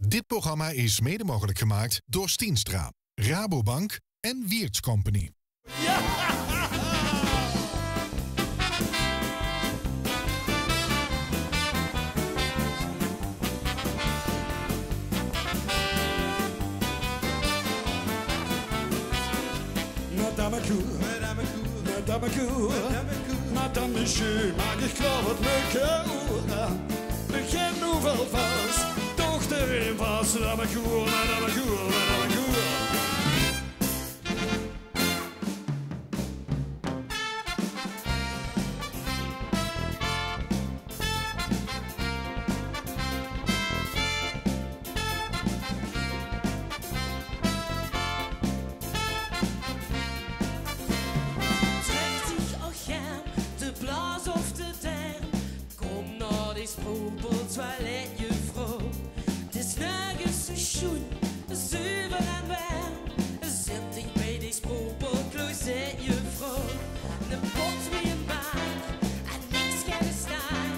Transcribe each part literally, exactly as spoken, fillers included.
Dit programma is mede mogelijk gemaakt door Steenstra, Rabobank en Wiertz Company. Madame Cour, Madame Cour, Madame Cour, Madame Monsieur, maak ich klaor mit mien koor. Begin noe waal vas, dochter in vas, Madame Cour, Madame Cour, Madame Cour. Trek dich, och jam, de blaos of de derm. Kom nao de sproeipot, toiletjuffrouw. 't Is nörges zoe sjoen, zuver en werm. Zèt dich bie de sproeipot, closetjuffrouw. De pot wie ein bank en niks kènt 'r staon.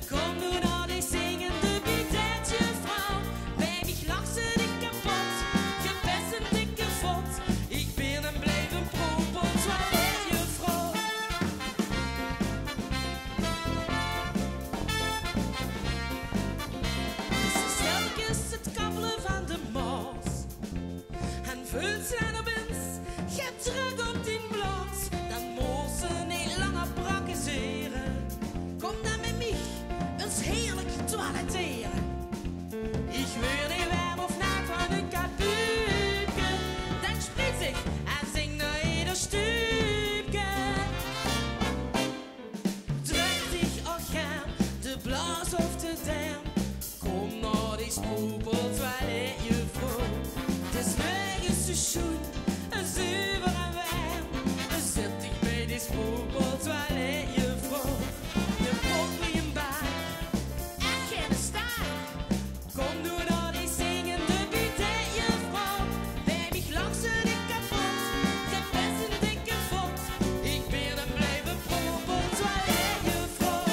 Kom noe nao de zingende bidetjuffrouw. Bie mich lachs se dich kapot, ge bès ein dikke vot. Ich bin en blief ein proeipot, toiletjuffrouw. Ze stelkes 't kabbele van de Maos. En veult ze dan opins, get drök op dien blaos, dan mós se neet langer prakkezere. Kom dan mit mich ins heerlik toilettere. Ich weur neet werm of naat van ein kapuupke. Dan spriets ich en zing nao eder stuupke. Trek dich, och jam, de blaos of de derm. Kom nao de sproeipot, toiletjuffrouw. 't Is nörges zoe sjoen, zuver en werm. Zèt dich bie de sproeipot, toiletjuffrouw. De pot wie ein bank, ech geine staak. Kom noe nao de zingende bidetjuffrouw. Bie mich lachs se dich kapot, ge bès ein dikke vot. Ich bin en blief ein proeipot, toiletjuffrouw.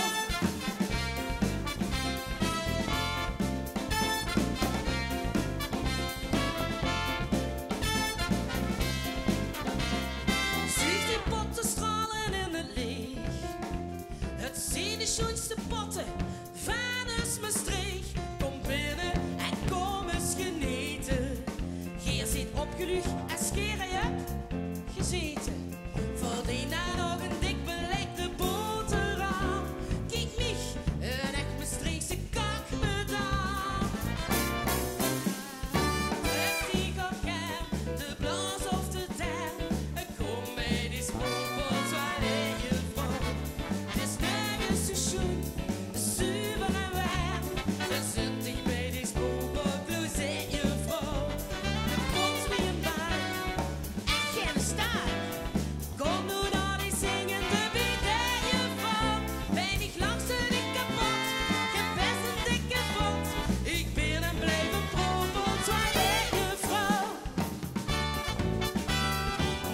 Zuug die pot de straole in 't leech. 't Zeen de sjoenste potte van ós Mestreech. Kom binne en kom ins genete. Geer zeet opgeluuch es geer hie höb gezete. Verdien dan nog ein dik belèkde boteram. Kiek mich, ein ech Mestreechse kakmedam. Trek dich, och jam, de blaos of de derm. Kom bie de sproeipot, toiletjuffrouw. 't Is nörges zoe sjoen, zuver en werm. Zèt dich bie de sproeipot, closetjuffrouw. De pot wie ein bank, ech geine staak. Kom noe nao de zingende bidetjuffrouw. Bie mich lachs se dich kapot, ge bès ein dikke vot. Ich bin en blief ein proeipot, toiletjuffrouw.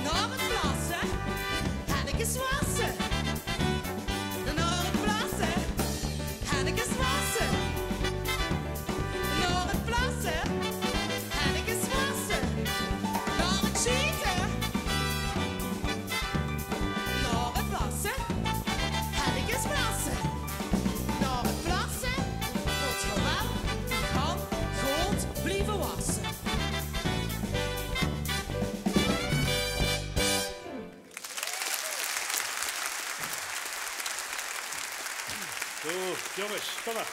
Nao 't plasse, hennekes wasse. Nao 't plasse, hennekes wasse. Nao 't plasse, hennekes wasse. Nao 't sjete, nao 't plasse, hennekes wasse. Nao 't plasse mót ge waal uch hand good blieve wasse. Zo, jónges, kóm mer.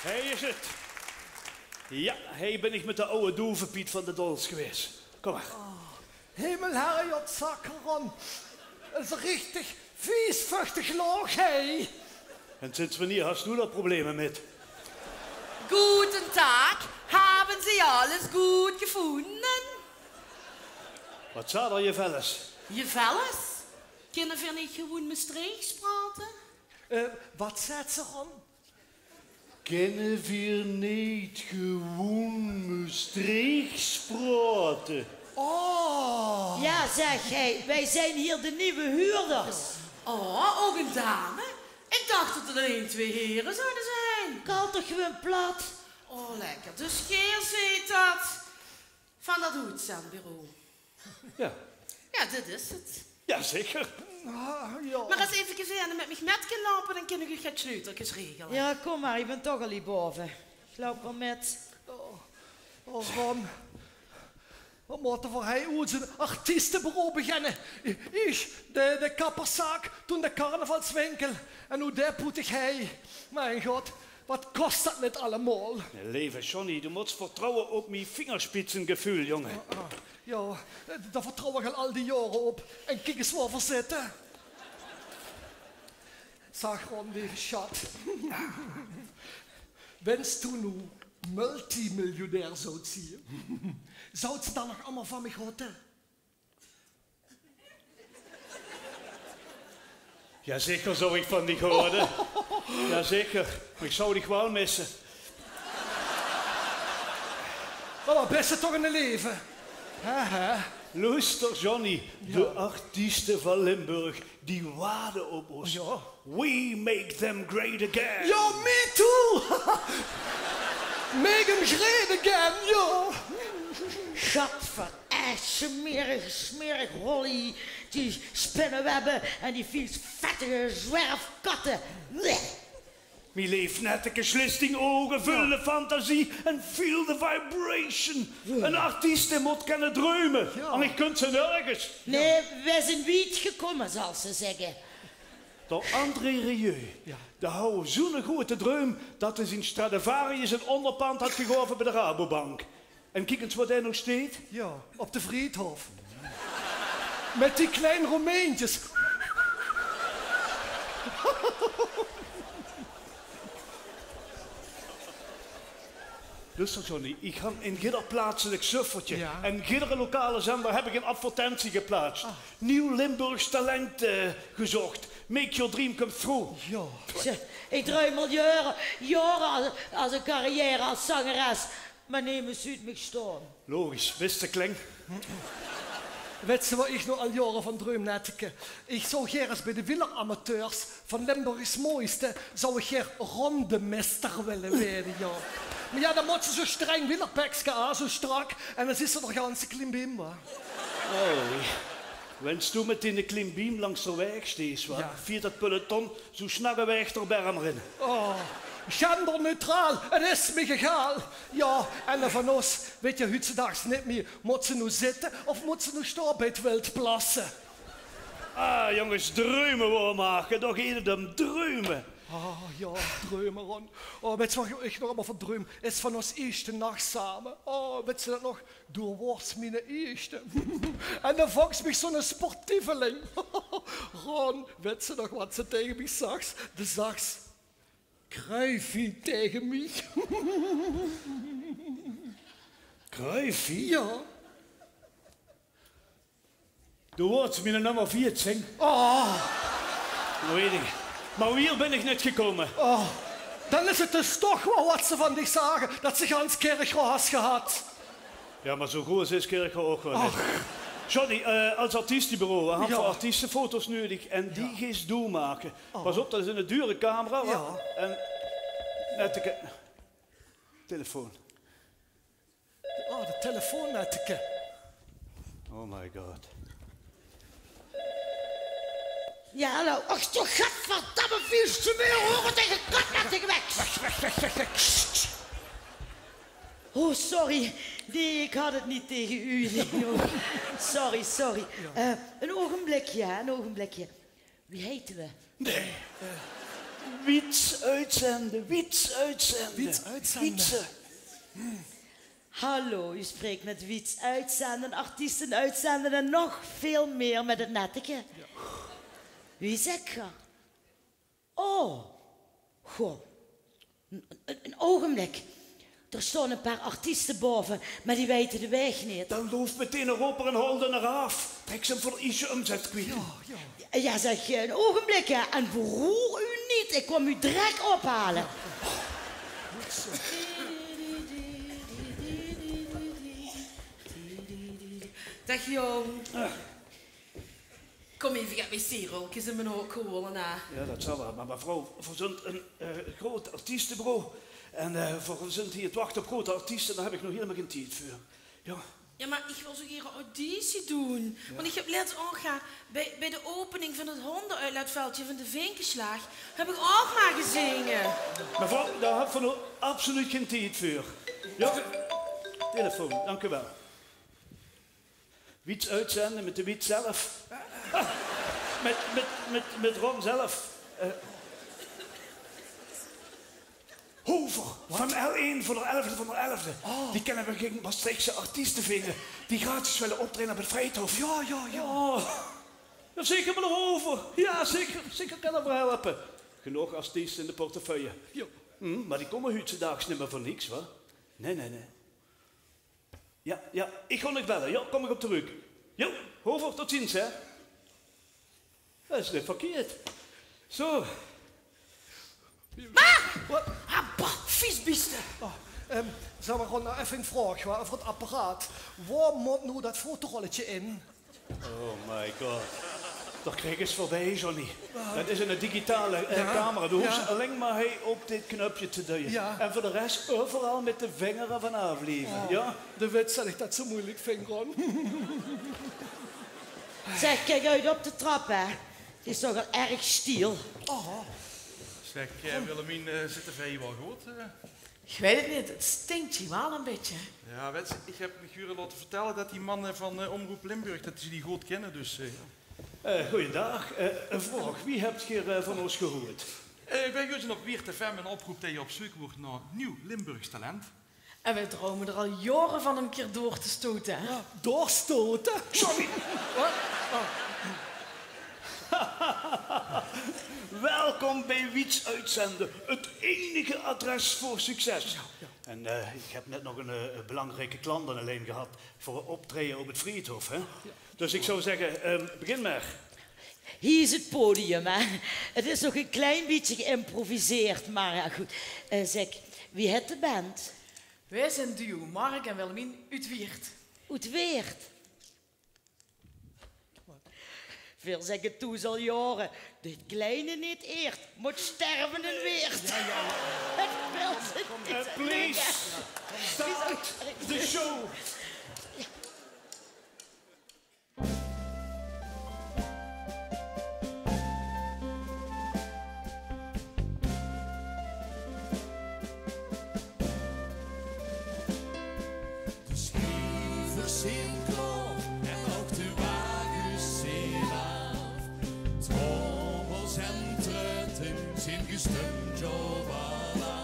Hie is 't. Jao, hie bin ich mit de aw doeve Piet van de Dols gewaes. Kóm mer. Hemel, herrejot, Sakkeron. 't Is ein richtig vies, vuchtig laog, hè. En sinds wannier has doe dao probleme mit? Guten Tag, haben Sie alles gut gefunden? Waat zaet 'r, jevelles? Jevelles? Kinne veer neet gewoen Mestreechs praote? Eh, waat zaet ze dan? Kinne veer neet gewoen Mestreechs praote? Oh. Jao, zeg, hè, wij zijn hier de nieuwe huurders. Oh, ouch ein dame? Ich dach det 't allein twee here zouwe zeen. Kal toch gewoen plat. Oh, lekker. Dus geer zeet dat van dat oetzendbureau? Jao. Jao, dit is 't. Jao, zeker. Ah, jao. Mer ins eve gezeen, mit mich mit kin loupe, dan kin ich uch get sjneuterkes regele. Jao, kóm mer, ich bön toch al hie bove. Ich loup waal mit. Oh, oh, Ron. Wat mótte v'r hei oets ein artiestebureau beginne? Iers de, de kapperszaak, toen de carnavalswinkel en noe de poetigheid. Mien god, wat kos dat neet allemaol? Leve Johnny, doe mós vertrouwe op mien vingerspitsengefühl, jonge. Ah, ah, jao, dao vertrouw ich al, al die jaore op. En kiek ins wo v'r zitte. Zag Ron, leve sjat. Wens doe noe multimiljonair zouts zieë, zouts doe dan nog allemaol van mich hote? Jao, zeker zou ich van dich hote. Jao, zeker. Mer ich zou dich waal misse. Mer wat bis se toch in 't leve? Hè, hè? Loester, Johnny. Jao. De artieste van Limburg, die waade op ós. Jao. We make them great again. Jao, me too. Make them great again, jao. Gadver, eh, smerig, smerig hollie. Die spinnewebbe en die vies vettige zwerfkatte. Bleh. Mien leef Netteke, sjlis dien ouge, völ de fantasie en feel the vibration. Jao. Ein artiest mót kinne dreume, jao, angers kunt ze nörges. Nae, veer zeen wied gekómme, zal ze zègke. D'r André Rieu, jao, dae haw zoe'ne groeate dreum dat 'r zien Stradivarius ein óngerpand haw gegaove bie de Rabobank. En kiek ins wo dae noe steit. Jao, op de Vriethof. Mit die klein Romeintjes. Loester, Johnny, ich han in jidder plaatselik suffertje, jao, en jiddere lokale zender han ich ein advertentie geplaats. Ah. Nieuw Limburgs talent, eh, gezocht. Make your dream come true. Jao. Zeg, ich druim al jaore, jaore al, al ein carrière es zangeres. Mer nemes zuut mich staon. Logisch, bis te kleng. Wèts se wo ich noe al jaore van druim, Netteke? Ich zou gaer ins bie de wieleramateurs van Limburgs Mooiste, zou ich gaer rondemeister wille waere, jao. Mer jao, dan móts se zoe'n streng wielerpekske aan, zoe strak, en dan zits se d'r gans klimbim, wa. Oh, wens doe mit diene klimbim langs d'r waeg steis, wa, jao, veer dat peloton, zoe snagge waeg d'r berm d'rin. Oh, genderneutraal, 't is mich egaal. Jao, en van ós wèt geer huutsdaags neet mie, mót ze noe zitte of mót ze noe staon bie 't wildplasse? Ah, jonges, dreume waor make, dao geit 't óm, dreume. Ah, jao, dreume, Ron. Oh, wèts se wat ich nog allemaol van druim? Is van ós ieësjte nach same. Oh, wèts se dat nog? Doe waors miene ieësjte. En dan vóngs se mich zoe'ne sportieveling. Ron, wèts se nog wat se taenge mich zags? De zags: Kruifie, taenge mich. Kruifie? Jao. Doe waors miene nummer veertien. Oh. Dat weit ich. Mer wiejer bin ich neet gekómme. Oh. Dan is 't dus toch waor wat ze van dich zage, dat se gans Kirchroa has gehad. Jao, mer zoe groeat is Kirchroa ouch weer neet. Ach. Johnny, eh, es artiestebureau, veer han, jao, veur artieste foto's neudig en die, jao, geis doe make. Oh. Pas op, dat is 'n dure camera, wa? Jao. En, Netteke, telefoon. Oh, de telefoon, Netteke. Oh my god. Jao, hallo. Och, toch, gadverdamme, vies smeer, hoor, taenge kop, Netteke, weg. Weg, weg, weg, weg, weg. Sst. Oh, sorry. Nae, ich had 't neet taenge uch, nae, jao. Sorry, sorry. Jao. Eh, ein ougenblikje, hè, ein ougenblikje. Wie heite v'r? Nae. Wiets oetzende, Wiets oetzende. Wiets oetzende. Wietse. Hallo, u spreekt met Wiets Uitzenden, artiesten uitzenden en nog veel meer met het Netteke. Wie zeet geer? Oh, goh. Ein, ein, ein ougenblik. D'r staon ein paar artieste bove, mer die weite de waeg neet. Dan loup metein nao Roper en haol d'r aaf. Trèk ze 'm veur 't ieësjte umzèt kwiet. Jao, jao. Jao, zèk, ein ougenblik, hè. En verroer u neet, ich kóm u drek ophale. Good zo. Daag, jóng. Ah. Kóm eve get wc-rolkes in mien hok haole, hè. Jao, dat zal waal. Mer mevrouw, v'r zunt ein, eh, groeat artiestebureau. En eh, veur, v'r zint hie te wachte op groete artieste, dao höb ich noe hielemaol geine tied veur. Jao. Jao, mer ich wil zoe gaer ein auditie doon. Jao. Want ich höb lèts ouch, eh, bie, bie de opening van 't hóndenuitlaatveldje van de Vinkeslaag, höb ich ouch mer gezinge. Mevrouw, dao höb v'r noe absoluut geine tied veur. Jao? Telefoon, dank u wel. Wiets oetzende mit de Wiets zelf. Ah, mit, mit, mit, mit Ron zelf. Eh. Hover, van L één, van d'r elfde, van d'r elfde. Oh. Die kinne v'r gein Mestreechse artieste vinge die gratis wille optraeje op 't Vrijthof. Jao, jao, jao. Oh. Jao, zeker, meneer Hover. Jao, zeker, zeker kinne v'r helpe. Genóg artieste in de portefeuille. Jao. Hm, mer die kómme huutsdaags nimmer veur niks, wa? Nae, nae, nae. Jao, jao, ich gaon nog belle. Jao, kóm ich op trök. Jao, Hover, tot ziens, hè. Det is neet verkeerd. Zo. Mer! Wat? Ah, bah, vies bieste. Oh, ehm, zèk mer, Ron, noe effe ein vraog, wa, euver 't apparaat. Wo mót noe det fotorolletje in? Oh my god. Dao krieg ich ins veurbie, Johnny. Det is ein digitale, eh, camera. Doe hoofs allein mer hie op dit knupke te duje. Jao. En veur de res euveral mit de vingere vanaaf blieve. Oh, jao? De wits det ich det zo meujelik vinj, Ron. Zeg, kiek oet op de trap, hè. 't Is toch al erg stiel. Oh. Zeg, eh, Willemien, eh, zit de vee waal good, eh? Ich weit 't neet, 't stink hie waal ein bietje. Jao, wèts se, ich höb mich hure laote vertèlle det die manne van, eh, Omroep Limburg, det ze die good kinne, dus, eh, jao. Eh, goeiendaag. Eh, ein vraog. Wie höb geer, eh, van ós gehuurd? Eh, ich bön juus op Wieërt F M en oproep det geer op zeuk waert nao nuuj Limburgs talent. En veer droome d'r al jaore van óm ein kier door te stote, hè? Jao, doorstote? Sorry. Wat? Oh. Welkom bie Wiets Oetzende, 't einige adres veur succes. Jao, jao. En, eh, ich höb net nog ein, eh, belangrieke klant aan de lien gehad veur ein optraeje op 't Vriethof, hè? Jao. Dus ich zou zègke, ehm, begin mer. Hie is 't podium, hè. 't Is nog ein klein bietje geïmproviseerd, mer jao, good. Eh, zèk, wie hèt de band? Veer zeen duo Mark en Willemien oet Wieërt. Oet Wieërt? Veer zègke thoes al jaore: dit kleine neet eert, mót sterve in Wieërt. Jao, jao, jao. 't Wil ze neet. Eh, please, start the show. De sjlievers zeen klaor en ouch de wages zeen aaf. Trommels en trutte zeen gestump, jao, voilà.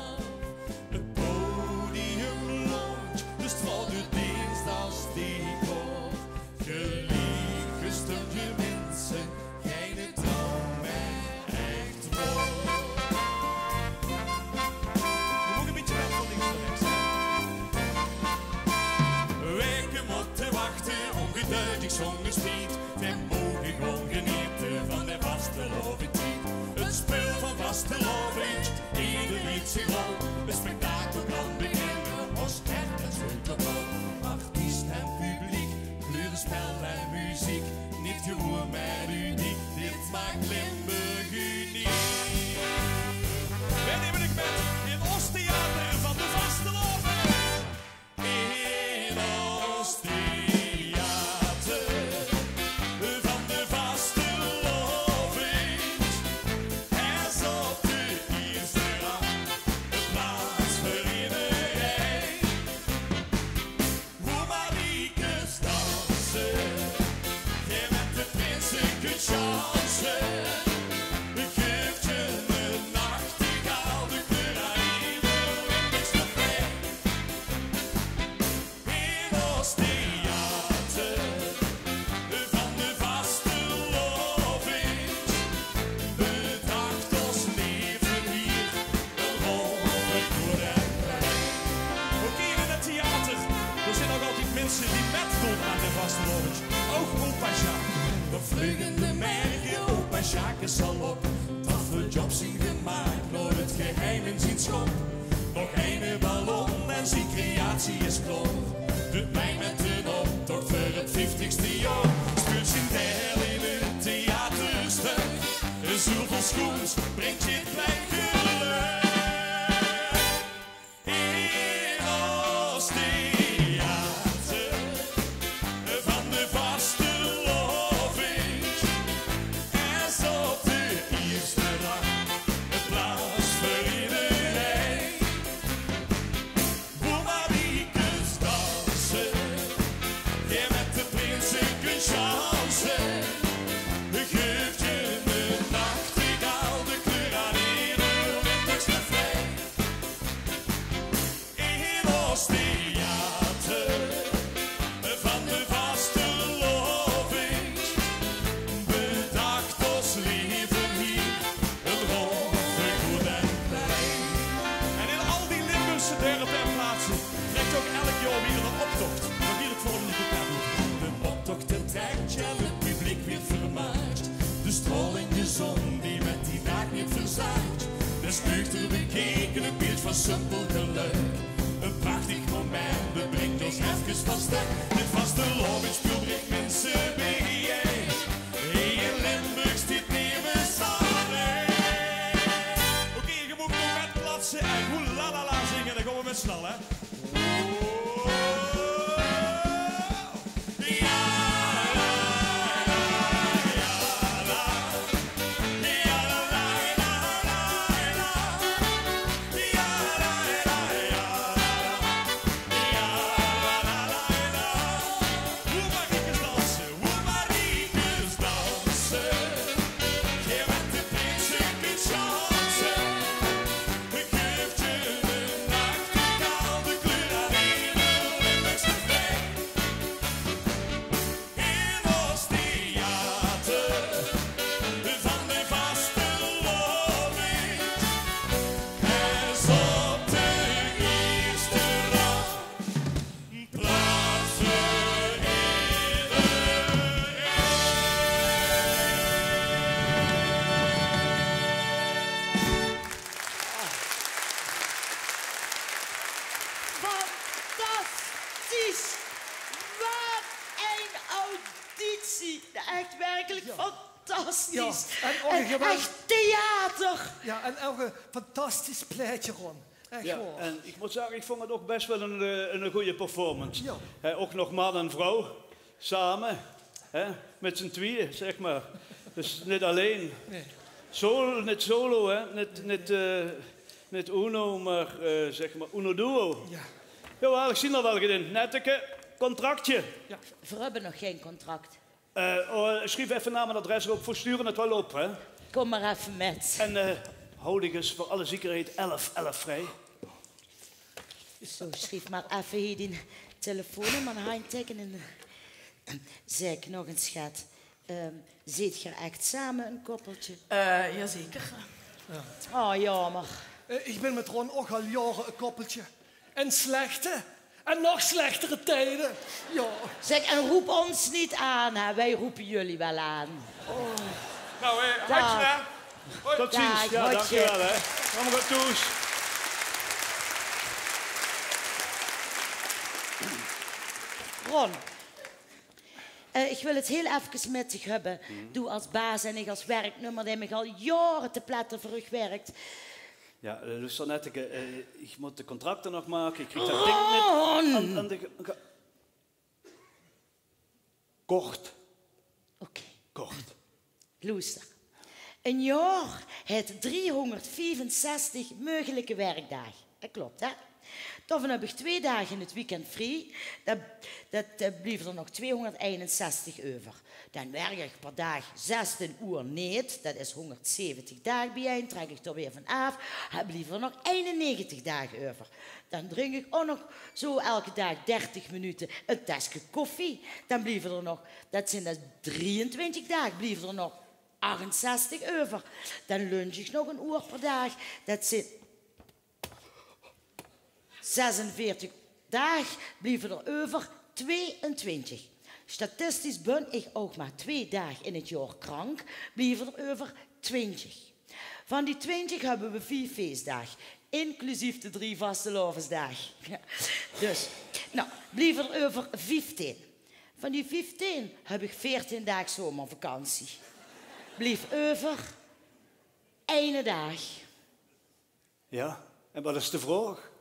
't Podium loont, dus 't vèlt oet deens es decor. Geliek gestumde minse, geine droum mieë, ech waor. Geer mót ein bietje weg van links nao rechts. Waeke mótte wachte, óngeduldig zónger spiet. Veer moge gewoon genete van de vastelaovendstied. 't Speul van vastelaovend, eder haet zien rol. 't Spektakel kan beginne, ós kerk en sleutelrol. Artiest en publiek, kleurespel en meziek. Neet gewoon, mer ludiek, dit maak Limburg uniek. Veer numme uch mit in ós theater van de vastelaovend. In ós theater van de vastelaovend, hie zit de ierste rad, de plaats veur ederein. Wo Mariekes danse, geer mit de prinse kint sjanse. Geef 't ein nachtegaal, de kleur aan eder Limburgs te fijn. In ós theater van de vastelaovend, bedracht ós laeve hie ein rol veur good en klein. Oké, in 't theater, d'r zeen nog altied minse die mitdoon aan de vastelaovend. Ouch opa Sjaak. Veer vleuge de merge, opa Sjaak is al op. Tafeltje op zien gemaak, nao 't geheim in zien schop. Nog eine ballon en zien creatie is klaor. Doot mei mit d'n optoch veur 't vieftigste jaor. Speult zien deil in 't theatersjtök. Zoeväöl sjoens bringk 't lekker gelök. Theater van de vastelaovend. En zo op de ierste rang, plaats veur iedereen. Boe Mariekes danse, geer met de prinse kunt chanse. Geeft je de nachtegaal de kleur aan ieder Limburgse vrouw. In ons theater van de vastelaovend bedacht ons lieve hier een rol voor goed en plein. En in al die Limburgse dörpe en plaatse trekt ook elk jaor weer een optocht. Natuurlijk voor een De optocht trekt en het publiek weer vermaakt. De stralende zon die met die daag niet verzaakt. De spuugter bekeken, een beeld van simpel geluk. Een prachtig moment, het brengt ons even van stek. Dit vastelaovendspul brengt mensen bijeen. Heel Limburg zit neer met z'n allen. Oké, je moet nog met plaatsen en hoe la la la zingen, dan gaan we met z'n allen. In ons theater van de vastelaovend. En zo op de ierste rang plaats veur iedereen. Fantastisch! Wat een auditie! Echt werkelijk fantastisch! Ja, en ook een geweld- Echt theater! Ja, en ook een fantastisch plaetje, Ron. Echt waar. Ja, en ik moet zeggen, ik vond het ook best wel een, eh, een goede performance. Ja. Hè, ook nog man en vrouw, samen, hè, met z'n tweeën, zeg maar. Dus niet alleen. Nee. Sol-, niet solo, hè. Niet, niet, eh, niet uno, maar, eh, zeg maar, uno duo. Ja. Jawel, ik zie er wel gedaan. Netteke, contractje. Ja. Veer höbbe nog gein contract. Eh, oh, schrief effe naam en adres op, veer sture het wel op, hè? Kom maar effe met. En, eh, hou dich eens voor alle zekerheid elf elf vrij. Zo, schrief maar effe hier dien telefoonnummer, handtekening. Zeg nog eens, schat. Ehm, zeet geer echt same een koppeltje? Eh, jazeker. Oh, jammer. Eh, ik ben met Ron ook al jaren een koppeltje. In slechte en nog slechtere tijden. Ja. Zeg, en roep ons niet aan, hè. Wij roepen jullie wel aan. Nou, eh, hartje, hè. Hoi. Tot ziens. Daag, ja, hotje. Dankjewel, hè. Allemaal goed thuis. Ron, eh, ik wil het heel efkes met dich höbbe. Doe als baas en ik als werknummer, die mich al jaren te pletter veur uch werkt. Ja, eh, luuster, Netteke, eh, ik moet de contracten nog maken. Ik krijg dat ding niet aan, aan de ge-, ge-, kort. Oké. Kort. Loester. Een jaor het driehonderdviefenzestig mogelijke werkdaag. Dat klopt, hè? Daovaan höb ich twee daag in het weekend vrie. Dat, dat, eh, blieve d'r nog tweehonderdeinenzestig euver. Dan werk ich per daag zestien oer neet. Dat is honderdzeventig daag biejein. Trek ich d'r weer van aaf. Ha, blieve d'r nog einennegentig daag euver. Dan drink ich ouch nog zo elke daag dertig minute ein teske koffie. Dan blieve d'r nog, dat zeen dan drieëntwintig daag, blieve d'r nog achtenzestig euver. Dan lunch ich nog ein oer per daag. Dat zeen zesenveertig daag, blieve d'r euver tweeëntwintig. Statistisch bön ich ouch maar twee daag in het jaor krank, blieve d'r euver twintig. Van die twintig höbbe we vief feesdaag, inclusief de drie vastelaovesdaag. Ja. Dus, nou, blieve d'r euver vieftien. Van die vieftien höb ich veertien daag zomervakantie. Blief euver eine daag. Ja, en wat is de vraog?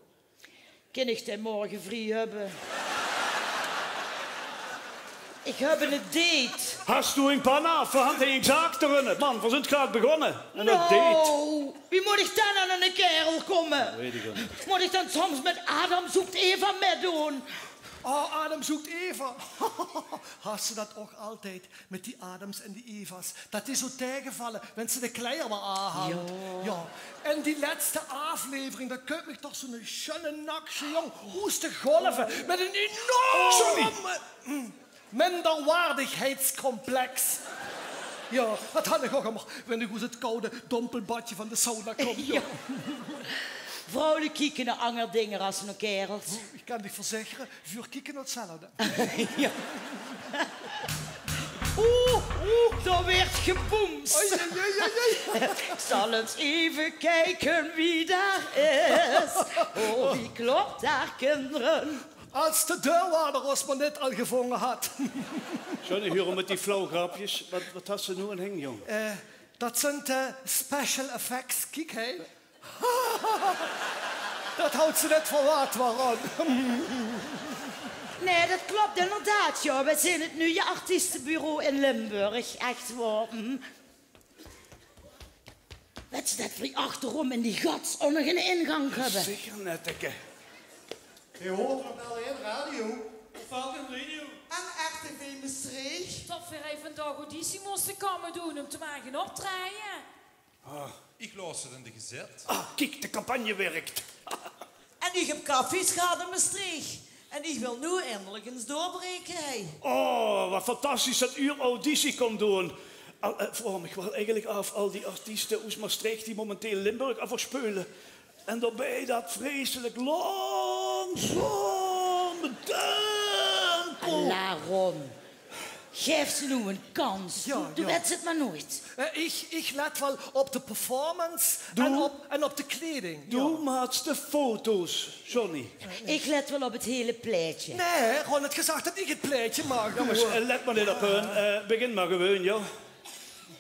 Kin ich dae morge vrie höbbe? Ich höb ein date. Has doe ein pan aaf? Veer hant ein zaak d'rin. Man, veer zunt graad begonne. En ein date. Nou, wie mót ich dan aan eine kaerel kómme? Weit ich ouch neet. Mót ich dan soms mit Adam zoekt Eva mitdoon? Oh, Adam zoekt Eva. Has se dat ouch altied? Mit die Adams en die Eva's. Dat is zoe taegevalle, wens se de kleier mer aan hant. Jao. Jao. En die lètste aaflevering, dat kump mich toch zoe'n sjoene naksje jóng oes de golve. Mit ein enorme, mm, minderwaardigheidscomplex. Jao, dat han ich ouch ummer, wen ich oes 't koude dompelbadsje van de sauna kóm. Jao. Vrouwluuj kieke nao anger dinger es nao kaerels. Ich kan dich verzekere, veur kieke nao 'tzelfde. Jao. Oeh, oeh, dao weurt geboemst. Oei, oei, oei, oei, oei. Ich zal ins effe kieke wie dao is. Oh, wie klop dao, kinder? Es de deurwaarder ós mer neet al gevónge had. Johnny, huur op mit die flauw grapjes. Wat, wat has se noe in heng, jóng? Eh, dat zunt, eh, special effects. Kiek, hè. Dat haw ze neet verwaat, Ron. Nae, dat klop inderdaad, jao. Veer zeen 't nuje artiestebureau in Limburg. Ech waor. Hm. Wèts se dat veer achterom in die gats ouch nog 'nen ingank höbbe? Zeker, netteke. Geer huurt nog waal in radio. Falcon Radio. En R T V Mestreech. Tot veer hei vandaag auditie móste kómme doon óm te mage optraeje. Ah, ich laos 't in de gezèt. Ah, kiek, de campagne wirk. En ich höb kaffies gehad in Mestreech. En ich wil noe eindelik ins doorbreke, hè. Oh, wat fantastisch dat uur auditie kómp doon. Al, eh, vraog mich waal eigelik aaf, al die artieste oes Mestreech die momenteel Limburg euverspeule. En daobie dat vreiselik langzaam tempo. Alla, Ron. Gaef ze noe ein kans. Jao, doe, doe wèts 't mer noeit. Eh, ich, ich let waal op de performance en op, en op de kleiding. Doe maaks de foto's, Johnny. Ich let waal op 't hele plaetje. Nae, Ron haet gezag dat ich 't plaetje maak. Jónges, eh, let mer neet op hun. Eh, begin mer gewoon, jao.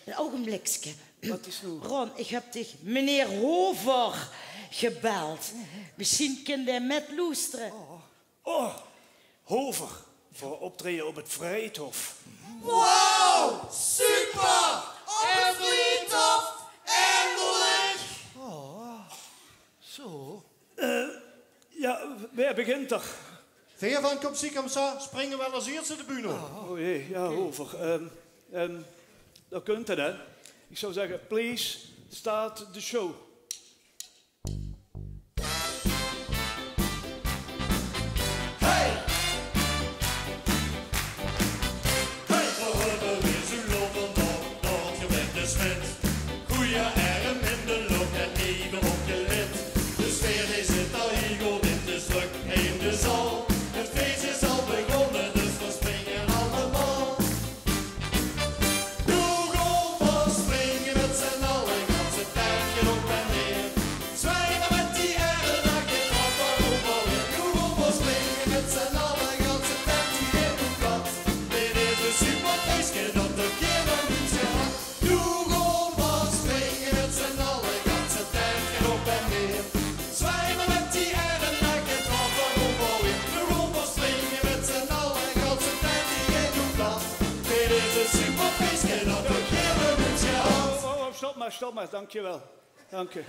Ein ougenblikske. Wat is noe? Ron, ich höb dich meneer Hover gebeld. Mesjien kint dae mitloestere. Oh, Hover, veur optraeje op 't Vrijthof. Wow, super! Op 't Vrijthof, eindelik! Oh, zo. Eh, jao, wae begint d'r? Veer van Comme ci comme ça springe waal es ierste de bühne op. Oh jee, jao, Hover. Ehm, ehm, dao kunt 'r, hè. Ich zou zègke, please, start the show. Hey! Hey! Veer höbbe weer zoe'n lol van Noord, Noord, gemeinte Smit. Goeie erm in de lok en eve opgelet. De sfeer die zit d'r hiel good in, 't is drök in de zaal. 't Fees is al begonne, dus veer springe allemaol. Doe gaon v'r springe mit z'n alle, ganse tied op en neer. Zwaie mit die erm, dan geit 't vanzelf waal weer. Doe gaon v'r springe mit z'n alle, ganse tied die geit 't plat. Dit is ein superfeeske, dat höb geer nog noeit gehad. Doe gaon v'r springe mit z'n alle, ganse tied op en neer. Zwaie mit die erm, dan geit 't vanzelf waal weer. Doe gaon v'r springe mit z'n alle, ganse tied die geit 't plat. Dit is ein superfeeske, dat höb geer nog noeit gehad. Oh, oh, oh, stop mer, stop mer. Dankjewel. Dank u.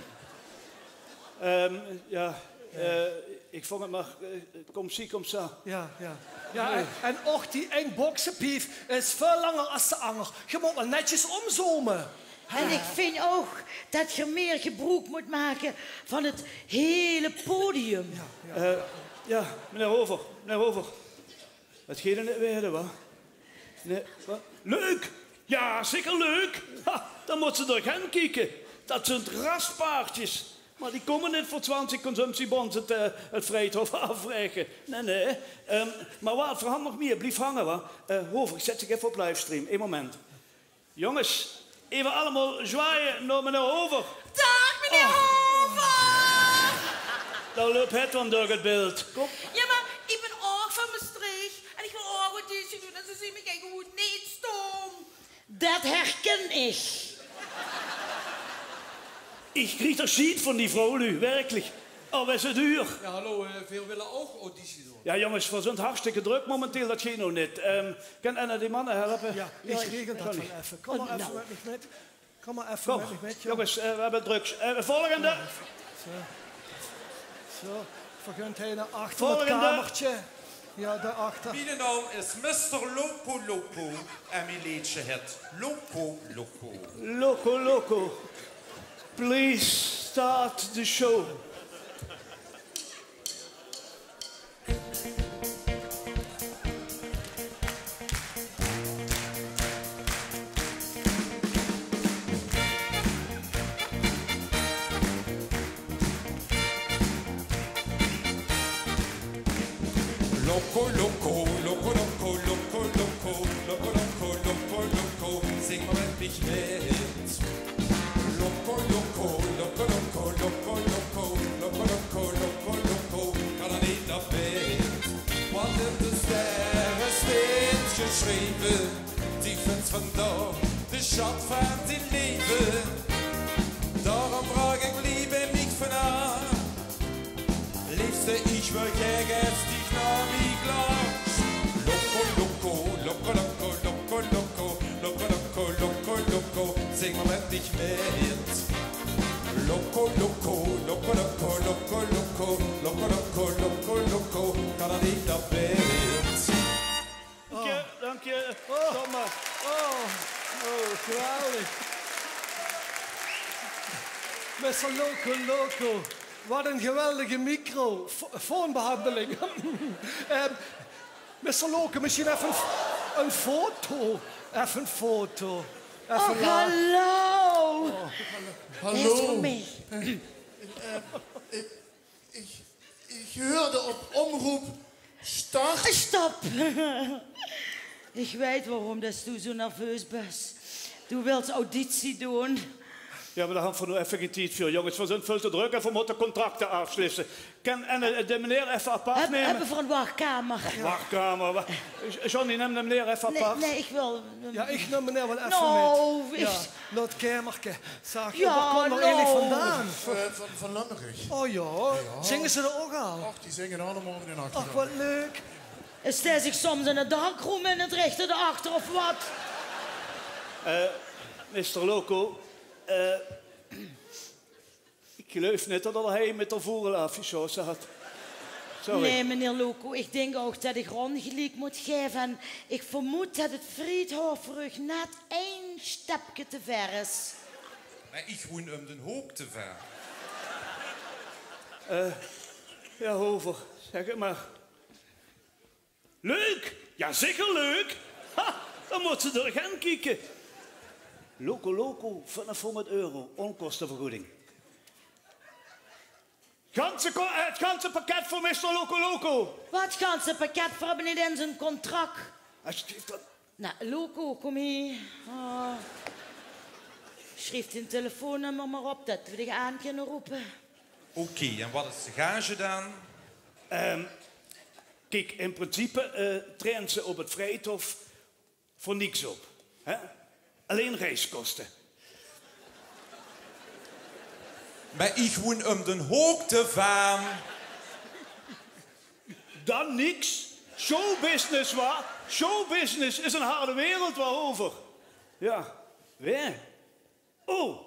Ehm, jao, eh, ich vóng 't mer, eh, comme ci, comme ça. Jao, jao. Jao, en, en ouch die ein boksepief is väöl langer es de anger. Geer mót waal netjes ómzome. En ich vinj ouch det geer mier gebroek mót make van 't hele podium. Jao, jao. Eh, jao, meneer Hover, meneer Hover. 't Geit 'r neet waere, wa? Nae, wa? Leuk! Jao, zeker leuk! Ha, dan mót ze d'r gaon kieke. Dat zunt raspaardjes. Mer die kómme neet veur twintig consumptiebons 't, eh, 't Vrijthof aafvraege. Nae, nae. Ehm, mer waat, veer hant nog mier. Blief hange, wa? Eh, Hover, ich zèt dich effe op livestream. Ein moment. Jónges, effe allemaol zwaaie nao meneer Hover. Daag, meneer Hover! Dao löp Hedwig door 't beeld. Kóm. Jao, mer ich bön ouch van Mestreech. En ich wil ouch auditie doon. En ze zeen mich gewoon neet staon. Det herken ich. Ich krieg d'r sjiet van die vrouwluuj, werkelik. Oh, veer zeen d'r. Jao, hallo, eh, veer wille ouch auditie doon. Jao, jónges, veer zeen hartstikke drök momenteel, dat geit noe neet. Ehm, kan eine die manne helpe? Jao, ich regel dat waal effe. Kóm mer effe mit mich mit. Kóm mer effe mit mich mit, jóng. Jónges, eh, veer höbbe 't drök. Eh, volgende. Zo. Zo. Veer gaon hie nao achter 't kamerke. Jao, dao achter. Miene naom is mister Loco Loco en mien leedsje hèt Loco Loco. Loco Loco, please start the show. Loco, loco, loco, loco, zing mer mit mich mit. Loco, loco, loco, kan d'r neet nao bèd. Want in de sterre steit gesjreve: Dich bös vandaag de sjat van dien leve. Daorum vraog ich: Leef mich vanaaf, leefste, ich weur gaer es dich nao mich laachs. Loco, loco, zing mer mit mich mit. Loco, loco, kan d'r neet nao bèd. Dank je, dank je. Oh. Top mer. Oh. Oh, geweldig. Mister Loco Loco, wat ein geweldige micro-, fo-, foonbehandeling. Ehm, mister Loco, mesjien effe ein f-, ein foto. Effe ein foto. Effe Och, la- hallo. Oh. Hallo. Is veur mich. Eh, eh, Ich, ich heurde op Omroep Start. Stop! Ich weit waorum dat doe zo nerveus bös. Doe wils auditie doon. Jao, mer dao höbbe v'r noe effe gein tied veur, jónges. V'r zeen väöl te drök en v'r mótte contracte aafslöte. Kan, en, eh, de meneer effe apart neme? Höbbe v'r ein wachkamer? Wachkamer, wa-, Johnny, num de meneer effe apart. Nae, ich wil Jao, ich num meneer waal effe mit. Noe, ich Jao, nao 't kamerke. Zag, jao, wo kump d'r eigelik vandaan? Eh, van, van Limburg. Oh jao, zinge ze d'r ouch al? Och, die zinge allemaol in de nacht. Och, wat leuk. Is dae zich soms in 'n darkroom in 't richte dao achter of wat? Eh, mister Loco, eh, Ich geluif neet det d'r hie mit de vogel aafgesjote haet. Sorry. Nae, meneer Loco, ich dink ouch det ich Ron geliek mót gaeve. En ich vermoed det 't Vriethof veur uch net ein stepke te wied is. Mer ich woen óm d'n hook te wied. Eh, jao, Hover, zèk 't mer. Leuk! Jao, zeker leuk! Ha, dan mót ze d'r gaon kieke. Loco Loco, viefhóngerd euro, ónkostevergoeding. Ganse ko-, eh, 't ganse pakket veur mister Loco Loco. Wat ganse pakket? V'r höbbe neet ins ein contract. Alsjeblieft dan. Noe, Loco, kóm hie. Oh. Sjrief dien telefoonnummer mer op, det v'r dich aan kinne rope. Oké, en wat is de gage dan? Ehm, Kiek, in principe, eh, traeje ze op 't Vriethof veur niks op. Hè? Allein reiskoste. Mer ich woen óm d'n hook te wied. Dan niks. Showbusiness, wa? Showbusiness is ein harde wereld, wa, Hover? Jao. Wae? Oh.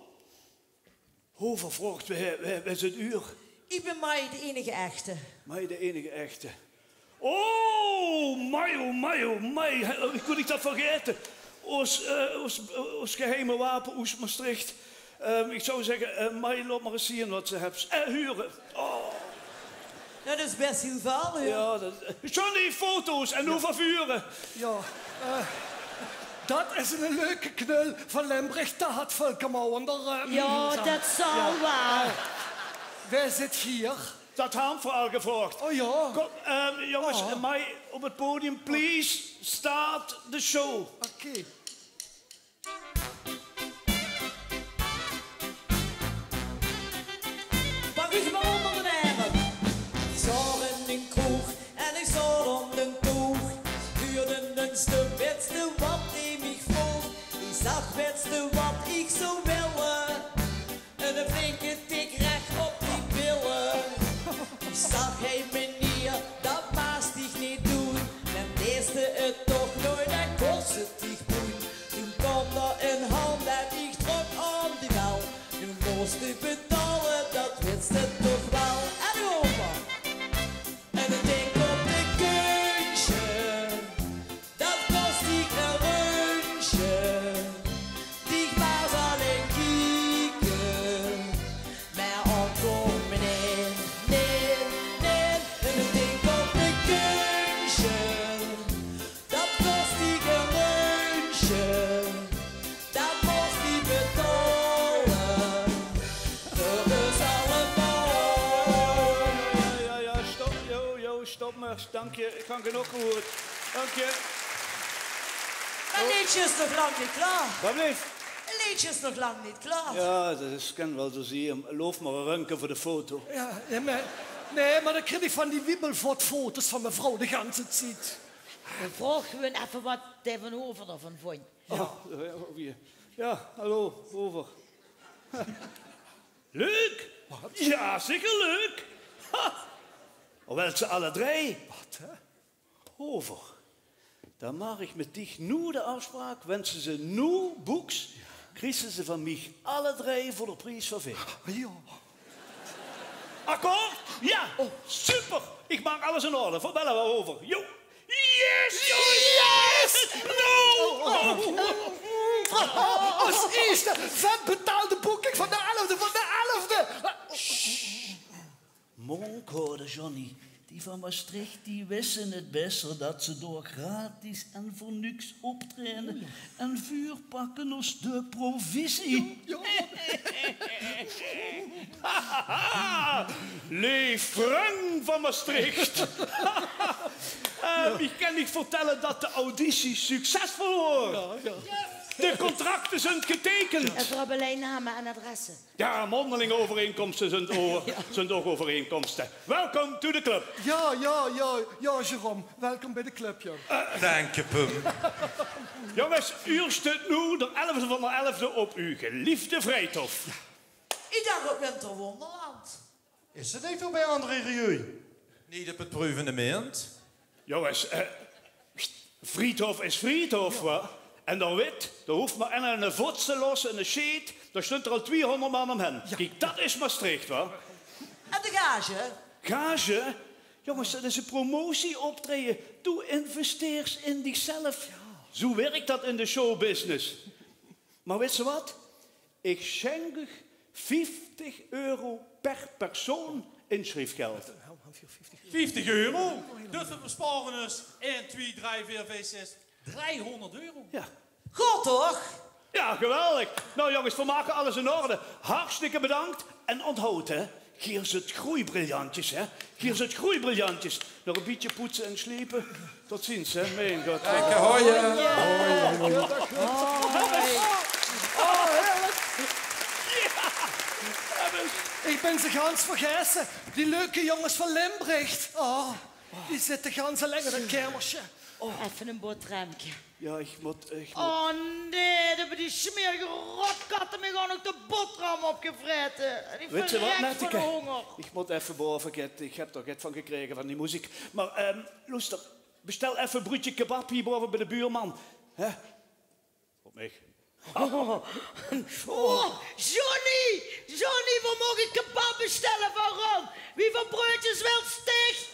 Hover vraogt, wae, wae, wae zit uur? Ich bön Mai, de einige echte. Mai, de einige echte. Oh, Mai, oh, Mai, oh, Mai. Hè, wie kós ich det vergaete? Ós, eh, ós, ós geheime wape oes Mestreech. Ehm, ich zou zègke, eh, Mai, laot mer ins zeen wat se höbs. Eh, hure. Oh. Det is bès hiel väöl, hè? Jao, det, eh, Johnny, foto's en noe vervure. Jao, eh, det is ein leuke knul van Limburg, det haet väöl kamouwen d'r, eh, Jao, det zal waal. Eh, wae zit hie? Det höbbe v'r al gevraog. Oh jao. Kóm, eh, jónges, Mai, op 't podium, please, start the show. Oké. Pak uch mer ónger de erm. Ich zaot in ein kroeg en ich zaot aan de toog. Huurde ein stum, wèts te wat, die mich vroog. Ich zag: wèts te wat ich zou wille? Eine flinke tik rech op die bille. Ze 't toch noeit en kos 't dich moeite. Toen kaom d'r ein hand en die trok aan die bel. Nu mós se betale, dat wits se toch waal. En opa, en ich dink op de kunstje, dat kos dich ein rundje. Dich maag allein kieke, mer aankómme, nae, nae, nae. En ich dink op de kunstje, dat kos dich ein rundje. Dat mós se betale veur us allemaol. Ja, ja, ja, stop. Jo, jo, stop mer. Dank je. Ich han genóg gehuurd. Dank je. Dat leedje is nog lang neet klaor. Wat blief? Dat leedje is nog lang neet klaor. Ja, dat is, kan waal zo zeen. Loof mer ein rundje veur de foto. Ja, ja, mer, nae, mer dan krieg ich van die Wiebelvot-foto's van mevrouw de ganse tied. Dan vraog gewoon effe wat de van Hover d'rvan vónj. Oh, ja, oh, wie. Ja, hallo, Hover. Leuk! Wat? Ja, zeker leuk! Ha! Wils se alle drei? Wat, hè? Hover. Dan maak ich mit dich noe de aafspraok, wens se ze noe boeks, kriegs se ze van mich alle drei veur de pries van veer. Ja. Akkoord? Ja! Oh. Super! Ich maak alles in orde. Verbelle we Hover. Jo! Yes! Yes! No! Oh, oh, oh. As eerste vet betaalde boeking van de elfde van de elfde. Monk, hoor, Johnny. Die van Maastricht, die wisse 't besser dat ze dao gratis en veur nuks optraeje en vuur pakke as de provisie. Ja, ja. Leef vrung van Maastricht. Eh, ich kan uch vertelle dat de auditie succesvol waor. Ja, ja. De contracte zunt getekend. En veur allein name en adresse. Ja, mondelinge euvereinkómste zunt o-, zunt ouch euvereinkómste. Welkom to de club. Ja, ja, ja, ja, Jérôme. Welkom bie de club, ja. Dank je, Pum. Jónges, uur stut noe, d'r elfde van d'r elfde, op uw geliefde Vriethof. Ich dach op Winterwonderland. Is dat neet veurbie André Rieu? Neet op 't preuvenemint? Jónges, eh, Vriethof is Vriethof, wa? En dao wit, dao hoof mer eine, eine vots te losse en eine sjeet, dao stunt d'r al twiehóngerd man ómhaer. Ja. Kiek, dat is Maastricht, wa? En de gage? Gage? Jónges, dat is ein promotieoptraeje. Doe investeers in dichzelf. Ja. Zoe wirk dat in de showbusiness. Mer wits se wat? Ich sjenk uch vieftig euro per persoon inschriefgeld. Vieftig euro? Dus we bespare us ein, twie, drei, veer, vief, zes, driehóngerd euro. Ja. Good toch? Ja, geweldig. Nou jónges, we make alles in orde. Hartstikke bedank. En onthoud, hè, geer zut groeibriljantjes, hè. Geer zut groeibriljantjes. Nog ein bietje poetse en slepe. Tot ziens, hè. Mien god. Lekker hoje. Ich bin ze gans vergaete. Die leuke jónges van Limbricht. Oh, die zitte gans allein in 't kamersje. Effe ein boterhammeke. Ja, ich mót, ich mót. Oh nae, die höbbe die smerige rotkatte mich ouch nog de boterham opgevraete. En ich verrek van de hónger. Wits se wat, Netteke? Ich mót effe bove get, ich höb d'r get van gekrege van die meziek. Mer, ehm, loester, bestel effe ein bruudje kebab hie bove bie de buurman. Hè? Op mich. Oh, oh, Johnny! Johnny, we moge kebab bestelle van Ron. Wieväöl breudjes wils dich?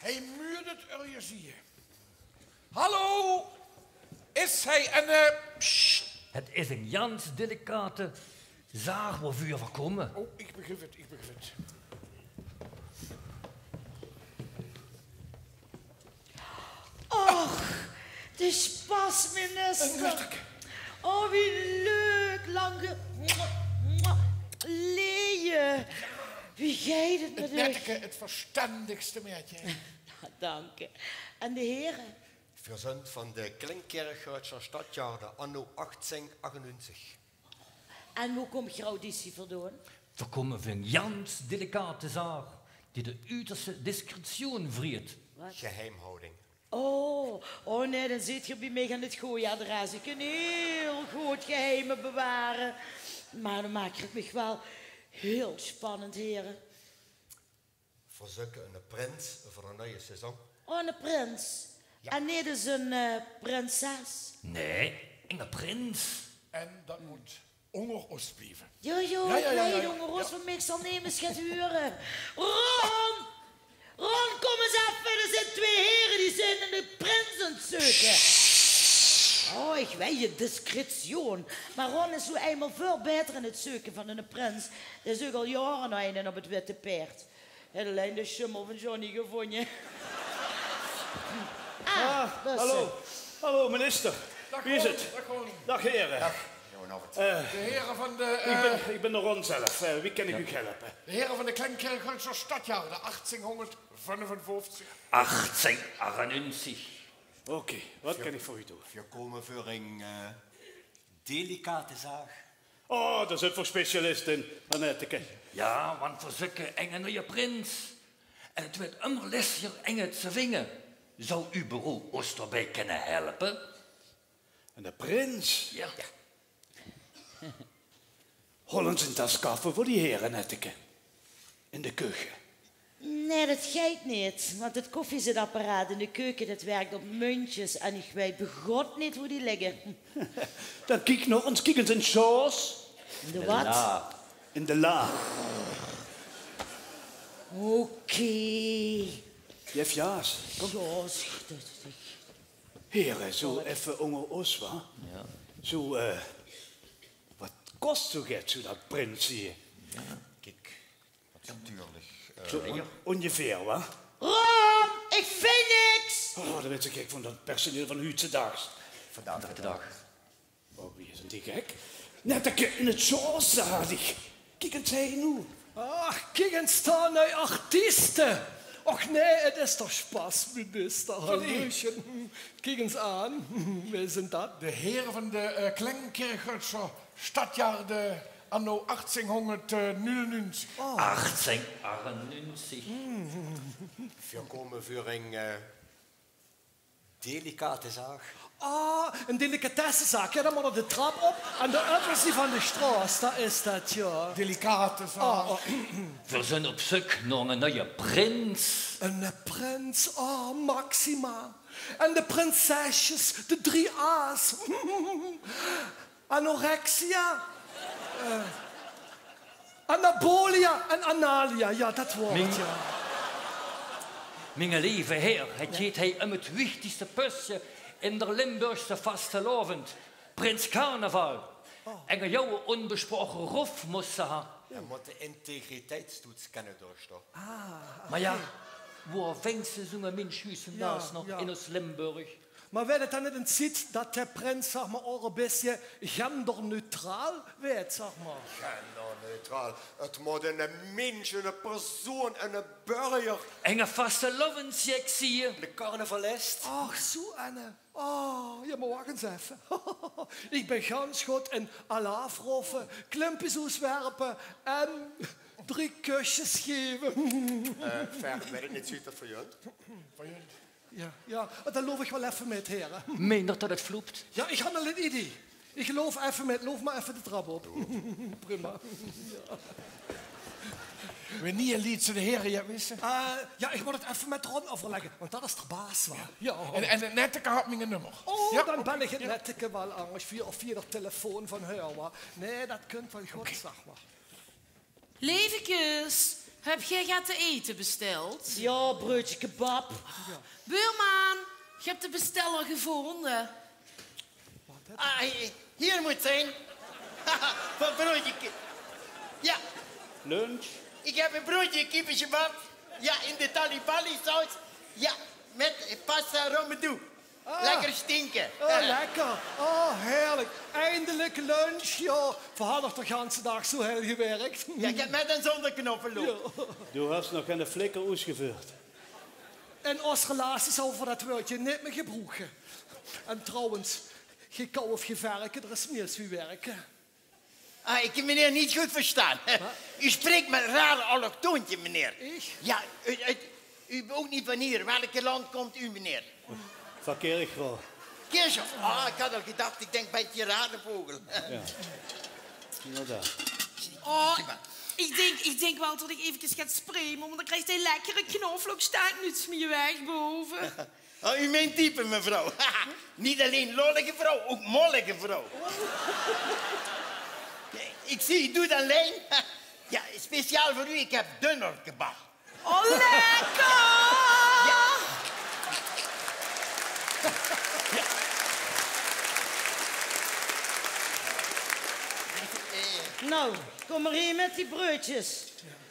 Hae mut 't örges zieë. Hallo! Is hae en, eh, psst. Het is een gans delicate zaak woa vuur v'r kómme. Oh, ich begrief 't, ich begrief 't. Och, de sjpas, minister. Een nötteke. Oh, wie leuk, lang ge-, leje. Wie geit 't mit uch? Het nötteke, het verstendigste maedje. Nou, dank u. En de here? Verzend van de Kleinkirchroadsjer Sjtadjaarde anno achtzing achtenunzig. En woa kómp geer auditie veur doon? Veer kómme veur een gans delicate zaak die de uterste discretie vreet. Wat? Geheimhouding. Oh, oh nee, dan zit geer bie mich aan 't gooje adres. Ich kin hiel good geheime beware. Maar dan maak geer 't mich waal hiel spannend, here. Veer zeuke eine prins veur de nuie saison. Oh, eine prins. Ja. En neet ins ein, eh, prinses. Nee, eine prins. En det mót ónger ós blieve. Jo, jo, ja, ja, ja, blief ja, ónger ós, ja. Want mich zal nemes get hure. Ron! Ron, kóm ins effe. D'r zeen twee here die zeen eine prins aan 't zeuke. Sst. Oh, ich weit 't, discretie. Maar Ron is noe einmaol väöl baeter in 't zeuke van eine prins. Dae zeuk al jaore nao eine op 't witte paerd. Haet allein de sjummel van Johnny gevónje. Ah, hallo. Hallo, minister. Wie is 't? Dag, Ron. Dag, here. Dag, goedenavond. Eh, de here van de, ich bön, eh, ich bön de Ron zelf. Eh, wie kin ich uch helpe? De here van de Kleinkirchroadsjer Sjtadjaarde, achtienhóngerdviefunviefteg. Achtienhóngerdachtenunzig. Oké, wat kan ich veur uch doon? Veer kómme veur ein, eh, delicate zaak. Oh, dao zeen veer specialist in, Annetteke. Jao, want veer zeuke eine nuje prins. En 't weurt ummer lestiger eine te vinge. Zou uch bureau ós daobie kinne helpe? Eine prins? Jao. Haol ins ein tas kaffe veur die here, Annetteke. In de keuke. Nae, dat geit neet, want 't koffiezetapparaat in de keuke, dat wirk op muntjes en ich weit begod neet wo die ligke. Dan kiek nog ins, kiek ins in de sjaos. In de wat? In de la. Oké. Jef Jaas, kóm. Sjaos, dat is Here, zo effe ónger ós, wa? Jao. Zo, eh, wat kos zo get, zo dat prinsie? Jao. Kiek, natuurlik, eh, zo óngeveer, wa? Ron, ich vinj niks! Oh, dat weurt zo gek van dat personeel van huutsdaags. Vandaag de daag. Oh, wie is die gek? Net ein kier in 't sjaos, zag ich. Kiek ins hie noe. Ach, kiek ins dao, nui artieste. Och nae, 't is toch sjpas, minister. Hallo. Kiek ins aan. Wae zeen dat? De here van de, eh, Klengkirchhöscher Stadtgarde anno achtienhóngerdnegenennegentig. Oh. Achtienhóngerdnegenennegentig. Veer kómme veur ein, eh, delicate zaak. Ah, ein delicatessezaak. Jao, dan mót 'r de trap op en de öppels die van de sjtraot. Dat is dat, jao. Delicate zaak. Ah, ah. Veer zeen op zeuk nao eine nuje prins. Eine prins, ah, Maxima. En de prinsesjes, de drie A's. Anorexia. Eh, Anabolia en Analia, jao, dat waor 't, jao. Miene leve heer, 't geit hie um 't wichtigste pussje in d'r Limburgse vastelaovend. Prins Carnaval. Oh. En 'ne jao ónbesjproke rof mós ze ha. Hae mót de integriteitstoets kinne doorstaon. Ah, oké. Mer jao, wo vinjs se zoe'ne minsj noe nog in ós Limburg? Mer weurt 't dan neet ins tied dat de prins, zag mer, ouch e bietje genderneutraal weurt, zag mer? Genderneutraal? 't Mót 'ne minsj, 'ne persoon, 'ne burger. 'Ne vastelaovesjek, zeen. 'Ne carnavalist. Ach, zoe eine. Oh, jao, mer wach ins effe. Ich bön gans good in alaaf roffe, klumpjes oeswerpe en drie kusjes geve. Eh, Fer, weurt 't neet tied veur junt? Jao, jao, dan loup ich waal effe mit, here. Meint geer dat 't floept? Jao, ich han al 'n idee. Ich loup effe mit, loup mer effe de trap op. Prima. Jao. Wienie liet ze de here 't wisse? Eh, jao, ich mót 't effe mit Ron euverlègke, want dat is d'r baas, wa? Jao. En, en 't netteke haet mien nummer. Oh, jao, dan bel ich 't netteke waal aan, of via, of via de telefoon van häör, wa? Nae, dat kump waal good, zag mer. Levekes, höb geer get te ete besteld? Jao, breudje kebab. Buurman, ich höb de besteller gevónje. Ah, hie, hie mót 't zeen. Van breudje ki-, jao. Lunch? Ich höb e breudje kippekebab. Jao, in de tally-pally saus. Jao, mit pasta romedou. Ah. Lekker stinke. Oh, lekker. Oh, heerlik. Eindelik lunch. Jao, veer hadde toch de ganse daag zoe hel gewirk. Jao, ich höb mit en zónger knoffelook. Jao. Doe has nog geine flikker oesgeveurd. In ós relatie zouwe veer dat wäördje neet mie gebroeke. En trouwens, gein kouw of gein verke, d'r is mie wie wirke. Ah, ich höb uch, meneer, neet good verstange. Wat? Uch spraek mit raar allochtoontje, meneer. Ich? Jao, uch, uch, uch zeet ouch neet van hie. Welk land kump uch, meneer? Van Kirchroa. Kirchroa? Ah, ich had al gedach, ich dink, bietje rare vogel. Jao. Inderdaad. Oh, ich dink, ich dink waal dat ich efkes gaon spraye, want dan krieg ich die lekkere knoflookstaart neet mie weg bove. Oh, uch meint type, mevrouw. Neet allein lollige vrouw, ouch mollige vrouw. Ich zeen, uch doot allein. Jao, speciaal veur uch, ich höb dunnerkebab. Oh, lekker! Jao. Noe, kóm mer hie mit die breudjes.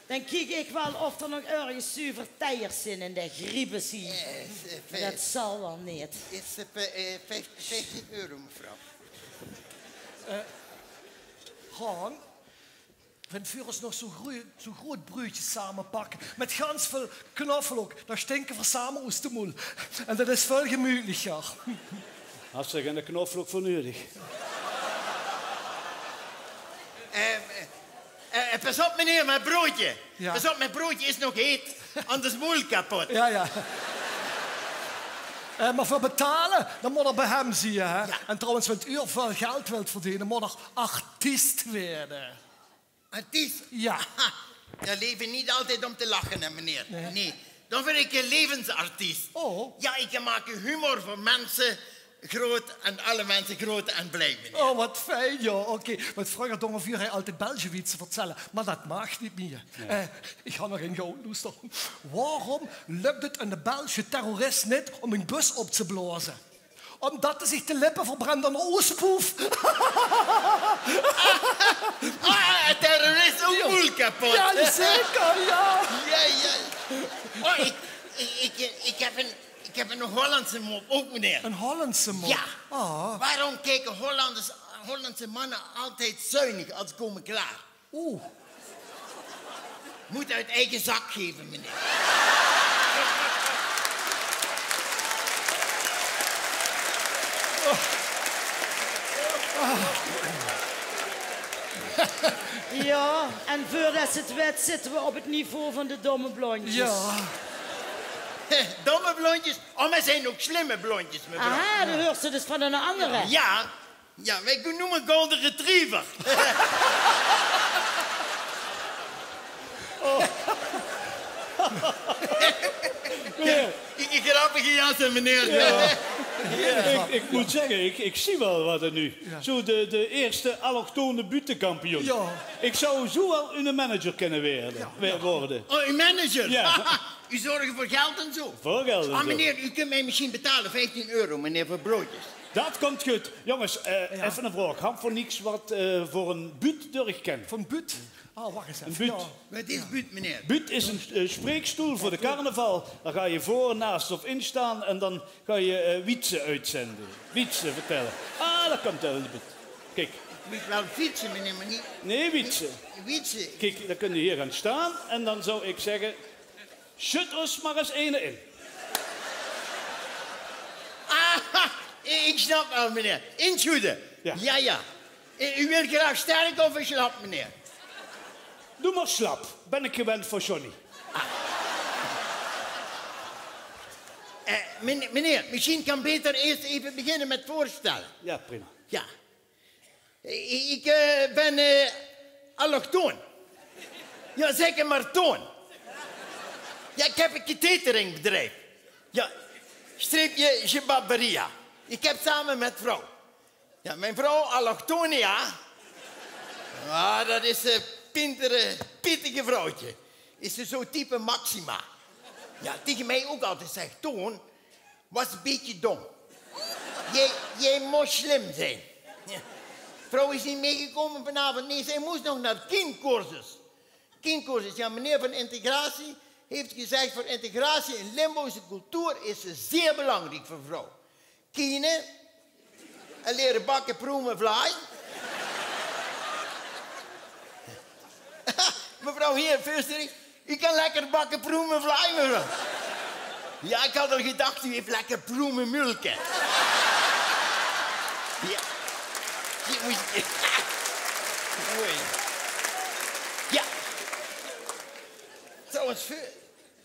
Dan kiek ich waal of d'r nog örges zuver teiers zeen in de griebes hie. Eh, eh, mer dat zal waal neet. Is 't, eh, vieftien, vieftien euro, mevrouw? Eh, Ron, Wen vuur us nog zoe groe-, zoe groot bruudjes same pakke. Mit gans väöl knoflook. Dan stinke vuur same oes de moel. En dat is väöl gemütlicher. Has se geine knoflook vuur nuuedig? Eh, eh, eh, pas op, meneer, mien broodje. Ja. Pas op, mien broodje is nog heet. Anders moel kapot. Ja, ja. Eh, mer vuur betale, dan mót 'r bie häöm zieë, hè? Ja. En trouwens, wen uur väöl geld wilt verdeene, mót 'r artiest weëde. Artiest? Ja. Ja, leve neet altied óm te lache, hè, meneer. Nee. Nee. Dan wör ik een levensartiest. Oh. Ja, ik maak humor veur minse groot en alle minse groot en blij, meneer. Oh, wat fijn, ja. Oké. Want vreuger dónge vuur hie altied Belsje wietse vertelle, mer dat maag neet mieë. Nee. Eh, ik han nog ein good, loester. Waorum lök 't eine Belsje terrorist neet óm ein bus op te blaoze? Omdat 'r zich de lippe verbrand aan de oespoef. Ah, ein terrorist, ouch moel kapot. Ja, zeker, ja. Ja, ja. Oh, ik, ik, ik, ik heb een, ik heb een Hollandse mop ook, meneer. Ein Hollandse mop? Ja. Oh. Waarom kijken Hollanders, Hollandse mannen altijd zuinig als ze komen klaar? Oeh. Moet uit eigen zak geven, meneer. Ja, en veurdet se 't wèts, zitte we op 't niveau van de domme blondjes. Ja. Domme blondjes? Oh, maar er zijn ook slimme blondjes, mevrouw. Aha, dan huurs se dus van ein andere. Ja, ja, wij noemen golden retriever. Oh. Ja, die, die grappige jassen, meneer. Ja. Ja. Ik, ik moet zeggen, ik, ik zie wel wat er nu. Ja. Zo de, de eerste allochtone buuttekampioen. Ja. Ik zou zo wel een manager kunnen worden. Ja. We-, worden. Oh, een manager? Ja. U zorgt voor geld en zo. Voor geld en zo. Ah, meneer, u kunt mij misschien betalen, vijftien euro, meneer, voor broodjes. Dat komt goed. Jongens, eh, effe ein vraog. Hant vuur niks wat, eh, vuur ein buut durch kent? Van buut? Oh, wacht eens even. Ein buut. Ja. Wat is buut, meneer? Buut is ein, eh, spreekstoel vuur de carnaval. Daar ga je voor, naast of in staan en dan ga je, eh, wietse uitzenden. Wietse vertellen. Ah, dat komt wel in de buut. Kijk. Ik moet wel fietsen, meneer, maar niet... Nee, wietse. Wietse. Kijk, dan kun je hier gaan staan en dan zou ik zeggen: "Schud os maar eens eine in." Ah, ik snap wel, meneer. Inschude. Ja. Ja, ja. U wilt graag sterk of slap, meneer? Doe maar slap. Ben ik gewend van Johnny. Ah. Eh, men-, meneer, misschien kan beter eerst even beginnen met voorstellen. Ja, prima. Ja. Ik, eh, ben, eh, allochtoon. Ja, zeg maar toon. Ja, ik heb een cateringbedrijf. Ja, streepje Shebaberia. Ik heb samen met vrouw. Ja, mijn vrouw allochtonia. Ja, dat is een pintere, pittige vrouwtje. Is ze zo type Maxima. Ja, tegen mij ook altijd zegt: "Toon, was een beetje dom. Jij, jij mos slim zijn." Ja. Vrouw is niet meegekomen vanavond. Nee, zij moest nog naar kincursus. Kincursus, ja, meneer van integratie heeft gezegd: "Voor integratie in Limburgse cultuur is ze zeer belangrijk voor vrouw." Kine en leren bakken, proemen, vlaai. Mevrouw hier, Veusterich, u kan lekker bakken, proemen, vlaai, mevrouw. Ja, ik had al gedacht, u heeft lekker proemenmulke. Ja. Die moet je... Mooi. Ja. Trouwens, veur-,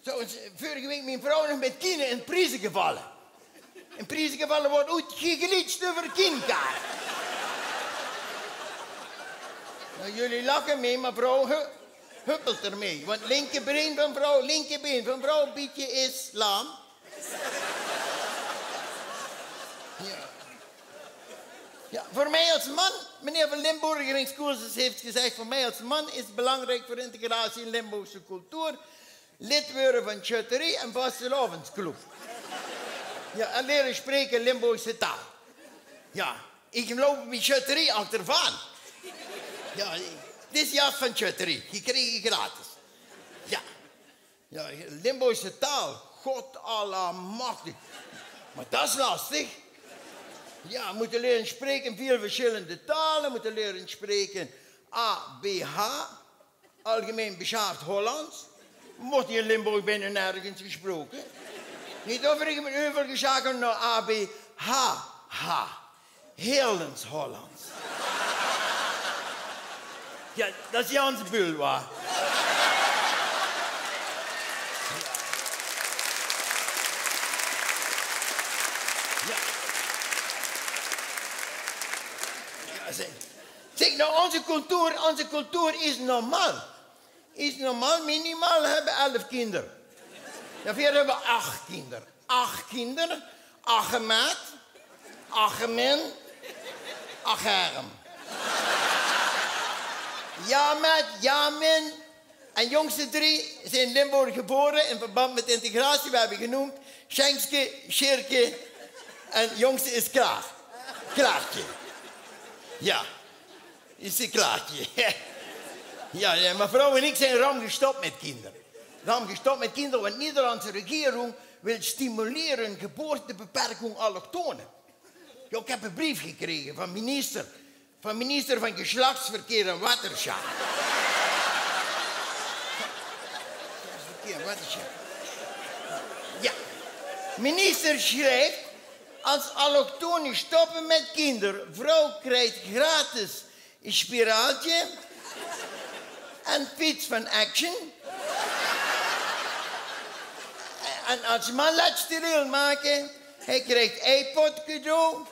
trouwens, vorige week mijn vrouw nog met Kine in Prijzen gevallen. In Prijzen gevallen wordt ooit geglitst over Kinkaar. Nou, jullie lachen mee, maar vrouw hu-, huppelt ermee. Want linkerbeen van vrouw, linkerbeen van vrouw, beetje is lam. Ja. Ja, voor mij als man, meneer van Limburgeringscursus heeft gezegd: "Voor mij als man is het belangrijk voor integratie in Limburgse cultuur lid worden van sjötterie en vastelaovesclub. Ja, en leren spreken Limburgse taal." Ja, ik loop bij sjötterie achteraan. Ja, dit is jas van sjötterie, gekregen gratis. Ja. Ja, Limburgse taal. God allemachtig. Maar dat is lastig. Ja, moeten leren spreken veel verschillende talen. Moeten leren spreken A B H. algemeen besjaafd Hollands. Woort hie in Limburg bekans nergens gesproke. Neet of ich 'm euvergesjake nao A B H H. Heerlens Hollands. Jao, dat is Jans Bul, wa? Jao. Jao, zèk. Zèk, noe, ózze cultuur, ózze cultuur is normaal. Is normaal, minimaal höbbe elf kinder. Jao, veer höbbe ach kinder. Ach kinder. Achemet. Achemin. Acherm. Jamet, Jamin. En jóngste drie zeen in Limburg gebore in verband mit integratie. Veer höbbe geneump Sjenkske, Sjirke en jóngste is Klaar. Klaartje. Jao. Is 'r klaar? Jao, jao, mevrouw en ich zeen ram gestop mit kinder. Ram gestop mit kinder, want de Nederlandse regering wil stimuleren geboortebeperkung allochtone. Jao, ich höb 'ne breef gekrege van minister, van minister van Geslachtsverkeer en Watersjaat. Geslachtsverkeer en Watersjaat. Jao. Minister sjrijf: Als allochtonen stoppen met kinder, vrouw krijgt gratis een spiraaltje en fiets van Action. En als man laat steriel maken, hij krijgt iPod cadeau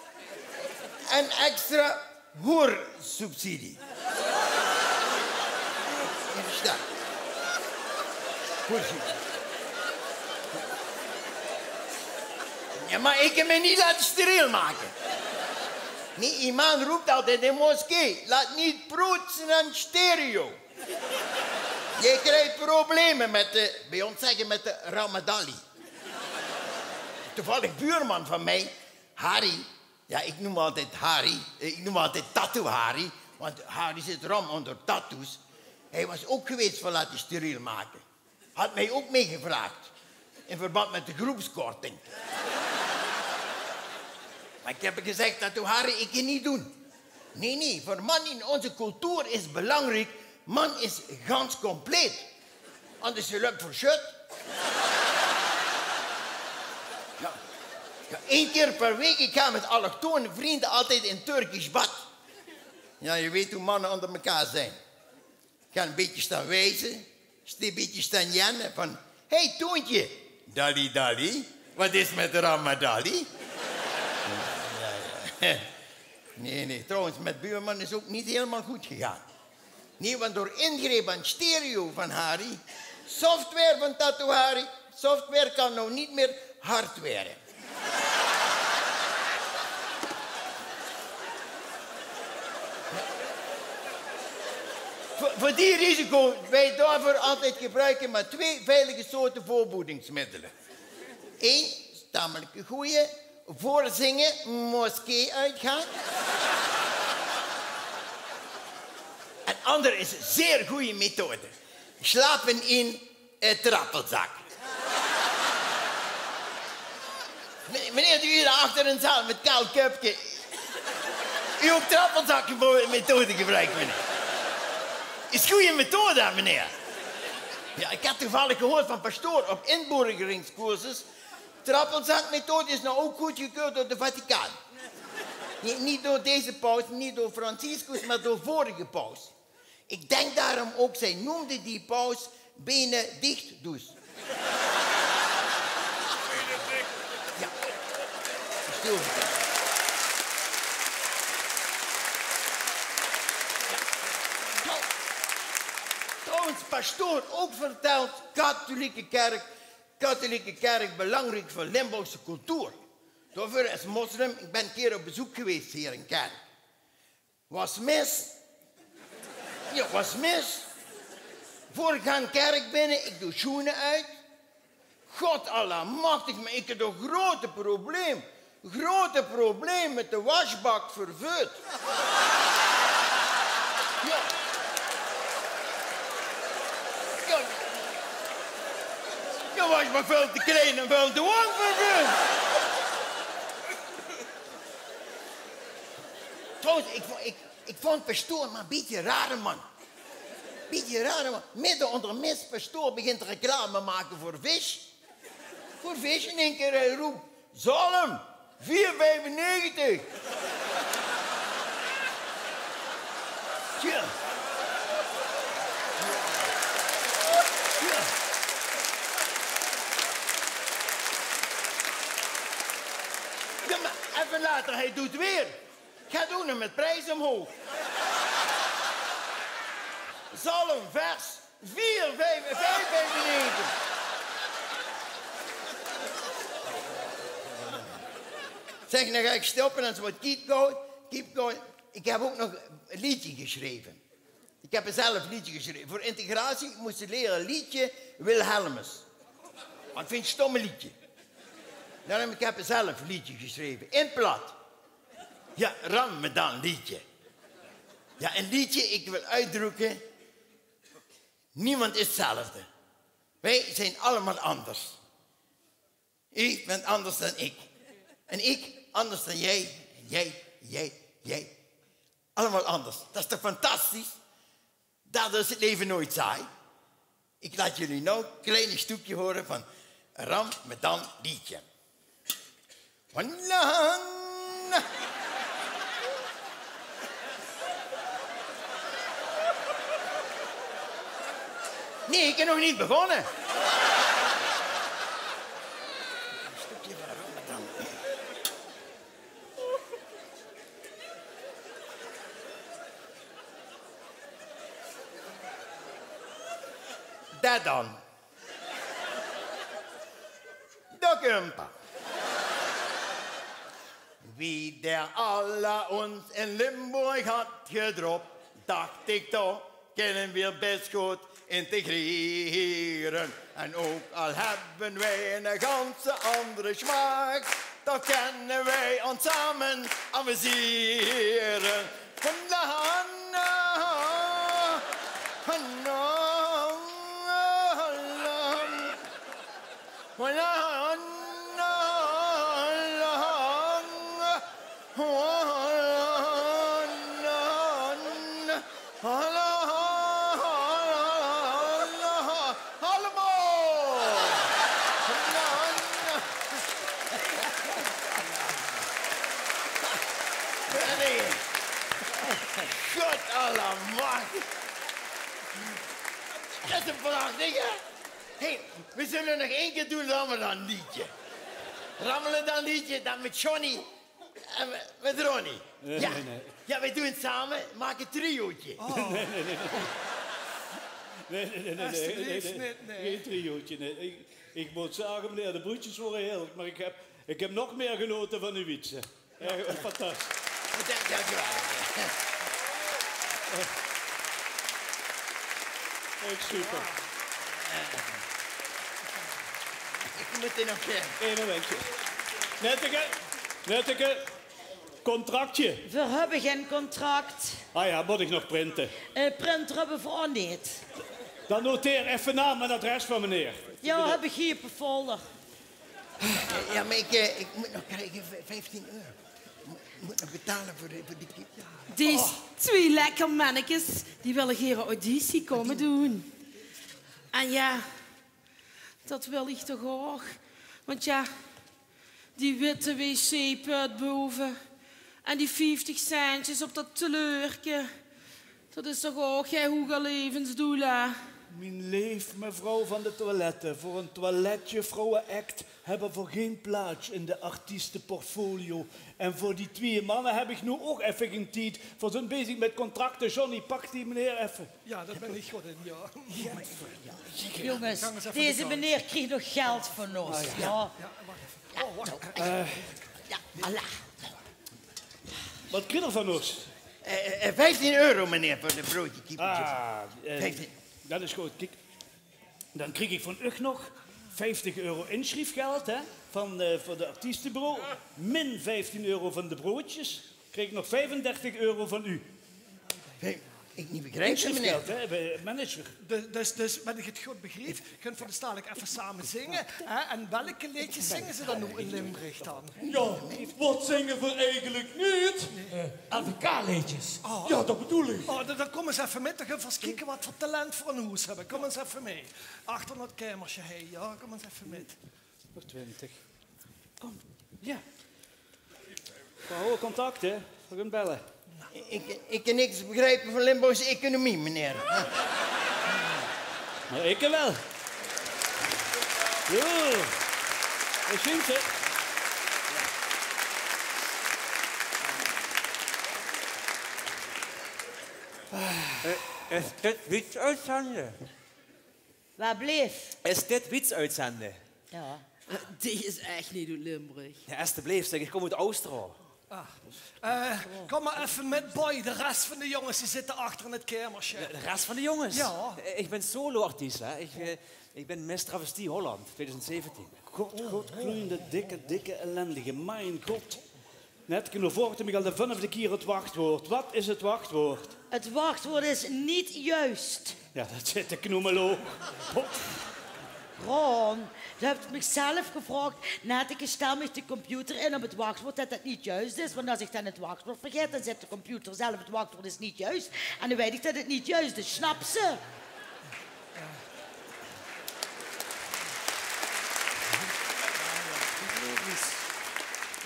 en extra hoersubsidie. Jao, versjtaon. Hoersubsidie. Jao, mer ich kin mich neet laote steriel make. Nae, iemes roop altied in de moskee: laat niet prutsen aan stereo. Geer kriegt probleme mit de, bie ós zègke, mit de ramadali. Toevallig buurman van mich, Harry, jao, ich neum 'm altied Harry. Ich neum 'm altied Tattoo Harry, want Harry zit ram ónger tattoos. Hae waas ouch gewaes veur laote steriel make. Haet mich ouch mitgevraog in verband mit de groepskorting. Mer ich höb gezag: Tattoo Harry, ich kin 't neet doon. Nae, nae, veur man in ózze cultuur is belangriek, man is gans compleet. Anders is 't leuk veur sjut. Jao. Jao, ein kier per waek, ich gaon mit allochtone vrunj altied in Turkisch bad. Jao, geer weit wie manne ónger mekaar zeen. Gaon e bietje sjtaon wieze, sjtaon e bietje sjtaon jenne van: "Hey, Toontje." "Dali, dali, wat is mit Ramadali?" Jao, jao. Nae, nae, trouwens, mit buurman is ouch neet hielemaol good gegaon. Nae, want door ingreep aan stereo van Harry, software van Tattoo Harry, software kan now neet mier hardware. Veur, veur die risico, wej daoveur altied gebroeke mer twee veilige soorte veurboedingsmiddele. Ein tamelik gooj: veurzinge, moskee oetgaon. En anger is 'n zeer gooj methode: sjlaope in 'ne trappelzak. Meneer, meneer, doe hie achter in de zaal mit kaal köpke. Doe ouch trappelzakmethode gebroeke, meneer? Is gooj methode, meneer. Jao, ich höb toevallig gehuurd van pastoor op inburgeringscursus: trappelzakmethode is now ouch goodgekeurd door de Vaticaan. Neet, neet door deze paus, neet door Franciscus, mer door vörige paus. Ich dink daorum ouch, zie neumde die paus Benedictus. Jao. Versteer. Jao. Trouwens, pastoor ouch verteld: katholieke kerk, katholieke kerk belangriek veur Limburgse cultuur. Daoveur es moslim, ich bön 'ne kier op bezeuk gewaes hie in kerk. Waas mis. Jao, waas mis. Veur ich gaon kerk binne, ich doon sjoene oet. God allemachtig, mer ich höb e groete probleem. Groete probleem mit de wasbak veur veut. Jao. Jao. Jao, wasbak väöl te klein en väöl te lang veur veut. Trouwens, ich vo-, ich, ich vónj pastoor mer e bietje 'ne rare man. Bietje raar, hè, mer midde ónger de mis, pastoor begint reclame make veur vis. Veur vis in ein kier, hae roop: "Zalm, vier vijfennegentig." Tja. Tja. Jao, mer effe later, hae doot weer. Geit ouch nog mit pries ómhoog. Zalm, vers, vier, vief, vief vijfennegentig. Zèk, noe gaon ich stoppe en ze mót keep going, keep going. Ich höb ouch nog ein leedje gesjreve. Ich höb zelf ein leedje gesjreve. Veur integratie mós se liere leedje Wilhelmus. Want ich vinj 't ein sjtóm leedje. Daoróm, ich höb zelf ein leedje gesjreve. In 't plat. Jao, Ramadan leedje. Jao, ein leedje, ich wil oetdrökke: niemand is 'tzelfde. Weej zeen allemaol anders. Uch bent anders dan ich. En ich anders dan dich. En dich, dich, dich. Allemaol anders. Det is toch fantastisch? Daodoor is 't laeve noeats saai. Ich laot uch noe ein klein sjtökske hure van Ramadan leedje. Ramadan. Nae, ich bön nog neet begós. Ein sjtökske van Ramadan. Det dan. Dao kump 'r. Wie der Allah uns in Limburg hat gedroppt, dacht ich doch, kunnen wir best goed integreren. En ook al hebben wij een ganse andere smaak, toch kunnen wij ons samen amuseren. Vandaag, vandaag, Allemaol! Allee. God allemachtig. Det is ein prachtige. Hey, we zulle nog ein kier doon, Ramadan leedje. Ramadan leedje, det mit Johnny en mit, mit Ronnie. Nae, jao, nae, nae. Jao, we doon 't same, make ein triootje. Oh. Nae, nae, nae, nae. Nae, nae, nae, nae, nae, nae. Alsjeblieft neet, nae. Gein triootje, nae. Ich, ich mót zage, meneer, de broodjes wore heerlik, mer ich höb, ich höb nog mieë genaote van uw wietse. Ech fantastisch. Bedank, dank u wel. Ech super. Ich mót d'r nog, eh, ein momentje. Netteke, Netteke, contractje. Veer höbbe gein contract. Ah jao, mót ich nog printe. Eh, printer höbbe veer ouch neet. Dan noteer effe naam en adres van meneer. Jao, höb ich hie op de folder. Jao, mer ich, eh, ich mót nog kriege, v-, vieftien euro. Mót, mót nog betale veur de, veur die kiep. Die is, oh, twee lekker mennekes, die wille hie auditie kómme doon. En jao, det wil ich toch ouch. Want jao, die witte wc-put bove en die vieftig centjes op det teleurke. Det is toch ouch gein hoege levensdoel, hè? Mien leef mevrouw van de toilette, veur ein toiletjuffrouwe-act höbbe v'r gein plaats in de artiesteportfolio. En veur die twieë manne höb ich noe ouch effe gein tied. V'r zeen bezig mit contracte. Johnny, pak die meneer effe. Jao, dao bön ich good in, jao. Jónges, deze meneer krieg nog geld van ós. Jao. Jao, wach effe. Oh, wach. Eh. Jao, Allah. Waat krieg 'r van ós? Eh, eh, vieftien euro, meneer, veur de broodje kiepeltjes. Ah, eh, vieftien. Det is good. Kiek, dan krieg ich van uch nog vieftig euro insjriefgeld, hè, van, eh, veur de artiestebureau. Min vieftien euro van de broodjes. Krieg ich nog viefendertig euro van u. Hey. Ik niet begrijp, meneer. Hè, manager. Dus, dus, dus, wen ich 't good begriep, kónne v'r dus dalik effe same zinge, hè? En welke leedjes zinge ze dan noe in Limburg dan? Ja, wat zinge v'r eigelik neet? Eh, L V K-leedjes. Oh. Ja, dat bedoel ik. Oh, dan, dan kóm ins effe mit, dan gaon v'r ins kieke wat v'r talent veur in hoes höbbe. Kóm ins effe mit. Achter 't kamerke, hè. Ja, kóm ins effe mit. Nog twintig. Kom, ja. V'r hawwe contact, hè? V'r gaon belle. Ik, ik kan niks begrijpen van Limburgse economie, meneer. Maar ik wel. Joe. Daar zien ze. Eh, is dit wietsuitzende? Waar bleef? Is dit wietsuitzende? Ja. Die is echt niet uit Limburg. Ja, estebleef, zeg, ik kom uit Oosterhout. Ah. Eh, kóm mer effe mit, Boy. De res van de jónges, die zitte achter in 't kamerke. De, de res van de jónges? Ja. Eh, ik ben solo-artiest, hè. Ik, eh, ik ben Miss Travestie Holland tweeduizend zeventien. God, god, gloeiende, dikke, dikke ellendige. Mijn god. Net, noe vraog ik mich al de vunfde kier het wachtwoord. Wat is het wachtwoord? Het wachtwoord is niet juist. Ja, dat zit ik noe mer ook. Ron, du höbs mich zelf gevraogd, net, ik stel mich de computer in op het wachtwoord, dat dat niet juist is. Want als ik dan het wachtwoord vergaet, dan zet de computer zelf het wachtwoord is niet juist. En dan weet ik dat het niet juist is. Snaps se?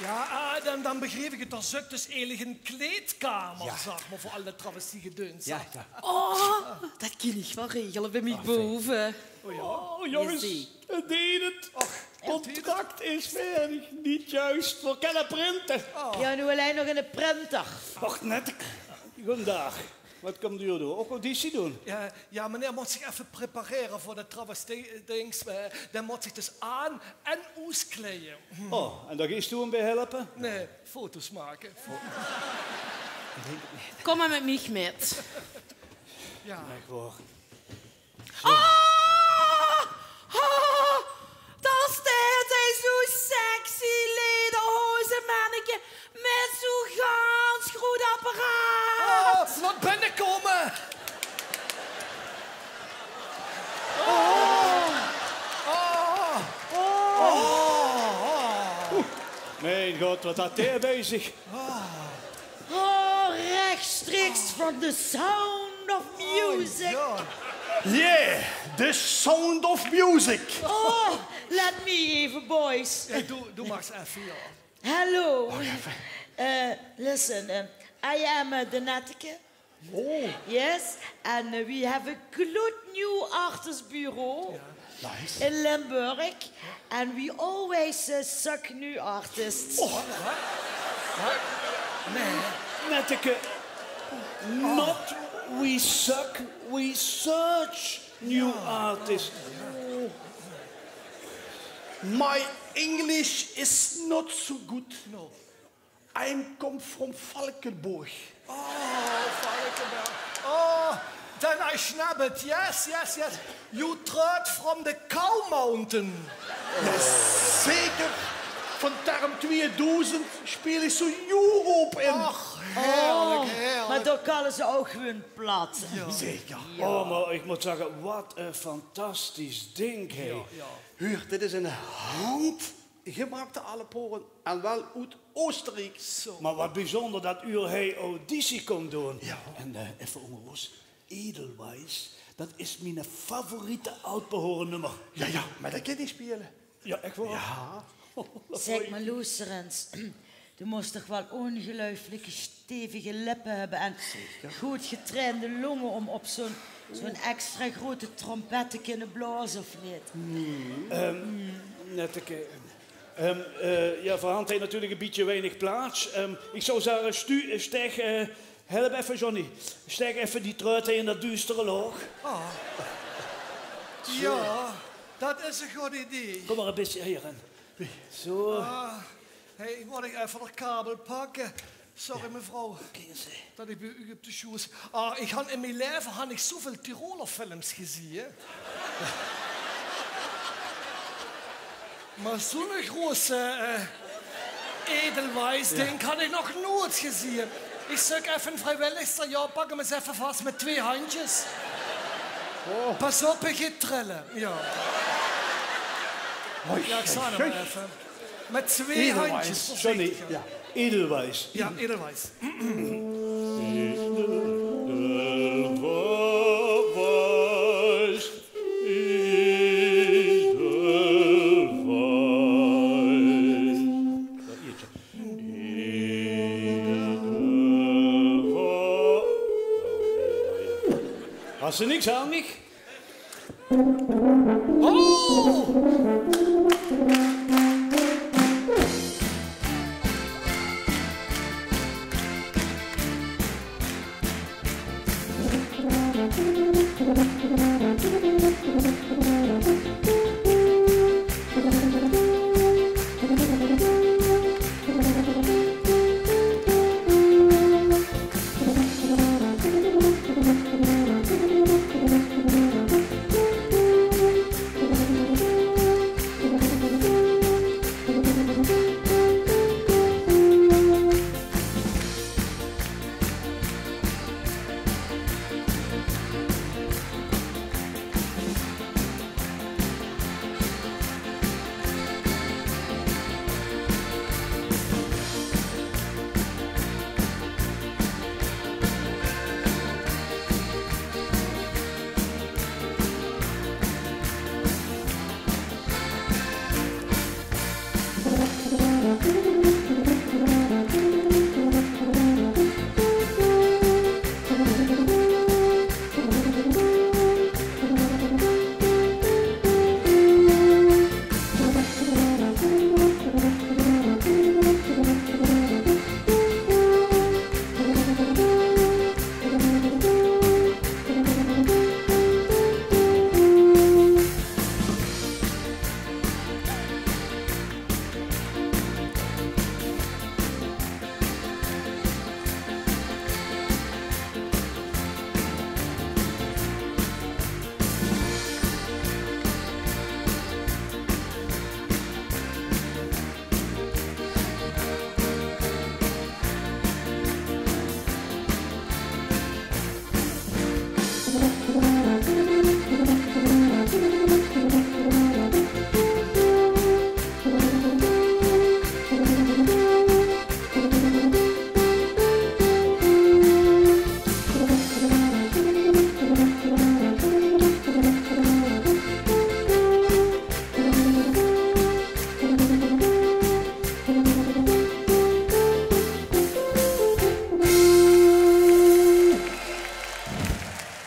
Ja, eh, dan, dan begreep ik het. Dao zit dus eigelik ein kleedkamer, zeg maar, voor al dat travestiegedeuns. Ja, ja. Oh, dat kan ik wel regelen bij mich boven. Oh, ja? Oh, jongens, het deed het. Och, contract is fertig. Niet juist. V'r kónne printe. Oh. Ja, noe allein nog in de printer. Och, net. Goedendaag. Wat kómp geer doon? Ook auditie doon? Ja, ja, meneer mót zich effe preparere veur de travestie-dings. Eh, dae mót zich dus aan- en oeskleie. Oh, en dao geis doe 'm bij helpe? Nee, foto's make. Kom maar met mich mit. Ja. Echt waar. Ah! Ah! Dao steit 'r, zoe'n sexy lederhozenmenneke mit zoe'n gans groet apparaat. Oh, laot binnekómme. Oh. Oh. Oh. Oeh, mijn god, wat had hij bij zich? Oh, rechtstreeks van The Sound of Music. Oh, ja. Yeah, The Sound of Music. Oh, let me even, boys. Ja, doe, doe mags effe, ja. Hello. Oh, ja, fijn. Eh, listen, eh, I am, eh, de Netteke. Oh. Yes, and, uh, we have a gloednieuw artistbureau in Limburg, and we always, uh, suck new artists. Oh. Netteke, not we suck, we search new artists. My English is not so good. No. I come from Valkeberg. Oh, Valkeberg. Oh, then I snap it. Yes, yes, yes. You trot from the Cow Mountain. Jazeker. Van Term tweedoezend speel ik zo Europe in. Ach, heerlijk, heerlijk. Maar dan kallen ze ook gewoon plat. Ja. Zeker. Ja. Oh, maar ik moet zeggen, wat een fantastisch ding, hè. Ja, ja. Huur, dit is een hand gemaakte Alepporen en wel uit Oostenrijk. Zo. Maar wat bijzonder dat uur hei auditie komt doen. Ja. En, eh, effe ónger ós, Edelweiss, dat is mijn favoriete Alepporen-nummer. Ja, ja, maar dat kan ik spelen. Ja, echt waar? Ja. Zeg maar, loester ins. Du mós toch wel ongeluiflijk stevige lippen hebben en goed getrainde longen om op zo'n, zo'n extra grote trompet te kunnen blazen, of niet? Ehm, Netteke, ehm, eh, ja, v'r hant hei natuurlijk een bietje weinig plaats. Ehm, ik zou zeggen, stu-, eh, steg, eh, help effe, Johnny. Steg effe die treut in dat duustere loog. Ah. Zo. Ja, dat is een goed idee. Kom maar een beetje hierin. Zo. Ah. Hey, ik word effe de kabel pakke. Sorry, mevrouw, dat ik bij u op de sjoes. Ah, ik han in mijn leven han ik zoveel Tiroler films gezien. Maar zo'n grote, eh, Edelweiss ding han ik nog nooit gezien. Ich zeuk effe 'ne vriewilligster. Jao, pak 'm ins effe vas mit twee handjes. Pas op, hae geit trille. Jao. Jao, ich zag 't mer effe. Mit twee handjes, veurzichtig. Jao, edelwies. Jao, edelwies. Has se niks aan mich? Oh!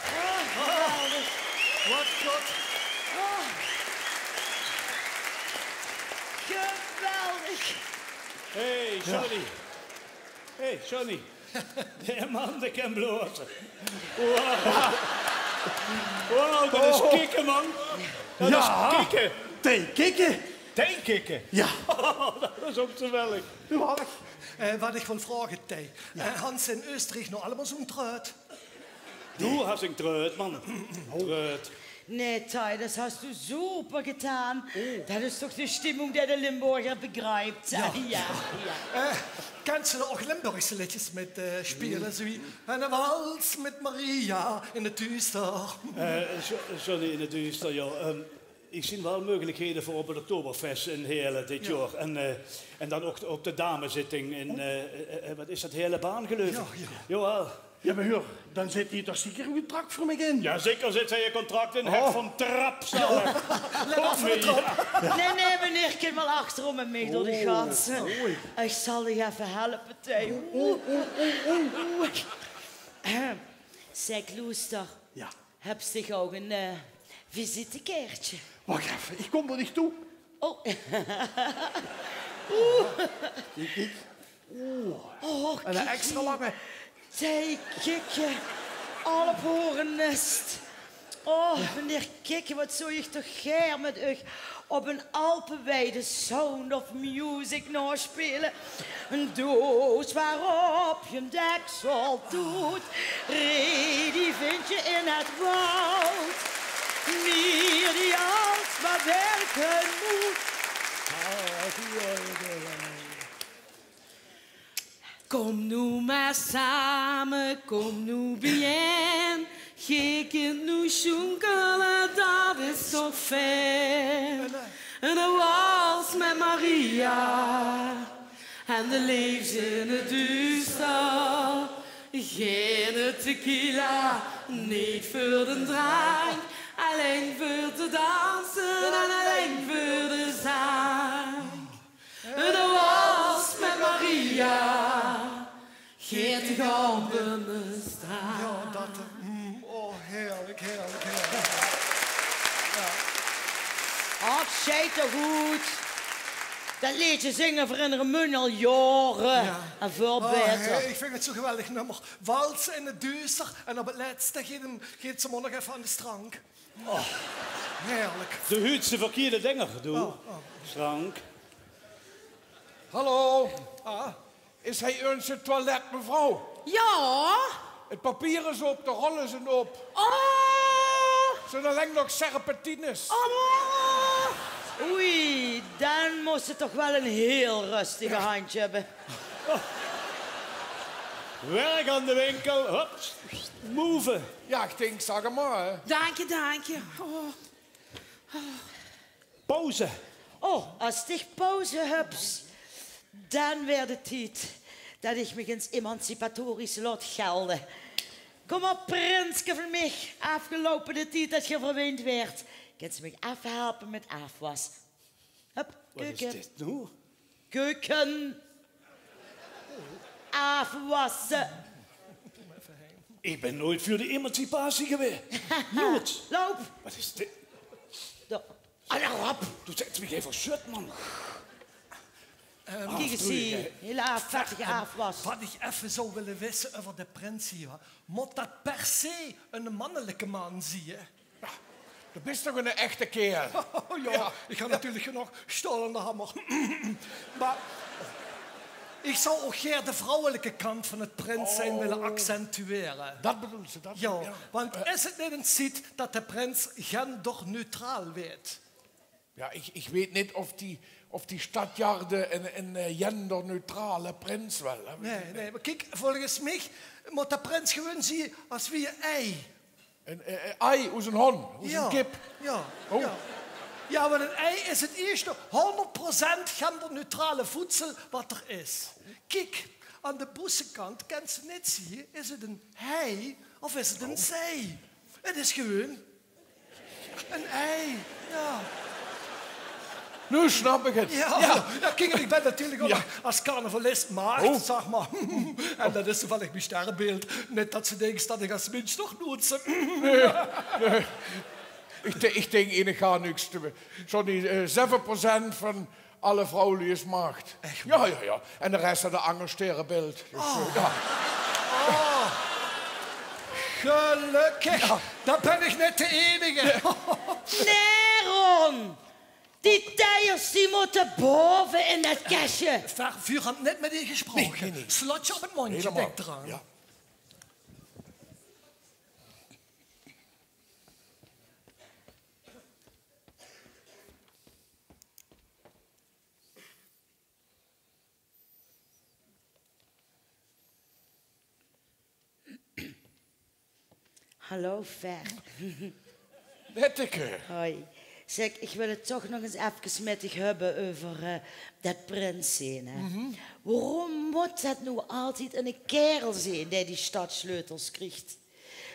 Geweldig. Wat god. Oh. Geweldig. Hey, Johnny. Hey, Johnny. De man, dae kan blaoze. Wow. Wow, dat is kikke, man. Dat is kikke. Thei kikke. Thei kikke? Jao. Dat is ouch geweldig. Geweldig. Eh, wat ich wil vraoge, Thei. Jao. Eh, hant se in Österriek nog allemaol zoe'n trööt? Du hast 'n trööt, man. Trööt. Nae, Thei, dat hast du super gedaon. Oh. Dat is toch de stimmung, die de Limburger begriep. Jao. Jao, jao. Eh, kans se ouch Limburgse leedjes mit, eh, speule, zoe wie 'ne wals mit Maria in 't duuster? Eh, zo-, Johnny, in 't duuster, jao. Ehm, ich zeen waal meugelikhede veur op 't Oktoberfest in Heële dit jaor. En, eh, en dan ouch op de dameszitting in, eh, eh, eh, wat is dat, Heëlebaan, geleuf ich? Jao, jao. Jawaal. Jao, mer huur, dan zit hie toch zeker 'n contract veur mich in? Jao, zeker zit hie 'n contract in. Oh. Hert van Trap, zal ich. Let op veur de trap. Nae, nae, meneer, kin waal achterom mit mich door de gans. Oei. Ich zal dich effe helpe, Thei. Oei, oei, oei, oei. Zèk, loester. Jao. Höbs dich ouch 'n, eh, visitekaertje? Wach effe, ich kóm d'r neet toe. Oh. Oeh. Kiek, kiek. Oeh. Oh, kiek hie. 'Ne extra lange. Thei Kikke. Alphoornnest. Oh, meneer Kikke, wat zów ich toch gaer mit uch op 'n Alpeweide Sound of Music naospeule. 'n Doos waorop je 'n deksel doet, die vind je in het woud. Mier die als maar werken moet. Kom noe mer same, kom noe biejein. Geej kint noe sjoenkele, dat is toch fijn. En 'ne wals met Maria. En de leefs in 't duuster. Geine tequila, neet veur den drank. Allein veur te danse en allein veur de zang. En de wals met Maria. Geet de golven staan. Jao, dat, eh, mm, oh, heerlijk, heerlijk, heerlijk. Jao. Och, sjei toch good. Dat leedje zinge v'r in Remunj al jaore. Jao. En väöl baeter. Oh, hè, ich vinj 't zoe'n geweldig nummer. Wals in 't duuster en op 't lètste geet 'm, geet ze mer nog effe aan de strank. Oh, heerlijk. De huuts de verkierde dinger, doe. Oh, oh. Strank. Hallo. Ah. Is hie örges 't toilet, mevrouw? Jao. 't Papier is op, de rolles zeen op. Oh. Zeen allein nog serpentines. Oh. Oei, dan mós se toch waal ein hiel rustig handje höbbe. Werk aan de winkel. Hup. Move. Jao, ich dink, zag 't mer, hè. Dank je, dank je. Oh. Pauze. Oh, es dich pauze höbs, dan waert 't tied dat ich mich ins emancipatorisch laot gelde. Kóm op, prinske van mich, aafgeloupe tied dat geej verwindj waert, kins se mich aafhelpe mit aafwasse. Hup, keuke. Waat is dit noe? Keuke. Aafwasse. Ich bön noeit veur de emancipatie gewaes. Noeit. Loup. Waat is dit? Doe. Allee, rap. Doe zèts mich effe sjut, man. Kiek ins hie, hiel aafwassie, aafwas. Waat ich effe zou wille wisse euver de prins hie, mót dat per se eine mannelike man zeen? Jao, doe bis toch eine echte kaerel? Oh, jao, ich han natuurlik genóg staol aan de hamer. Mer ich zou ouch gaer de vrouwelike kant van 't prins zeen wille accentuere. Dat bedoels se, dat... Jao, want is 't neet ins tied dat de prins genderneutraal waert? Jao, ich, ich weit neet of die, of die Stadjarde ein, ein, eh, genderneutrale prins wèlt, hè. Nae, nae, mer kiek, volges mich mót de prins gewoon zeen es wie ein ei. Ein, eh, eh, ei, oes ein hond, oes ein kip. Jao, jao. Jao, want ein ei is 't ierste hónderd procent genderneutrale voedsel wat d'r is. Kiek, aan de boesekant kins se neet zeen, is 't ein hei of is 't ein zij? 't Is gewoon Ein ei, jao. Noe snap ich 't. Jao, jao, kiek, ich bön natuurlik ouch nog es carnavalist maagd, zag mer. En dat is toevallig mien sterrebeeld. Neet dat se dinks dat ich es mins toch noets... Nae, nae. Ich dink, ich dink, ich gaon niks te... Sorry, eh, zeve procent van alle vrouwluuj is maagd. Ech? Jao, jao, jao. En de res haet ein anger sterrebeeld. Dus, eh, jao. Oh. Gelökkig. Jao. Dan bön ich neet de einige. Nae, Ron. Die teiers, die mótte bove in dat kèsje. Ver-, vuur han neet mit die gesproke. Nae, nae, nae. Slotje op 't móndje, dink d'raan. Jao. Hallo, Fer. Netteke. Hoi. Zèk, ich wil 't toch nog ins efkes mit dich höbbe euver, eh, dat prins zeen, hè. Waorom mót dat noe altied eine kaerel zeen dae die stadsleutels kriegt?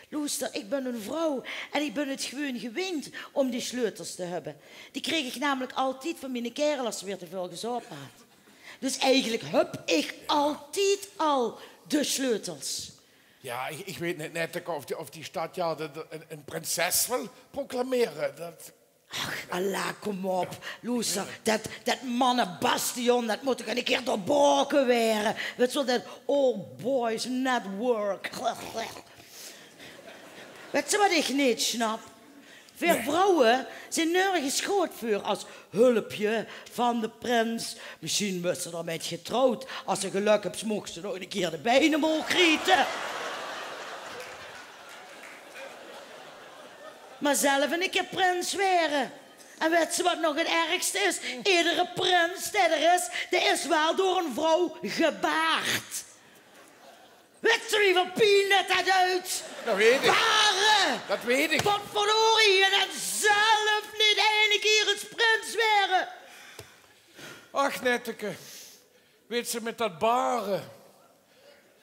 Loester, ich bön ein vrouw en ich bön 't gewoon gewindj óm die sleutels te höbbe. Die kreeg ich namelik altied van miene kaerel es ze weer te väöl gezaope haet. Dus eigelik höb ich altied al de sleutels. Jao, ich, ich weit neet, Netteke, of die, of die stadjarde ein, ein prinses wil proclamere. Dat Ach, alla, kóm op. Loester, dat, dat mannebastion, dat mót toch ein kier doorbroke waere. Wèts se waal, dat All Boys Network. Wèts se waat ich neet snap? Veer vrouwe zeen nörges good veur es hulpje van de prins. Mesjien waers se d'r mit getrouwd. Es se gelök höbs, moogs se nog ein kier de bein ómhoog riete. Mer zelf ein kier prins waere. En wèts se waat nog 't ergste is? Edere prins dae d'r is, dae is waal door ein vrouw gebaard. Wèts se wieväöl pien det det duit? Det weit ich. Bare! Det weit ich. Potverdorie, en dan zelf neet eine kier ins prins waere. Ach, Netteke. Wèts se, mit det bare,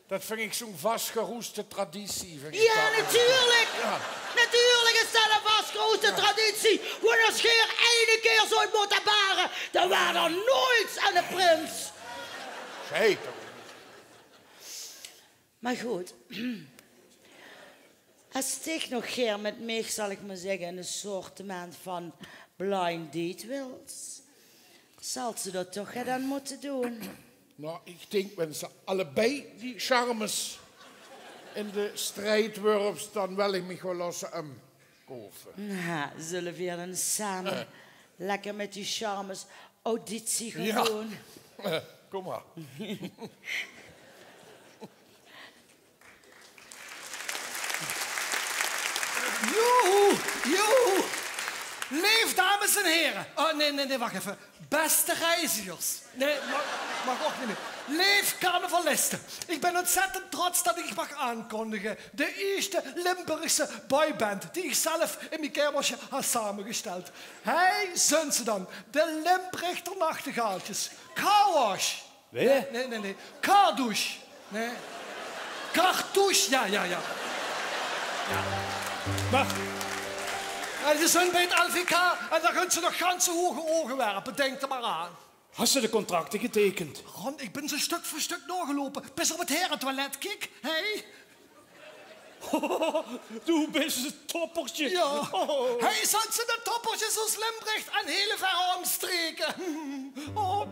det vinj ich zoe'n vasgeroeste traditie, vinj ich det. Jao, natuurlik. Jao. Natuurlik is det ein vasgeroeste traditie. Want es geer eine kier zouwt mótte bare, dan waert d'r noeits eine prins. Zeker. Mer good. Es dich nog gaer mit mich, zal ich mer zègke, ein assortiment van blind date wils, zals se det toch get aan mótte doon. Noe, ich dink, wens se allebei die charmes in de strijd wurps, dan wil ich mich waal laote umkoupe. Noe, zulle veer dan same lekker mit die charmes auditie gaon doon? Kóm mer. Joehoe, joehoe. Leef dames en here. Oh, nae, nae, nae, wach effe. Bèste reizigers. Nae, maag, maag ouch neet mie. Leef carnavaliste. Ich bön ontzettend trots det ich uch maag aankondige de ierste Limburgse boyband die ich zelf in mien kaemersje haw samegesteld. Hei zunt ze dan, de Limprechter Nachtegaaltjes. Car Wash. Wae? Nae, nae, nae. Car Douche. Nae. Cartouche, jao, jao, jao. Jao. Mer, en ze zunt bie 't L V K en dan gunt ze nog ganse hoge ouge werpe. Dink d'r mer aan. Has se de contracte geteikend? Ron, ich bön ze stök veur stök naogeloupe. Bis op 't heretoilet, kiek. Hei. Doe bis 't toppertje. Jao. Oh. Hei, zeen ze de toppertjes oes Limbrich en hiel verre omstreke. Oh.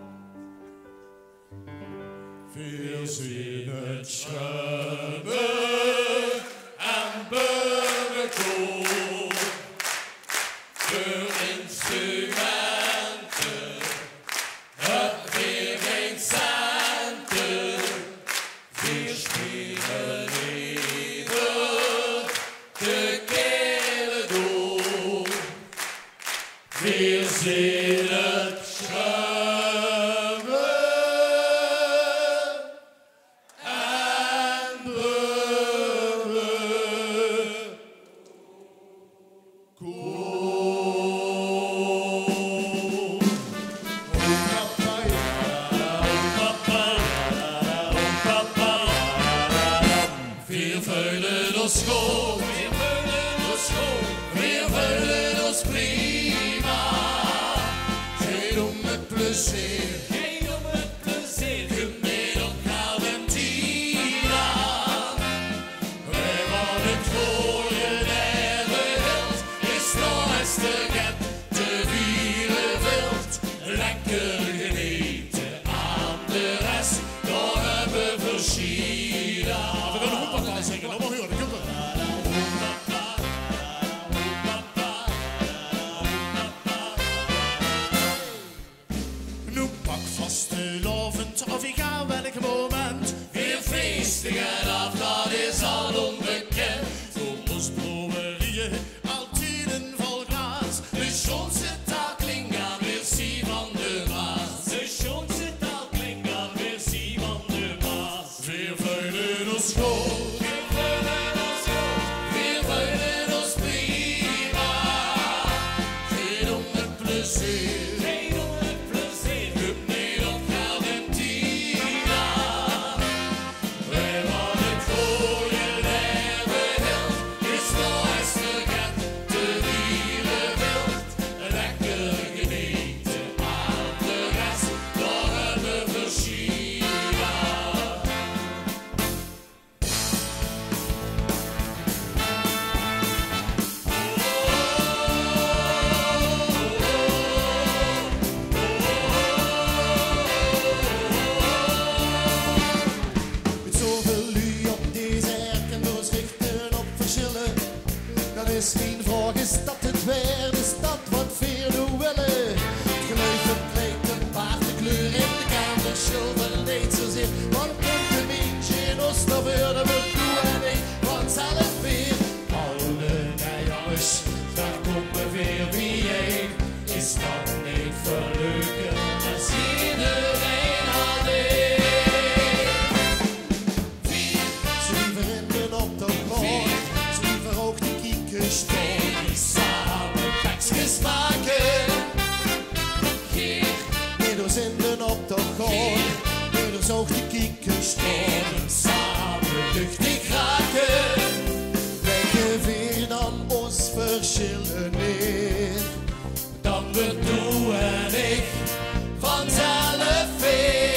Veer zeen 't Sjrubbe en Bubbekoor. Veur instrumente höb veer gein cente. Veer speule leever te kere door. Veer zeen 't Sjrubbe en Bubbekoor. Veer veule ós good, veer veule ós good, veer veule ós prima. 't Geit óm 't plezeer, 't geit óm 't plezeer. Kump neet óm geld en tied aan. Wae van 't gooje derde hilt, is d'r bèste get te viere vilt. Lekker genete aan de res, dao höbbe veer sjiet aan. Laot v'r 'n hoepapa zinge, laot mer hure, kump 'r. Noe pak Zinde op de grond, veer zoog de kiekers stónge. Same duchtig rake, lègke veer dan ós versjille neer. Dan weurt doe en ich vanzelf veer.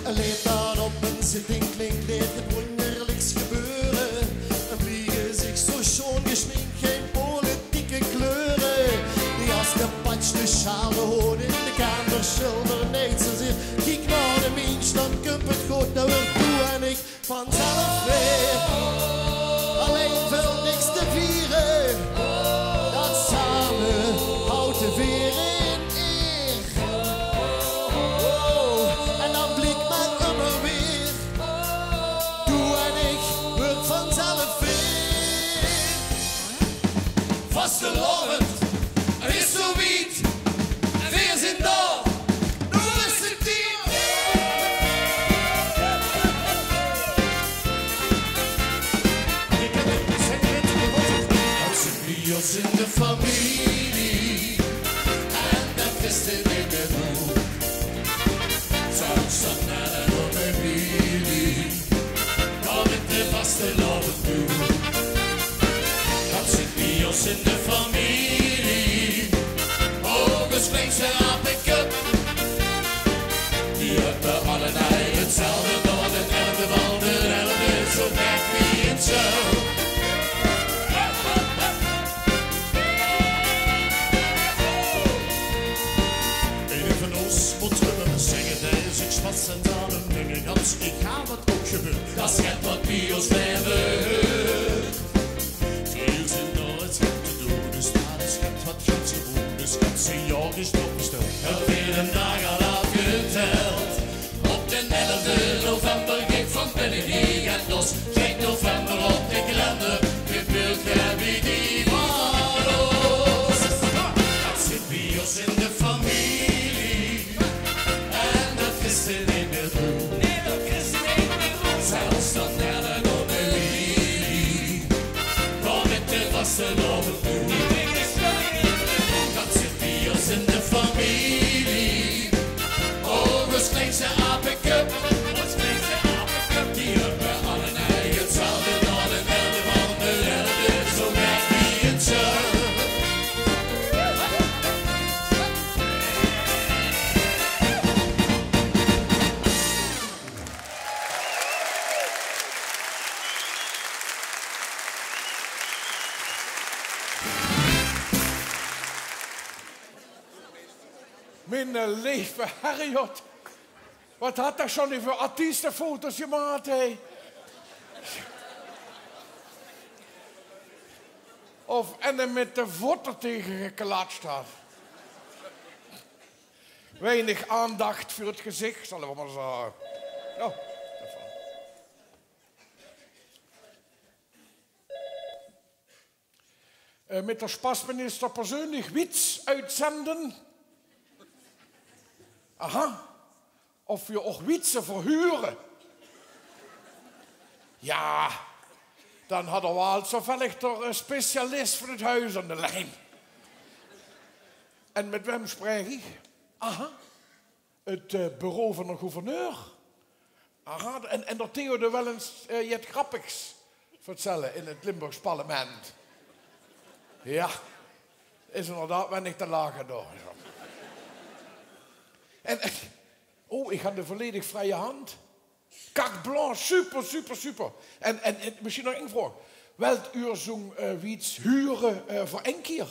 Allein dan op ein zitting klink d'r get wónderliks gebeure. Ein blie gezich, zo sjoon gesjmink, gein politieke kleure. De jas, de patsj, de sjaal, de hood in de kamer, sjilder neet zozeer. Kiek nao de minsj, dan kump 't good, dan weurt doe en ich vanzelf veer. Allein veur niks te viere, dat same hawte veer in eer. Oh, en dan bliek mer ummer weer, doe en ich weurt vanzelf veer. Vastelaovend, 't is zo wied, veer zeen dao. Noe is 't tied. Dat zit bie ós in de femilie. En dat is de dikke doel. Zelfs dan nao de familie. Nao mit de vastelaovend toe. Dat zit bie ós in de femilie. Ouch ós kleinste aapekop. Die höbbe allebei 'tzelfde, nao de derde van de derde, zo gek wie 'n sjel. Eine van ós mót ummer zègke, det is 'n sjpas en dan 'n ding. Gans, ich haaj 't ouch gebeurd. Dat is get wat bie ós laeve huurt. Veer zeen noeats get te doon, dus dat is get wat gans gewoon is. Gans jaor is 't opgesteld, höbbe veer de daag al aafgeteld. Op d'n elfde november geit van binne hie en los. Twieë november op de kalender gebeurt get bie die van ós. Dat zit bie ós in de femilie. En dat kriegs se neet mieë troew. Nae, dat kriegs se neet mieë troew. Zelfs dan derde op de linie. Nao mit de vastelaovend toe. Dat zit bie ós in de femilie. Ouch ós kleinste aapekop. Ós kleinste aapekop. Die höbbe allebei 'tzelfde, nao de derde van de derde, zo gek wie 'n sjel. Miene leve Herrjot. Wat hat d'r sjoon veur artiestefoto's gemaat, hè? Of enne mit de voot d'r tege geklatsj hat. Weinig aandacht veur 't gezich, zalle v'r mer zage. Ja. Eh, mit d'r sjpasminister persoonlik wiets oetzende. Aha. Of v'r ouch wietse verhure. Ja, dan hat d'r waal zoeväöl d'r, eh, specialis van 't hoes aan de lien. En mit waem sjpraek ich? Aha. 't Eh, bureau van d'r gouverneur. Aha, en, en d'r Theo d'r wel ins, eh, jet grappigs vertèlle in 't Limburgs parlement. Ja, is inderdaad weinig te lache door. En, en, oh, ich han de volledig vrije hand. Carte blanche, super, super, super. En, en, en mesjien nog ein vraog. Wèlt uur zoe'n, eh, wiets hure, eh, veur ein kier?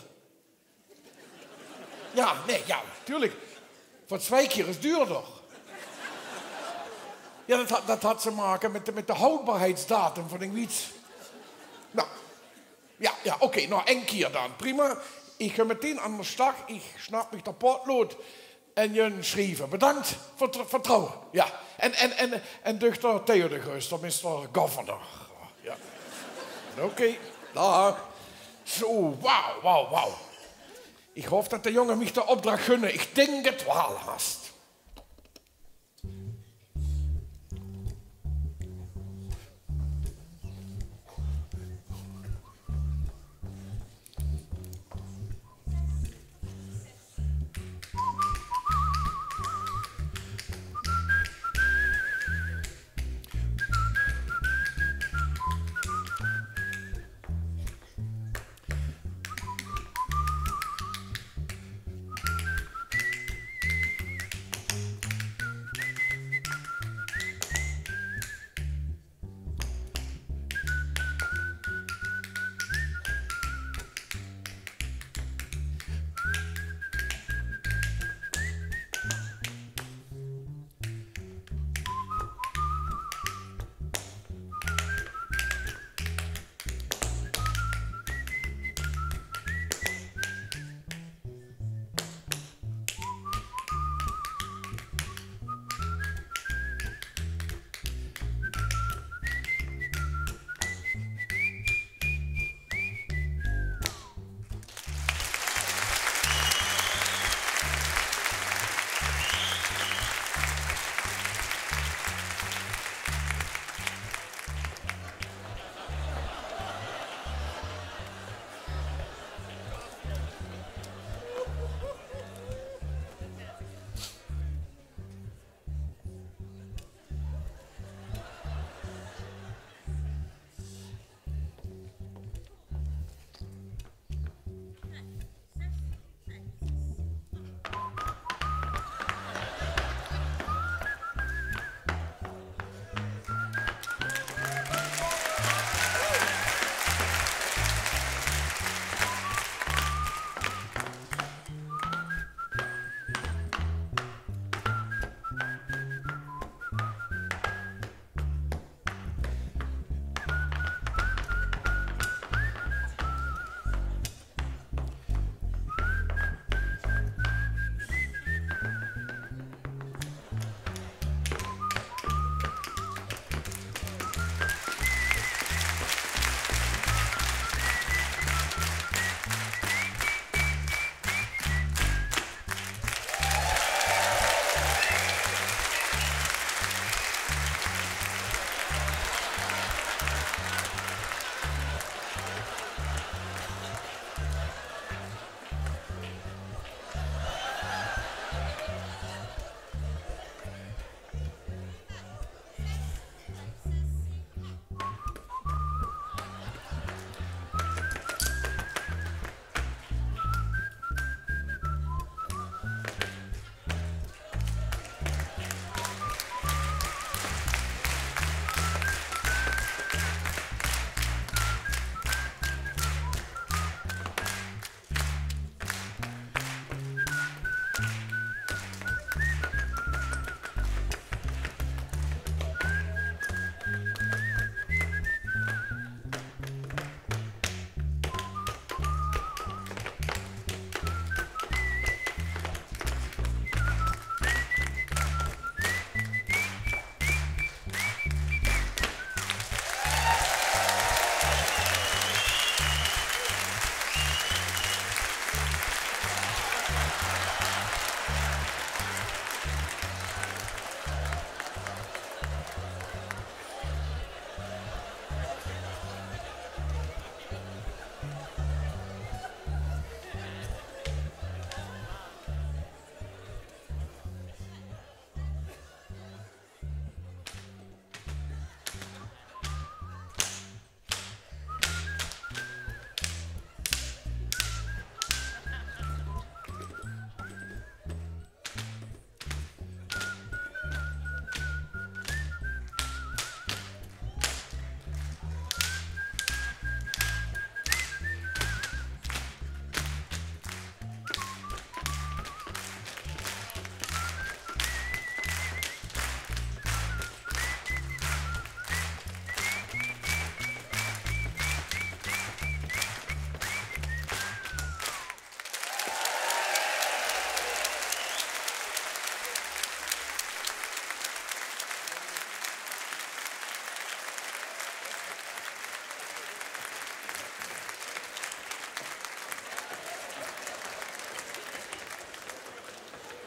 Ja, nae, ja, natuurlik. Veur tswai kier is duurder. Ja, dat hat, dat hat te make mit de, mit de houdbaarheidsdatum van dien wiets. Nou, ja, ja, oké, nou, ein kier dan. Prima. Ich gaon meteen aan de sjtag. Ich sjnap mich d'r potlood en gaon sjrieve. Bedankt veur 't vertrouwe. Ja. En, en, en, en duchter Theo de Groeter, mister Governor. Ja. Oké, daag. Zo, wauw, wauw, wauw. Ich haop dat de jónge mich d'r opdrach gunne. Ich dink 't waal haast.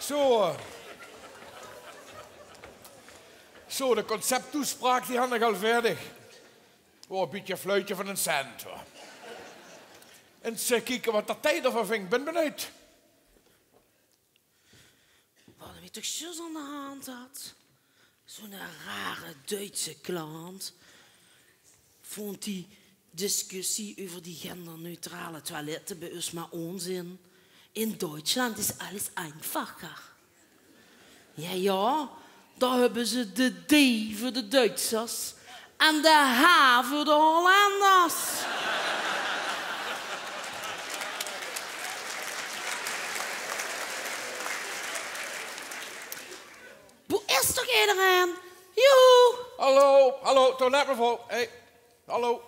Zo. Zo, de concepttoespraak, die han ich al veerdig. Oh, e bietje fluitje van 'ne cent, huur. Ins, eh, kieke wat de tij d'rvan ving. Bin benuujd. Wat ich toch zjus aan de hand had. Zo'n rare Duitse klant. Vond die discussie euver die genderneutrale toilette bie us mer onzin. In Duitsland is alles einfacher. Ja, ja, dao höbbe ze de D veur de Duitsers en de H veur de Hollenders. Boe is toch ederein? Joehoe! Hallo, hallo, toiletmevrouw. Hey, hallo.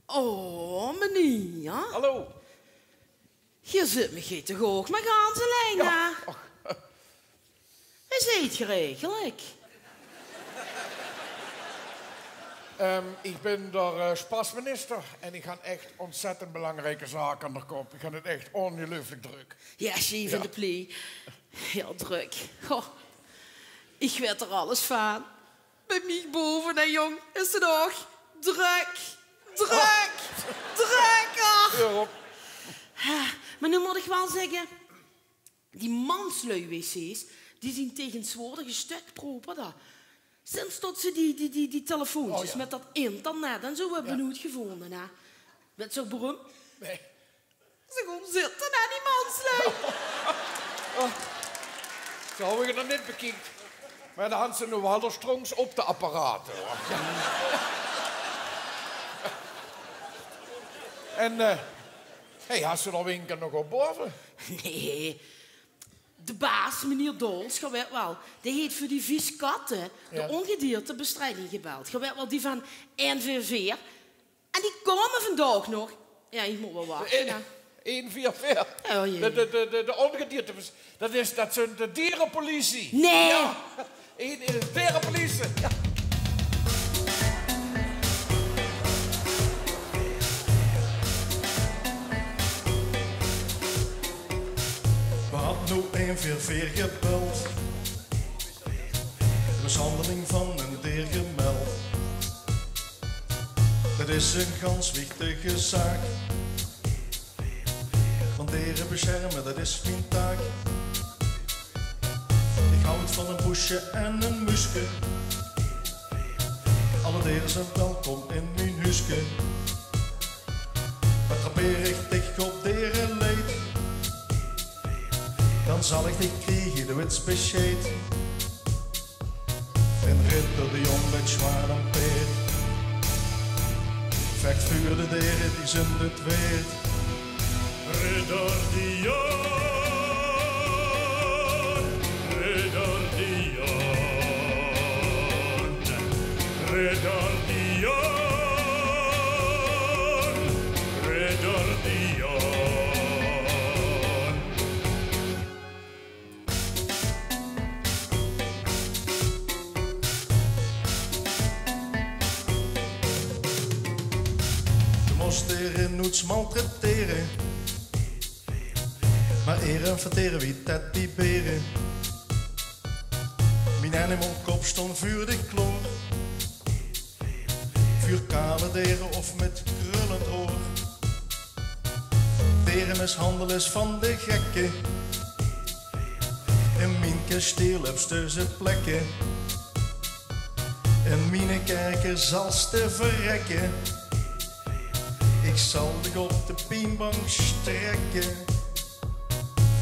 Oh, meneer. Hallo. Geer zit mich hie toch ouch mer gans allein, hè? Wie zeet geer eigelik? Ehm, ich bin d'r, eh, spasminister en ich han echt ontzettend belangrijke zaken aan de kop. Ich han 't echt ongeluiflik drök. Ja, sjie van de plie. Hiel drök. Goh, ich weit d'r alles van. Bie mich bove, hè, jóng, is 't ouch drök, drök, drök, ach. Mer noe mót ich waal zègke, die manslui-wc's, die zien tegeswoordig e stök properder. Sinds tot ze die, die, die, die telefoontjes mit dat internet en zo höbbe oetgevónje, hè. Wèt ze ouch boerum? Nae. Ze gaon zitte, hè, die manslui. Oh. Zo han ich 't nog neet bekiek. Mer dan han ze noe waal d'r strongs op de apparaten, huur. En, eh, hey, has se d'r winkel nog op bove? Nae. De baas, meneer Dols, geer wèt waal, dae heet veur die vies katte de ongediertebestrijding gebeld. Geer wèt waal, die van N V V. En die kómme vandaag nog. Ja, ich mót waal wachte, hè. N V V? Ja, ja, ja. De, de, de, de, de ongedierte, dat is, dat zunt de dierepolitie. Nae. Ja. In, in de dierepolitie. Ja. Waat noe N V V gebeld? Mishandeling van ein deer gemeld. Dat is ein gans wichtige zaak. Want dere besjerme, dat is mien taak. Ich haoj van ein poesje en ein muske. Alle dere zint welkom in mien huuske. Mer trappeer ich dich op dereleid, dan zal ich dich kriege, doe wits besjeid. En ridder de Jong mit zwaard en peerd vech veur de dere, die zint 't weerd. Ridder de Jong, ridder de Jong, ridder de Jong, ridder de Jong. Ze mós dere noets maltrettere, mer ere vertere wie teddybere. Mien animalkop stóng veur dich klaor. Veur kale dere of mit krullend haor. Dere mishandele is van de gekke. In mien kestiel höbs te ze plekke. In miene kerker zals te verrekke. Ich zal dich op de pienbank strekke.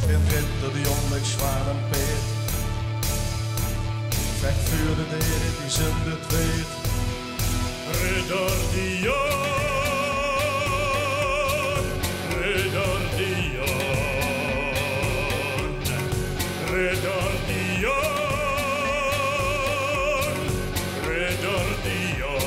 En ridder de Jong mit zwaard en peerd vech veur de dere, die zint 't weerd. Ridder de Jong, ridder de Jong, ridder de Jong, ridder de Jong.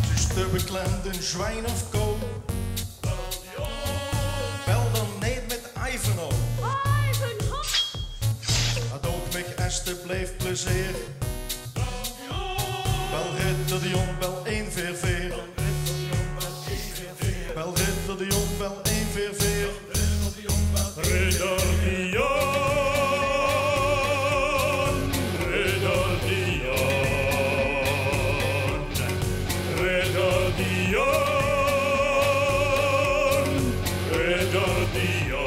Zuus te beklemd ein zwien of koe? Ze bleef plezeer. Bel Ridder Dion, bel een veer veer. Bel Ridder Dion, bel een veer veer. Ridder Dion, Ridder Dion, Ridder Dion, Ridder Dion.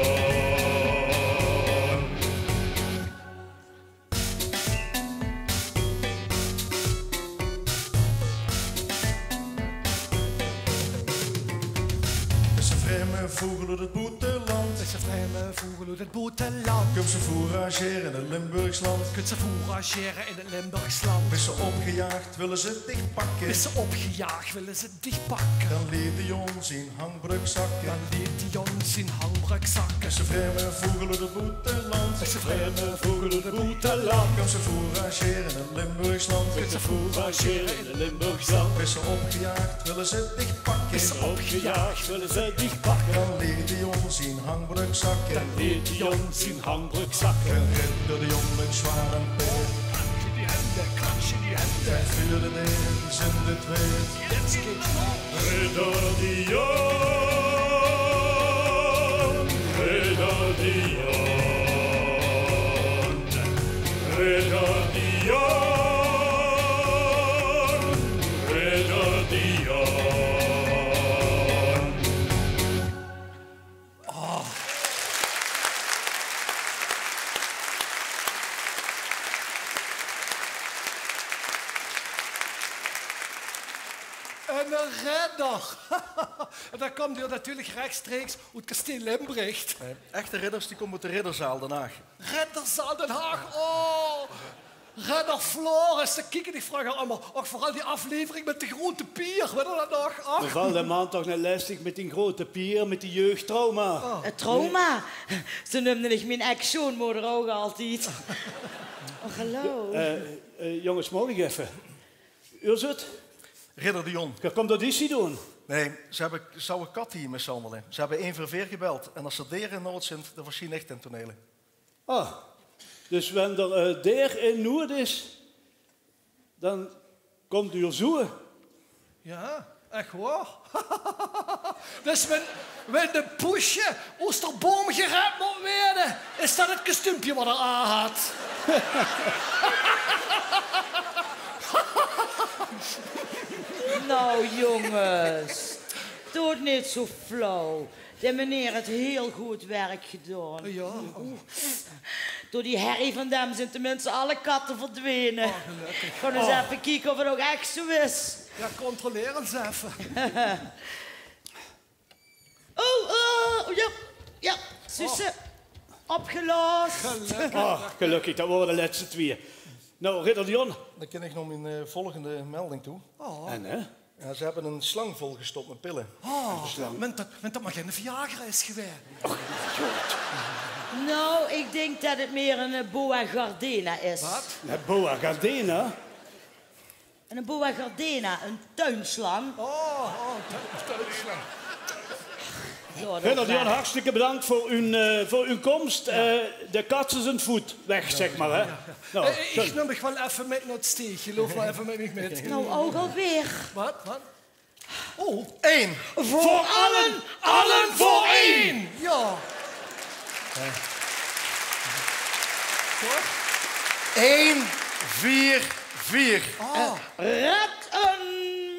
Is 'ne vreme vogel oet 't boeteland. Is 'ne vreme vogel oet 't boeteland. Kump ze fouragere in 't Limburgs land. Kump ze fouragere in 't Limburgs land. Bis ze opgejaagd, wille ze dich pakke. Bis ze opgejaagd, wille ze dich pakke. Dan leet Dion zien hangbruk zakke. Dan leet Dion zien hangbruk zakke. Is 'ne vreme vogel oet 't boeteland. Is 'ne vreme vogel oet 't boeteland. Kump ze fouragere in 't Limburgs land. Kump ze fouragere in 't Limburgs land. Bis ze opgejaagd, wille ze dich pakke. Bis ze opgejaagd, wille ze dich pakke. Dan leet Dion zien hangbruk zakke. Dan leet Dion zien hangbruk zakke. Ridder Dion mit zwaar en peer. Kratsje die hemde, kratsje die hemde. Veur de neer zin dit weer. Ridder Dion, Ridder Dion, Ridder Dion, Ridder Dion. Oh. Eine ridder. En dat kump natuurlik rechstreeks oet kasteel Limbricht. Nae, echte ridders, die kómme oet de Ridderzaal Den Haag. Ridderzaal Den Haag, oh! Ridder Floris, dao kiek ich vreuger ummer. Och, veural die aflevering mit de groeate pier, weit geer dat nog? Och. Veural de man toch net lestig mit dien groeate pier, mit die jeugdtrauma. Oh. 't Trauma? Zoe neumde ich mien ex-sjoonmoder ouch altied. Och, hallo. Eh, eh, jónges, maag ich effe? Uur zit? Ridder Dion. Geer kómp dao dies doon? Nae, ze höbbe, zouwe katte hie mishandele. Ze höbbe een veer veer gebeld. En es d'r deer in nood zint, dan versjien ich ten tonele. Ah, dus wen d'r, eh, deer in nood is, dan kómp geer zoe. Jao, ech waor? Dus wen, wen de poesje oes d'r boum gered mót waere, is dat 't kostuumpje wat d'r aan hat? Nou, jónges, doot neet zoe flauw. De meneer haet hiel good werk gedaon. Jao. Door die herrie van dem zint teminste alle katte verdwene. Oh, gelökkig. Gaon ins effe kieke of 't ouch ech zoe is. Jao, controleer ins effe. Oh, oh, jao, jao, Suus. Opgelös. Gelökkig. Oh, gelökkig, dat waore de lètste twieë. Nou, ridder Dion. Dan kin ich nao mien, eh, volgende melding toe. Oh. En, hè? Jao, ze höbbe ein slang volgestop mit pille. Oh, wen dat, wen dat mer gein Viagra is gewaes. Och, idioot. Nou, ich dink dat 't mier ein, eh, boa gardena is. Wat? Ein boa gardena? Ein boa gardena, ein tuinslang. Oh, oh, tuin-, tuinslang. Jao, dat... Ridder Dion, hartstikke bedank veur uw, eh, veur uw komst. Jao. Eh, de kat is ein voet weg, zeg maar, hè. Jao, jao. Nou, eh, ich num dich waal effe mit nao 't steeg. Loop mer effe mit mich mit. Nou, ouch alweer. Wat? Wat? Oh. Eén. Veur allen, allen veur één. Jao. Toch? Eén, veer, veer. Ah. Red ein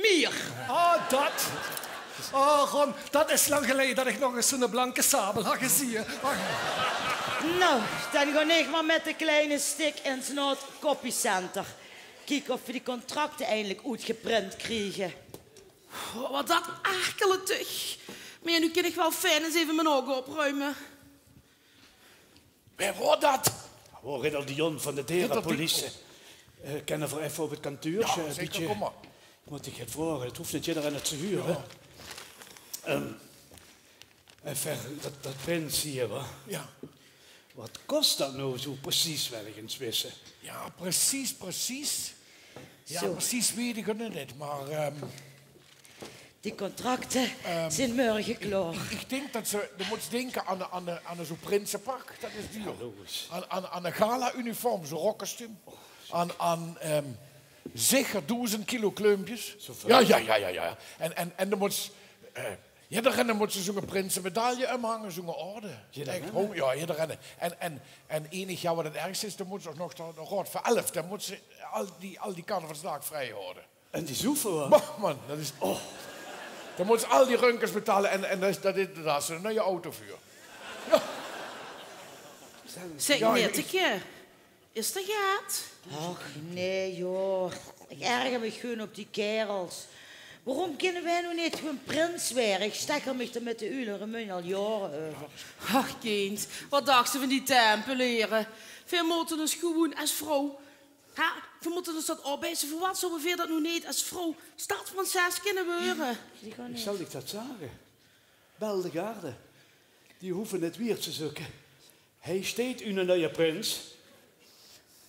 mier. Ah, dat. Oh, Ron, dat is lang geleje dat ich nog ins zoe'n blanke sabel haw gezieë. Wach. Nou, dan gaon ich mer mit de kleine stik ins nao 't copycenter. Kieke of v'r die contracte eindelik oetgeprint kriege. Oh, wat dat ergele tuch. Mer jao, noe kin ich waal fijn ins effe mien ouge opruime. Wae waor dat? Waor ridder Dion van de derepolice. Eh, kènne v'r effe op 't kantuursje? Jao, zeker, kóm mer. Mót ich get vraoge, 't hoof neet jidderein 't te hure. Jao. Ehm, effe, dat, dat prins hie, wa? Jao. Wat kos dat noe zoe precies, wil ich ins wisse? Jao, precies, precies. Jao, precies weit ich 't neet, mer, ehm, Die contracte zien mörge klaor. Ich, ich dink det ze, de mós dinke aan, aan, aan zo'n prinsepak. Det is duur. Aan, aan, aan ein gala-uniform, zo'n rokkostuum. Aan, aan, ehm, zeker doezend kilo kleumpjes. Zoväöl? Ja, ja, ja, ja, ja. En, en, en de mós, eh, jiddereen mós zo'n prinsemedaille ómhange, zo'n orde. Jiddereen? Echt, ho-, ja, jiddereen. En, en, en enig jaor, waat 't ergste is, de mós ouch nog de, de Raod van Elf, de mós al die, al die carnavalsdaag vrie haoje. En die zoefe, wa? Bah, man, det is, oh. De mós al die röntges betale en, en det is, det is, dao is ein nuie auto veur. Ja. Zèk, ja, Netteke, is d'r get? Och, nae, joh. Ich erger mich gewoon op die kaerels. Waorom kinne veer noe neet gewoon prins waere? Ich stekkel mich d'r mit de Uul en Remunj al jaore euver. Ach, kind, waat dachs se van die Tempelere? Veer mótte ós gewoon es vrouw Ha, veer mótte ós det opeise. Veur waat zouwe veer det noe neet es vrouw stadprinses kinne waere? Ich zal dich det zage. Bel de garde. Die hove neet wied te zeuke. Hae steit, ós nuie prins.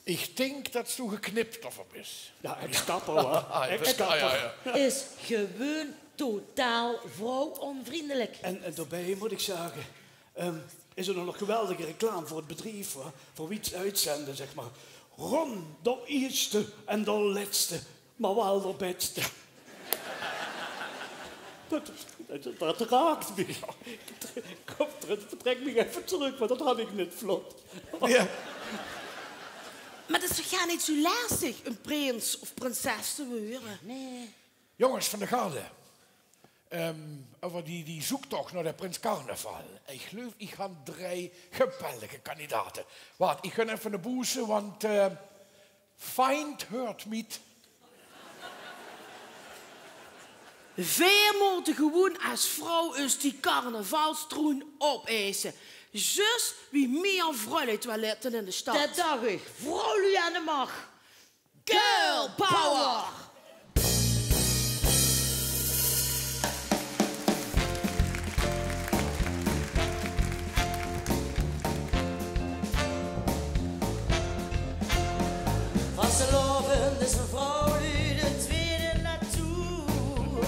Ich dink det se geknip d'rvan bis. Ja, ex-kapper, wa? Ex-kapper. Ja, ja, ja. Is gewoon totaal vrouwonvriendelik. En, en daobie mót ich zage, Ehm, is d'r nog geweldige reclame veur 't bedrief, hè? Veur wie 't oetzende, zeg maar. Ron, d'r ierste en d'r lètste, maar waal d'r bètste. Det, det, det raak mich. Kóm, trèk mich effe trök, want det haw ich neet vlot. Ja. Mer 't is toch gaar neet zo lestig óm prins of prinses te waere. Nae. Jónges van de garde, ehm, euver die, die zeuktoch nao de prins carnaval. Ich geluif, ich han drei geweldige kandidate. Waat, ich gaon effe nao boete, want, eh, find hurt meat. Veer mótte gewoon es vrouw ós die carnavalstroon opeise. Zjus wie mieë vrouwlui toilette in de stad. Det dach ich. Vrouwlui aan de mach. Girl power! Vastelaovend is veur vrouwlui de twiede natuur.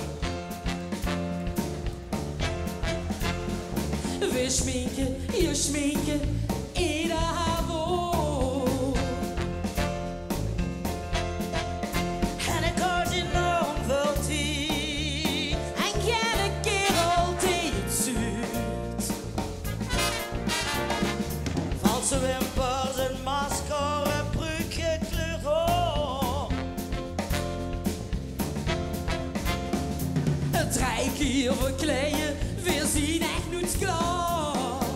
Veer sjminke, geer sjminke, eder haer woord. En 't kos enorm väöl tied. En geine kaerel deit 't zuut. Valse wimpers, ein masker, ein pruuk, gekleurd haor. 't Drei kier verkleie, veer zien ech noets klaor.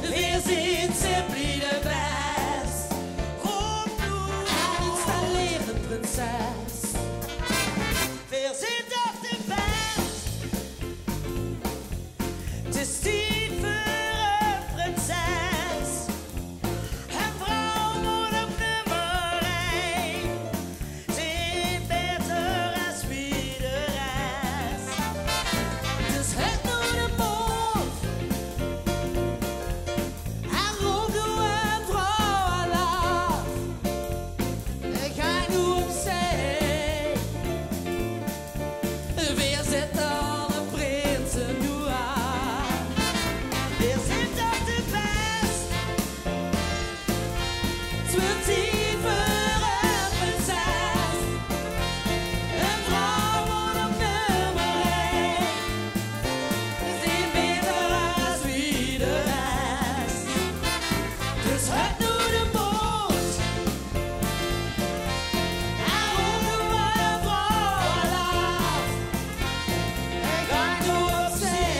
Veer zien simply de bès. Roep noe en installeer de prinses. Veer zien toch de bès. 't Is tied veur ein prinses. Ein vrouw mót op nummer ein. Zeet baeter es wie de res. Dus haet noe de mood. En roep noe ein vrouw alaaf. Gaot noe op zee. Veer zitte alle prinse noe aan. Veer zien toch de bès. 't Weurt tied veur ein prinses. Ein vrouw mót op nummer ein. Zeet baeter es wie de res. Dus haet noe de mood. En roep noe ein vrouw alaaf. En gaot noe op zee.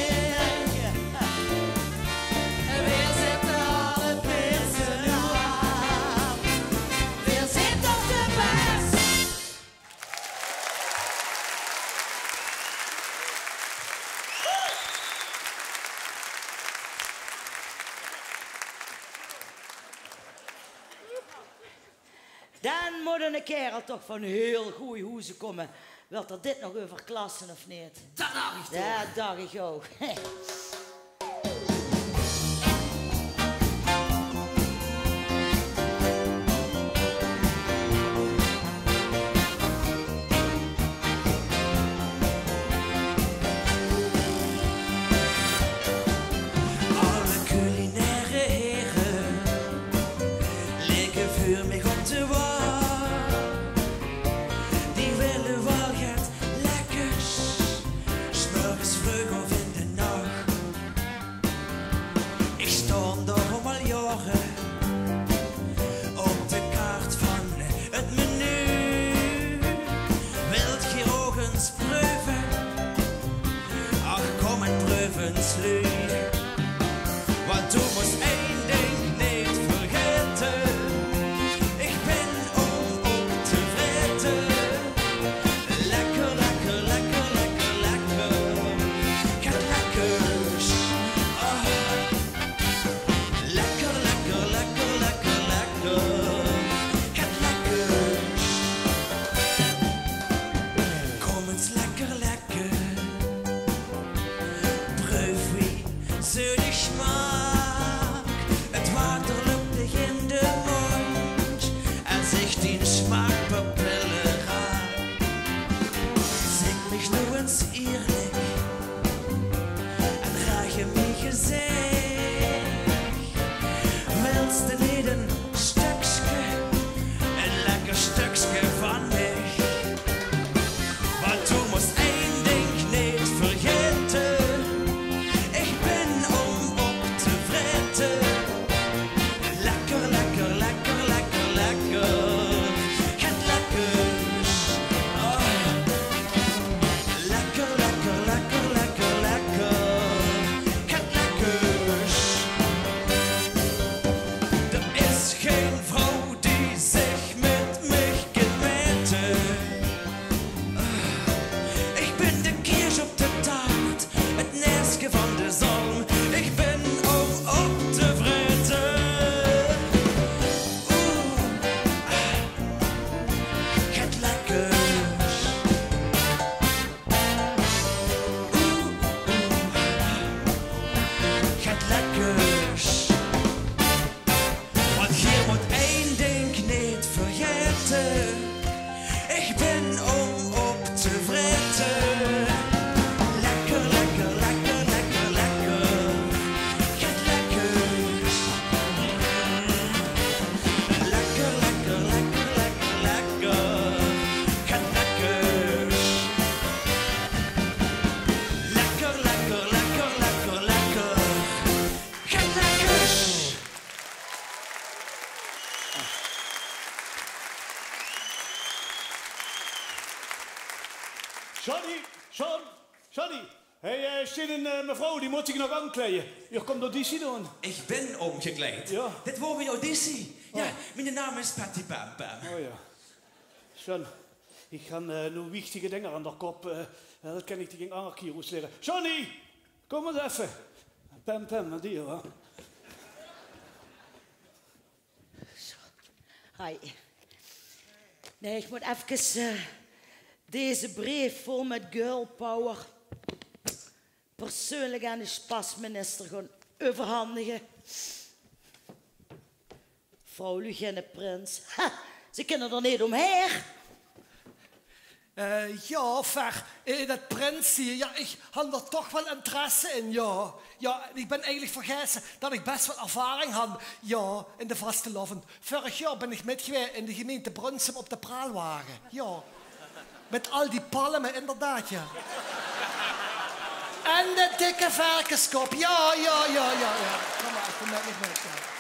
Veer zitte alle prinse noe aan. Veer zien toch de bès. Dan mót eine kaerel toch van hiel gooj hoeze kómme. Wilt 'r dit nog euverklasse of neet? Det dach ich toch. Ja, dach ich ouch. Lekkers. Want geer mót ein dink neet vergaete. Ich bin óm op te vraete. Lekker, lekker, lekker, lekker, lekker. Get lekkers. Lekker, lekker, lekker, lekker, lekker. Get lekkers. Lekker, lekker, lekker, lekker, lekker. Get lekkers. Johnny, John, Johnny. Hé, eh, steit ein, eh, mevrouw, die mót zich nog aankleie. Geer kómp auditie doon. Ich bin ómgekleid. Jao. Dit waor mien auditie. Jao, miene naam is Patty Pam Pam. O jao. John, ich han, eh, noe wichtige dinger aan de kop. Eh, jao, det kan ich dich ein anger kier oetlègke. Johnny, kóm ins effe. Pam Pam, mit dich, hè. Hi. Nae, ich mót efkes, eh, deze breef vol mit girl power persoonlik aan de sjpasminister gaon euverhandige. Vrouw Lugenne Prins. Ha, ze kinne d'r neet ómhaer. Eh, jao, Fer, eh, det Prins hie, jao, ich han d'r toch waal interesse in, jao. Jao, ich bin eigelik vergaete det ich bès waal ervaring han, jao, in de vastelaovend. Vörig jaor bin ich mit gewaes in de gemeinte Brunssum op de praalwage. Jao. Mit al die palme, inderdaad, jao. En de dikke verkeskop. Jao, jao, jao, jao, jao. Kóm mer, ich kóm mit, ich mit, jao.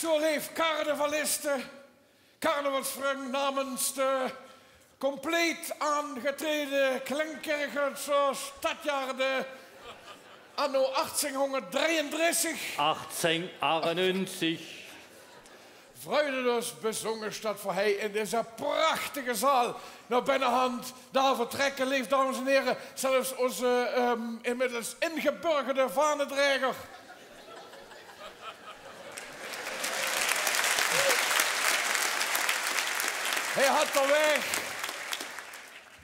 Zo, leef carnavaliste, carnavalsvrung, namens de compleet aangetraeje Klinkerichse Sjtadjaarde anno achtienhóngerd drieëndressig. Achtienhóngerd achtenunzig. Vreugde dus bezónjers det v'r hie in deze prachtige zaal nao binne han dao vertrèkke, leef dames en here, zelfs ózze, ehm, inmiddels ingeburgerde vanedreger. Hae had d'r waeg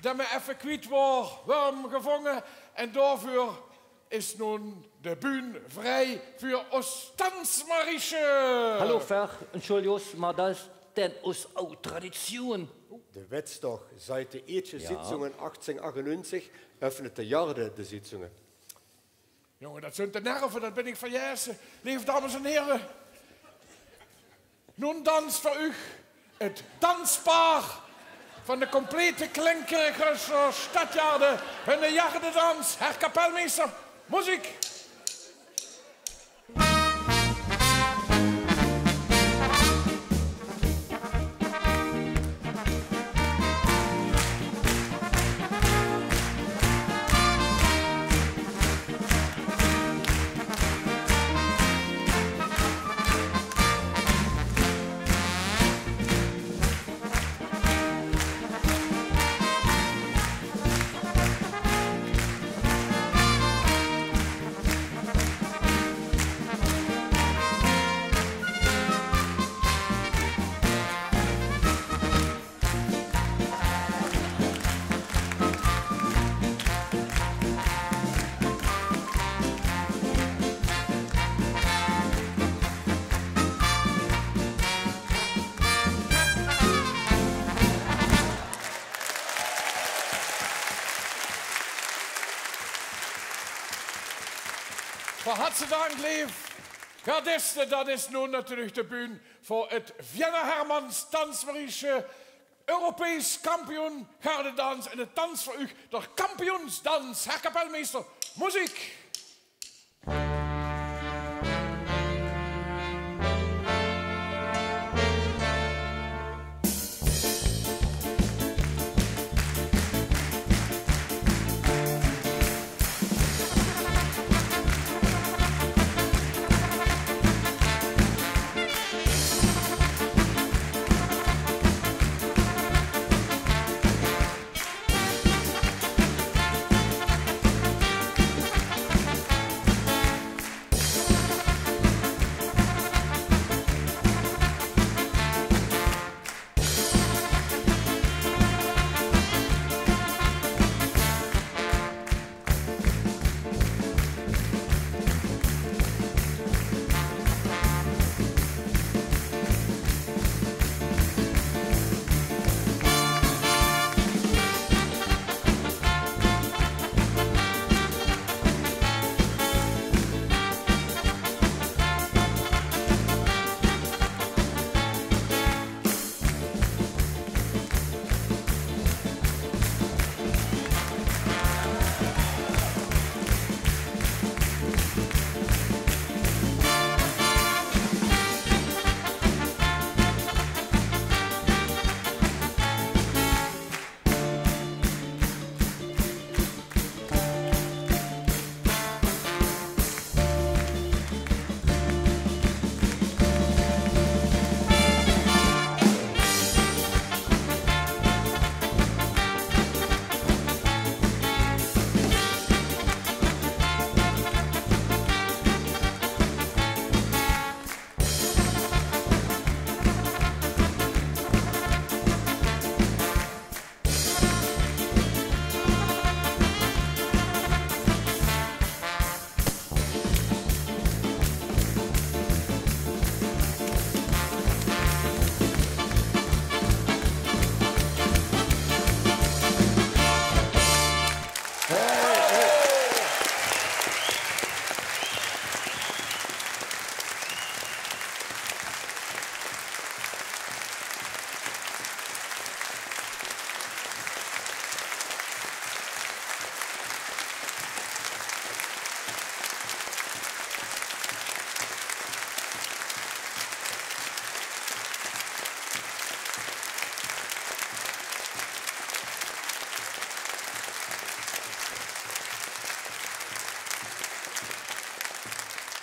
det me effe kwiet waor, wurm gevónge en daoveur is noen de bühn vrie veur ós dansmariesje. Hallo Fer, entschuldj ós, mer det is dan ós aw tradisjoen. De Wettstoch seit de ieëtsje Sitzungen achtienhóngerd achtenunzig, öffnet de Jaarde de Sitzungen. Jónge, det zunt de nerve, det bin ich vergaete. Leef dames en here, noen danst veur uch 't danspaar van de complete Klinkerichse Sjtadjaarde hunne jaardedans. Herr Kapelmeister, muziek! Van harte dank, leef gardiste. Dat is noe natuurlik de bühne veur 't Vienna Hermans Dansmariesje, Europees kampioen gardedans. En 't dans veur uch, de kampioensdans. Herr Kapellmeister, muziek.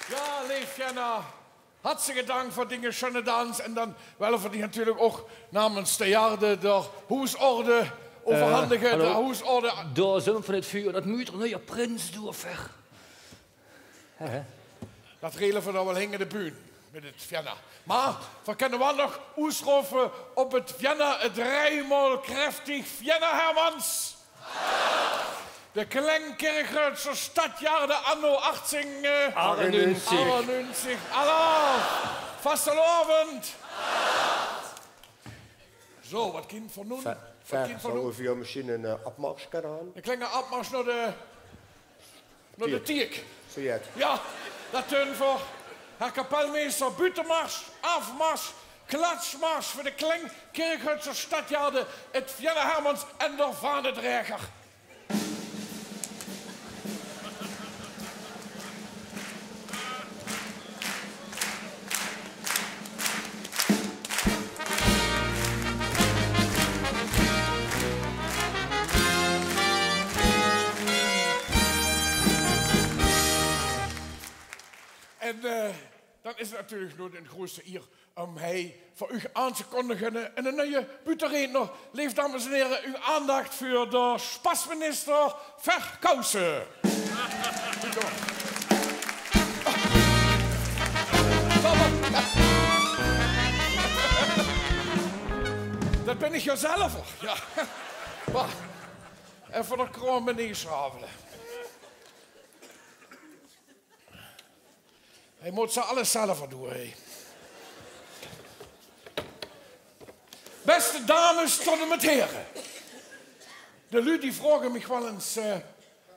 Jao, leef Vienna, hartstikke dank veur diene sjoene dans. En dan wille v'r die natuurlik ouch namens de Jarde de hoesorde euverhandige. Eh, hallo. De hoesorde. Dao zeen v'r van 't vuur. Dat mót d'r nuuje prins doon, ver. Hè, hè. Dat regele v'r dan waal hinger de bühne mit 't Vienna. Mer v'r kinne waal nog oesrope op 't Vienna, 't driemaol kreftig Vienna Hermans. De Kleng Kirchroadsjer Stadjarde anno achttien, eh, achtennuungzig. Achtennuungzig. Alaaf! Vastelaovend! Zo, wat kint v'r noe? Wat kint v'r noe? Zólle v'r mesjien 'n, eh, opmars gaon doon? 'n Klenge opmars nao de, nao de tiek. Zo jet. Jao, dat doon v'r. Herr Kapellmeister, buuttemars, aafmars, klatsjmars veur de Kleng Kirchroadsjer Stadjarde, 't Vienna Hermans en d'r vaandreger. En, eh, dan is 't natuurlik noe 'n groete ier óm hei veur uch aan te kondige, 'ne, 'ne nuje buuttereedner. Leef dames en hiere, uch aandach veur d'r sjpasminister Verkousen. Dat bön ich jao zelf, jao. Wach. Effe de kroon beneve sjravele. Hae mót ze alles zelf doon, hè. Bèste dames tot en mèt here. De luuj die vraoge mich waal ins, eh,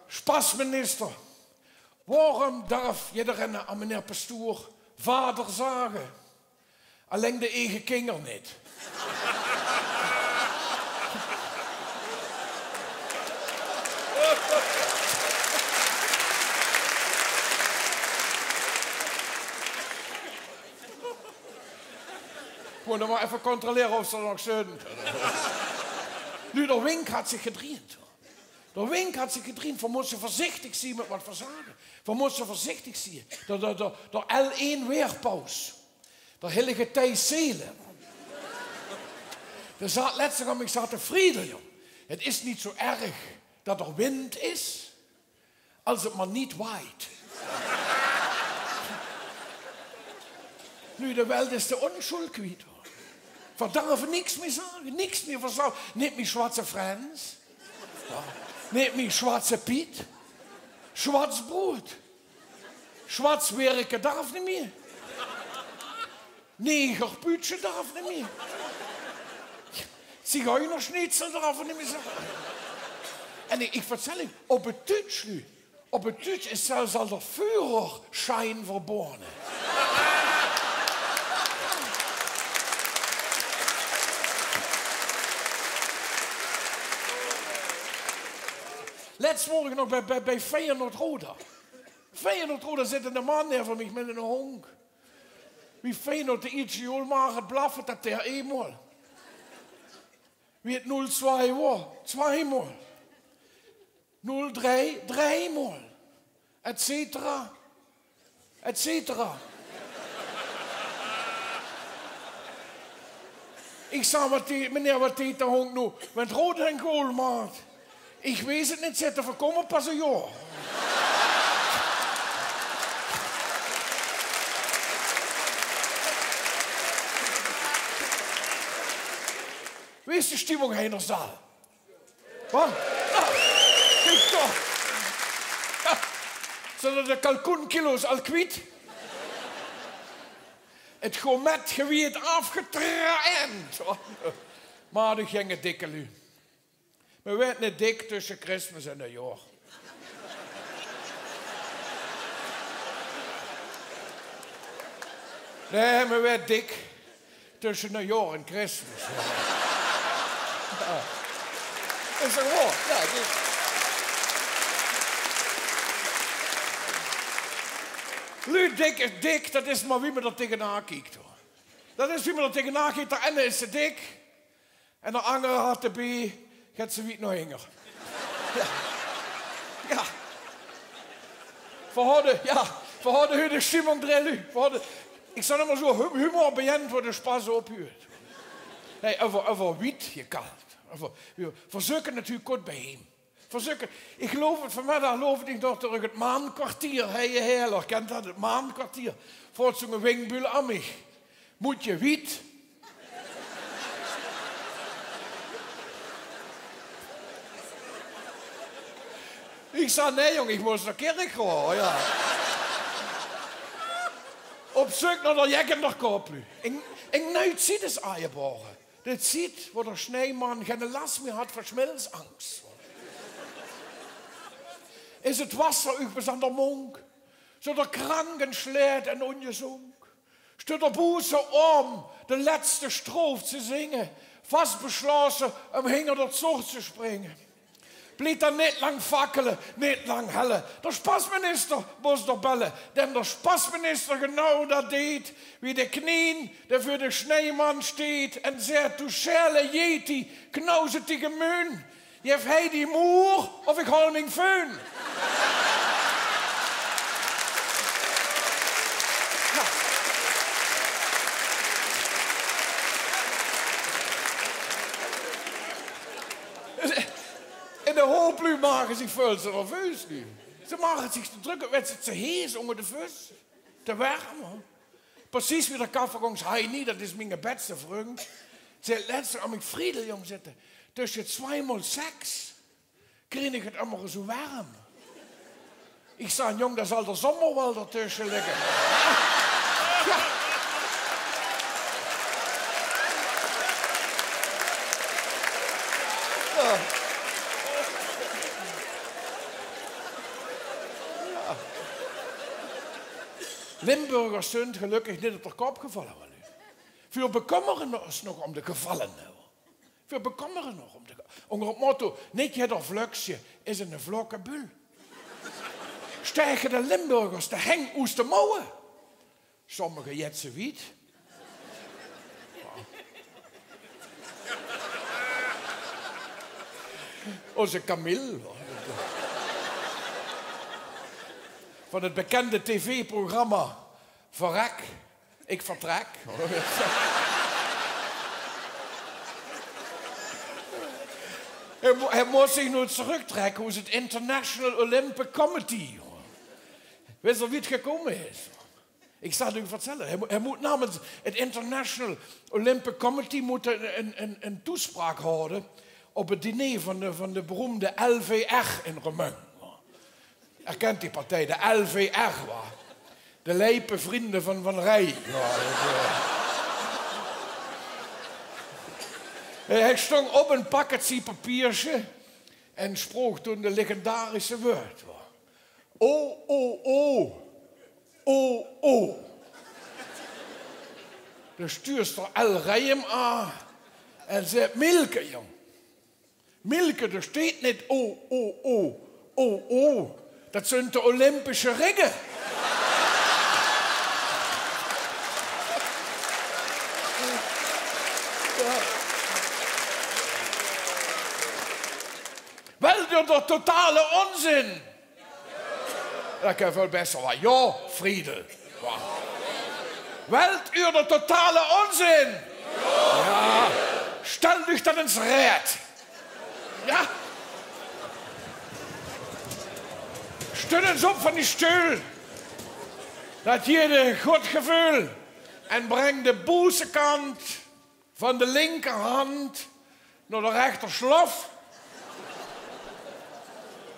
sjpasminister, Waorum durf jiddereen aan meneer pastoer vader zage, alleng de eige kinger neet? Ich mót nog mer effe controlere of ze nog zeen. Noe, d'r wink haet zich gedrejd. D'r wink haet zich gedrejd. Veer mótte veurzichtig zeen mit wat veer zage. Veer mótte veurzichtig zeen. D'r, d'r, d'r, d'r L één weerpaus. D'r hillige Thijs Seelen. Dae zaet lèts aan mich, zaet: Friedel, jóng, 't is neet zo erg det d'r wind is, es 't mer neet waeit. Noe, de welt is de ónsjöld kwiet, huur. Veer durve niks mieë zage, niks mieë verzage. Neet mieë Schwarze Frans. Jao. Neet mieë Schwarze Piet. Schwarzbrot. Schwarz werke durf neet mieë. Negerpütje durf neet mieë. Zigeunerschnitzel durf neet mieë zage. En ich, ich verzèl uch, op 't Duuts, luuj, op 't Duuts is zelfs al d'r Führerschein verbaoje. Lèts woor ich nog bie, bie, bie Feyenoord Roda. Feyenoord Roda, zitte 'ne man naeve mich mit 'ne hónk. Wie Feyenoord de ierste goal maag, blaf 't, det deeg eemol. Wie 't nul twee woor, twiemol. Nul drie, driemol. Et cetera. Et cetera. Ich zag: Waat deeg, meneer, waat deeg d'r hónk noe, wen Roda 'n goal maak? Ich weit 't neet, zaet 'r, veer kómme pas e jaor. Wie is de stimmung hie in d'r zaal? Waat? Ah, kiek toch. Ah, zeen de kalkoenkilo's al kwiet? 't Gourmetgewied aafgetraind. Mer d'r ginge dikke luuj. Mer weurt neet dik tösse Christmas en Nuujjaor. Nae, mer weurt dik tösse Nuujjaor en Christmas. Jao. Is toch waor? Jao, 't is. Luuj, dik is dik, det is mer wie me d'r tegenaan kiek, huur. Det is wie me d'r tegenaan kiek, d'r eine is te dik. En d'r angere haet d'r bie, get ze wiet nao hinger. Jao. Jao. Veer hadde, jao, veer hadde hie de stimmung drille. Veer hadde, ich zag ummer zo, hu-, humor begint wo de Spaß ophuurt. Nae, euver, euver wiet gekald. Euver, veer zeuke natuurlik kort bie häöm. Verzökke. Ich loop 't vanmiddig, loop ich nog durch 't Maankwartier. Hei, Heerler, kent dat, 't Maankwartier? Vloog zoe'n winkbuul aan mich. Mót geer wiet? Ich zag: nae, jóng, ich mós nao Kirchroa, jao. Op zeuk nao de jek in de kop, luuj. Ich, ich nuuj ziet is aangebraoge. De ziet wo de Snijman geine las mieë haet van schmilsangst. Is 't Wasser uch bis aan de mónk, zo de krank en slecht en óngezónk, steit d'r boeze óm de lètste stroof te zinge, vas beschlaote óm hinger d'r Zog te springe. Blief dan neet lang fakkele, neet lang helle. D'r Spasminister mós d'r belle, den d'r Spasminister genau dat deet, wie de Knien, dae veur de Snijman steet en zaet: Du schele Yeti, knauze die Gemüün, jef hei die Muur of ich hol ming Föhn. En de hoop luuj mage zich väöl te nerveus, luuj. Ze mage zich te drök, weits se, te hees ónger de vös. Te werm, hè. Precies wie d'r Kaffergongs Heini, dat is miene bèste vrung. Zaet lèts aan mich: Friedel, jóng, zaet 'r, tösje twiemol seks krieg ich 't ummer zoe werm. Ich zag: jóng, dan zal d'r zómmer waal d'r tösje ligke. Jao. Jao. Jao. Limburgers zunt gelökkig nit op d'r kop gevalle, waal. Vuur bekómmere ós nog óm de gevalle, hè. Vuur bekómmere ós nog óm de ge-, ónger 't motto: nit jeder vlöksje is 'ne vlökke bul. Staeke de Limburgers de heng oes de mouwe? Sommige jetse wied. Ózze Camille van 't bekènde tv-programma Verrek, ik vertrek. Hae mo-, hae mós zich noe tröktrèkke oes 't International Olympic Committee. Wits se wie 't gekómme is? Ik zal 't uch vertèlle. Hae mo-, hae mót namens 't International Olympic Committee mót 'n, 'n, 'n, 'n toespraok haoje op 't diner van de, van de beroemde L V R in Remunj. Geer kènt die partij, de L V R, waal. De Leipe Vrienden van Van Rij. Jao, det, eh. Hae stóng op en pakke zie papiersje en spraok toen de legendarische wäörd. O, o, o. O, o. De stuurster L Rijem aan en zaet: Mielke, jóng. Mielke, d'r steit nit o, o, o, o, o. Det zunt de Olympische ringe. Wèlt geer d'r totale ónzin? Det kènt väöl besser waal. Jao, Friedel. Jao. Wèlt geer d'r totale ónzin? Jao. Stèlt uch dan ins reed. Jao. Steit ins op van dien steul. Det jeit ein good geveul. En brengt de bóvekant van de linkerhand nao de rechterslof.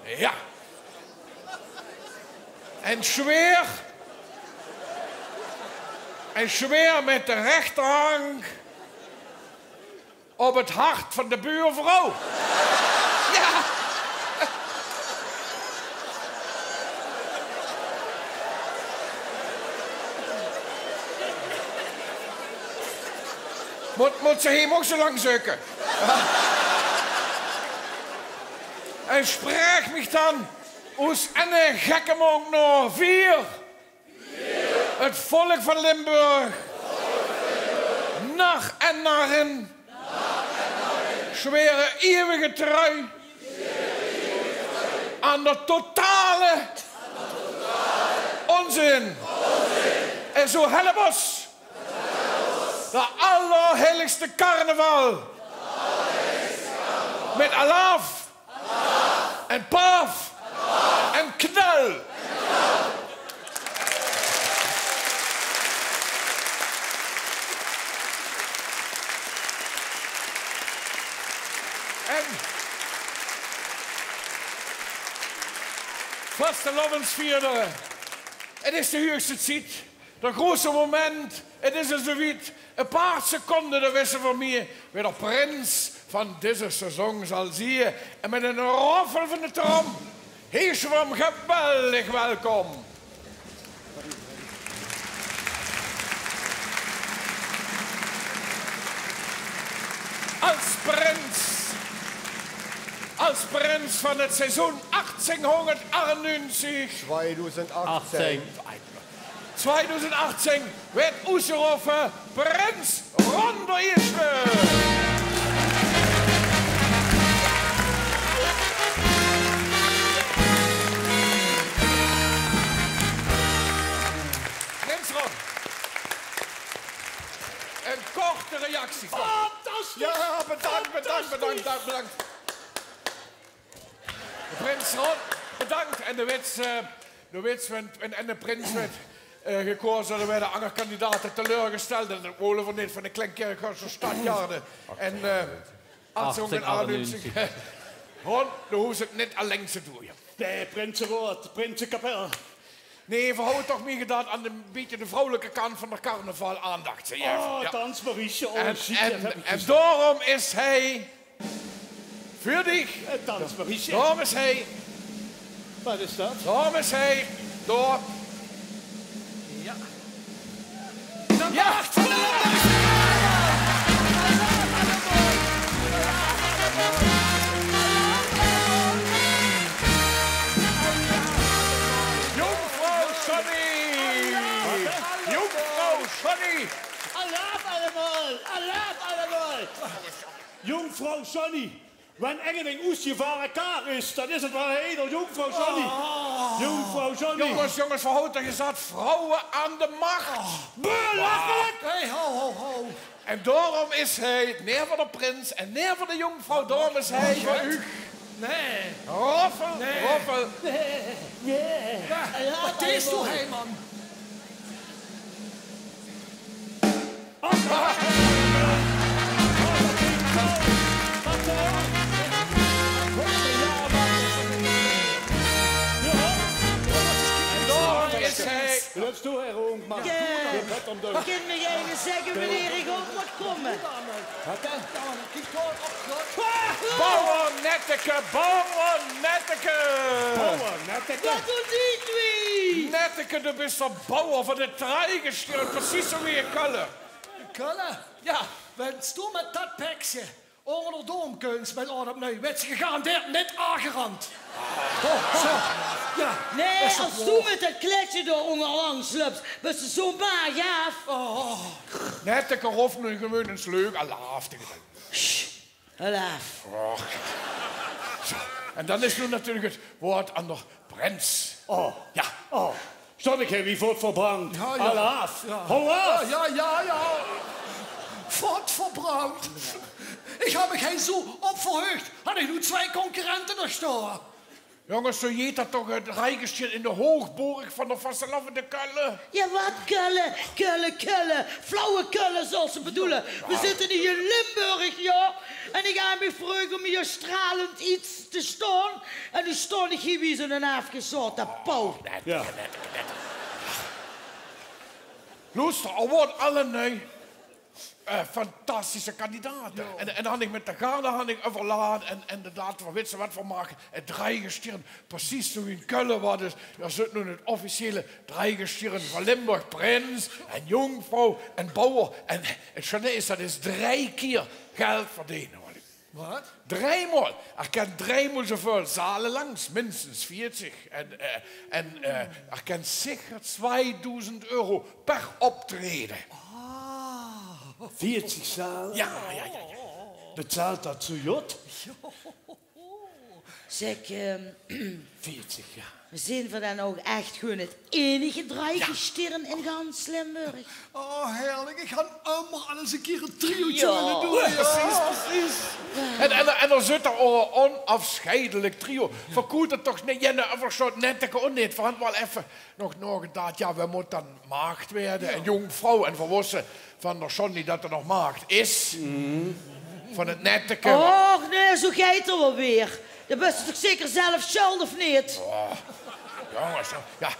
Jao. En zweer. En zweer mit de rechterhand op 't hart van de buurvrouw. Jao. Mót, mót ze hie ouch zo lang zeuke? En spreek mich dan oes enne gekke monk nao veer. 't Volk van Limburg. Nar en narrin. Zwere iewige trui aan de totale ónzin en zo help ós de allerheiligste carnaval mit alaaf en paaf en knal. En vastelaovesvierdere, 't is de huugste tied. Dat groeatste moment, 't is al zo wied. E paar seconde, dan wisse v'r mie wae de prins van deze saison zal zieë. En mit 'ne roffel van de trom heisse v'r 'm geweldig welkom. Als prins, als prins van 't seizoen achtienhóngerdachtennuuentig. Tweedoezend achtieng. Tweedoezend achtieng weëd oesgeroffe prins Ron d'r Ieësjte. Prins Ron, 'n korte reactie. Fantastisch! Ja, bedank, bedank, bedank, bedank, bedank. Prins Ron, bedank. En de wits, eh, de wits, en, en de prins weëd, eh, gekoze, dan weëde anger kandidate teleurgesteld. En dat wole v'r nit van de Kleinkirchhösje Stadtgarde. En, eh, achtienhóngerdachtennuuentig. Ron, doe hoofs 't nit allein te doeë. De prinseraod, prinsekapel. Nee, v'r hawwe toch mie gedacht aan de, bietje de vrouwelijke kant van de carnaval aandach te jeve. Oh, ja. Dansmariesje, oh, en, sjiek, en, dat heb ik en gezien. Daorum is hij veur dich. Eh, dansmariesje. Daorum is hij. Wat is dat? Daorum is hij. Door. Ja. Ja! Jonkvrouw Sonny! Jonkvrouw Sonny! Alaaf allemaol! Alaaf allemaol! Jonkvrouw Sonny, wen ech ein oesjevare kaar is, dan is 't waal hie door jonkvrouw Sonny. Oh. Jonkvrouw Sonny. Jónges, jónges, veer hawwe gezag: vrouwe aan de mach. Belachelijk! Hey, ho, ho, ho. En daorum is hae neet veur de prins en neet veur de jonkvrouw, daorum is hae veur uch. Nee. Roffel, nee. Roffel. Nee. Nee. Ja, wat deis doe hie, man? En daorum is hae... Blifs doe hie, ónk, man. Ja. Dit het 'm deur. Kin mich eine zègke wienie ich op mót kómme? Wat dan? Bouwer Netteke, bouwer Netteke. Bouwer Netteke? Wat doot die twee? Netteke, doe bis de bouwer van 't Dreigestirn, precies zoe wie in Kölle. In Kölle? Ja. Wens doe mit dat pekske ónger de doom kums mit Aad op Nuuj, wits se gegarandeerd neet aangerand. Oh, zo. Ja, nee, es doe mit dat kleidje dao ónger langs löps, bis se zoe baag aaf. Oh. Netteke, rof noe gewoon ins leuk alaaf taenge de... Sst, alaaf. Och. Zo. En dan is noe natuurlik 't waord aan de prins. Oh. Ja. Oh. Sjtóng ich hie wie vot verbrand. Ja, ja. Alaaf. Ja. Hou aaf. Ja, ja, ja, ja. Vot verbrand. Ich höb mich hie zoe op verheug. Haw ich noe twee concurrente dao sjtaon. Jónges, zoe heet dat toch, 't Dreigestirn in de hoogborg van de vastelaovend in Kölle? Ja, wat Kölle? Kölle, Kölle. Flauwe Kölle, zals se bedoele. Veer zitte hie in Limburg, ja. En ich höb mich verheug óm hie stralend get te sjtaon. En noe sjtaon ich hie wie zoe'n aafgezaote pauw. Ja. Loester, 't waore allemaol, eh, fantastische kandidate. Ja. En, en dan haw ich mit de garde haw ich euverlaat en, en inderdaad, veer witse wat, veer make 't Dreigestirn precies zoe wie in Kölle waor. Dus dao zit noe 't officiële Dreigestirn van Limburg, prins en jónkvrouw en bouwer. En 't sjoen is, dat is drei kier geld verdeene. Wat? Dreimaol. Hae kint dreimaol zoeväöl zale langs, minstens veertig. En, eh, en, eh, hae kint zeker tweedoezend euro per optraeje. Ah. Veertig zale? Ja, ja, ja, ja. Betaalt dat zoe good? Zèk, ehm, veertig, ja. Zeen veer dan ouch ech gewoon 't einige Dreigestirn in gans Limburg? Oh, heerlik. Ich gaon ummer al ins ein kier ein triootje wille doon. Ja, precies, precies. En, en, en dao zit d'r ouch ein onaafsjeidelik trio. Verkoeënt 't toch neet, jenne, of zoe Netteke ouch neet. Veer hant waal effe nog, nog inderdaad, ja, veer mótte dan maagd weëde. Ja. En jónkvrouw en veer wósse van de Sonny dat 't nog maagd is. Van 't Netteke. Och, nee, zoe geit 't waal weer. Dan bis se toch zeker zelf sjöld, of neet? Oh, jónges, ja.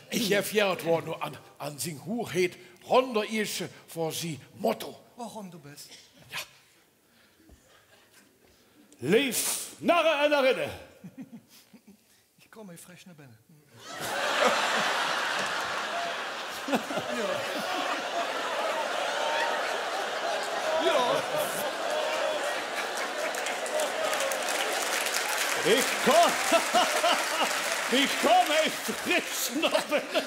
Ich gaef hie 't waord noe aan, aan zien hoerheid Ron d'n Ieësjte veur zien motto. Waorum doe bis? Ja. Leef narre en narrinne. Ich kóm hie fresch nao binne. Ja. Ja. Ich kóm, ich kóm hie fresch nao binne.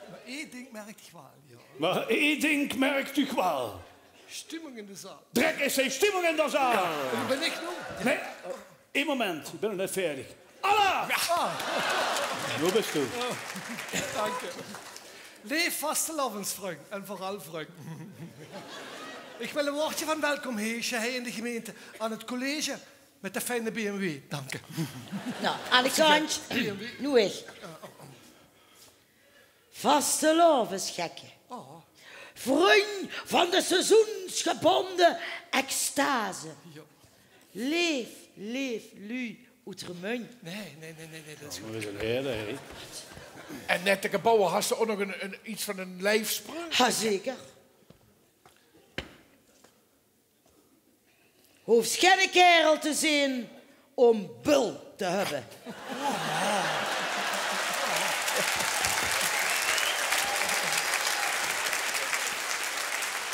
Mer ein dink merk ich waal, ja. Mer ein dink merk ich waal. Stimmung in de zaal. Drek is de stimmung in de zaal. Ja, wo bin ich noe? Nee, ein moment, ich bin nog neet fertig. Alaaf! Ja. Ah. Wo bis doe? Danke. Leef vastelaovesvrung en veural vrung. Ich wil ein waordje van welkom haesje hie in de gemeinte aan 't college mit de fijne B M W. Danke. Nou, aan de kantj. B M W. Noe ich. Vastelaovesgekke. Oh. Vrung van de seizoensgebónde extase. Ja. Leef, leef luuj oet Remunj. Nee, nee, nee, nee, nee, dat is... Mer veer zeen hie, hè. En Netteke Bouwer, has se ouch nog ein, ein, get van ein liefspreuk? Ha, zeker. Hoofs geine kaerel te zeen óm bul te höbbe.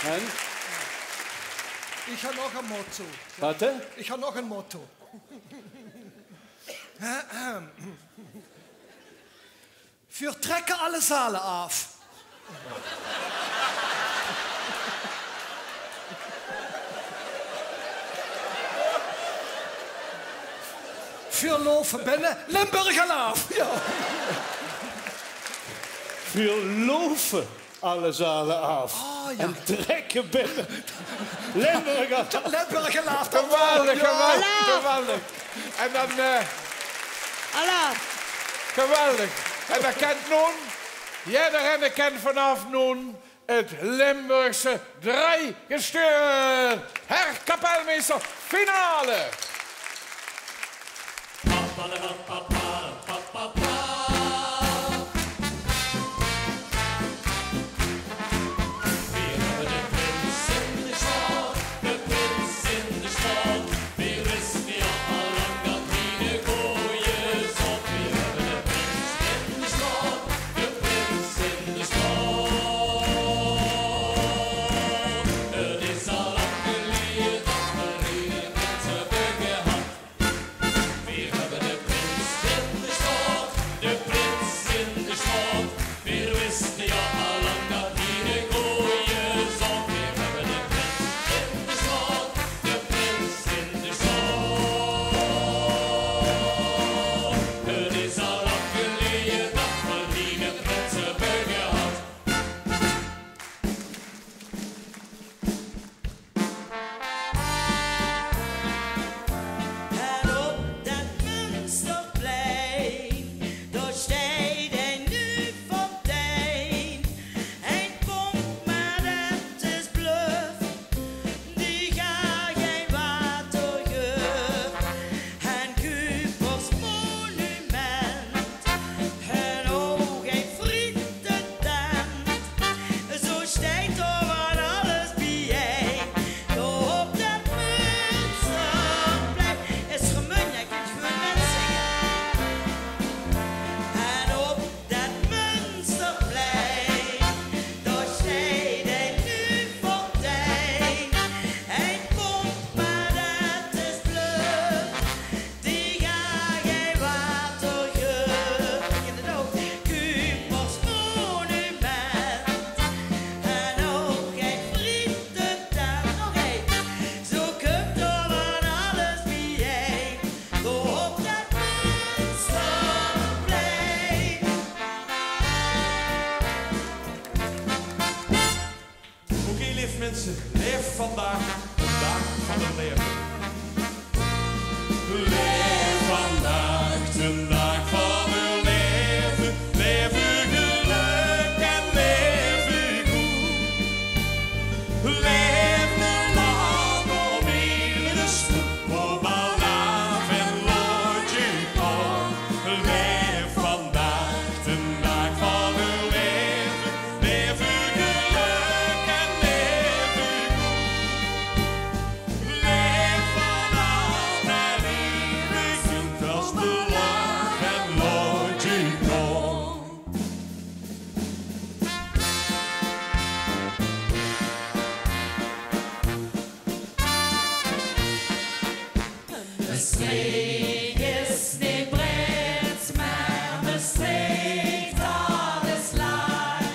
En? Ich höb nog ein Motto. Waat, hè? Ich höb nog ein Motto. Veer trèkke alle zale aaf. Veer loufe binne, Limburg alaaf. Jao. Veer loufe alle zale aaf. Ah, jao. En trèkke binne, Limburg alaaf. Limburg alaaf. Geweldig, geweldig, geweldig. En dan, eh, geweldig. En dan kènt noe, jederein kènt vanaaf noe 't Limburgse dreigestieël. Herr kapelmeister, finale. Veer höbbe de prins in de sjtad, de prins in de sjtad. Veer wiste al lang det hie de gooje zat. Veer höbbe de prins in de sjtad, de prins in de sjtad. 't Is al lang geleje det veer hie de prins höbbe gehad. Veer höbbe de prins in de sjtad, de prins in de sjtad. Veer wiste al lang det hie de gooje zat. Veer höbbe de prins in de sjtad, de prins in de sjtad. 't Is al lang geleje det veer hie de prins höbbe gehad. En op det Munsterplein, dao sjteit ein nuuj fontein. Ein pomp, mer det is bluf, die gaar gein water guf. En Cupers monument, en ouch ein frietetent. Zo sjteit d'r van alles biejein. Op det Munsterplein is Remunj, ich kèn 't gewoon neet zègke. En op det Munsterplein, dao sjteit ein nuuj fontein. Ein pomp, mer det is bluf, die gaar gein water guf. Ich höb 't ouch. Cupers monument. En ouch ein frietetent. Nog ein. Zo kump d'r van alles biejein. Op det Munsterplein. Oké, leef minse, leef vandaag de daag van 't laeve. Leef vandaag de daag van 't laeve. Leef gelök en leef good. Leef de lach op eder stoep, op alaaf en laot dich gaon. Leef vandaag de daag van 't laeve. Leef gelök en leef good. Leef vandaag de daag van 't laeve. Leef de lach en laot dich gaon. Mestreech is neet breid, mer Mestreech, det is laank.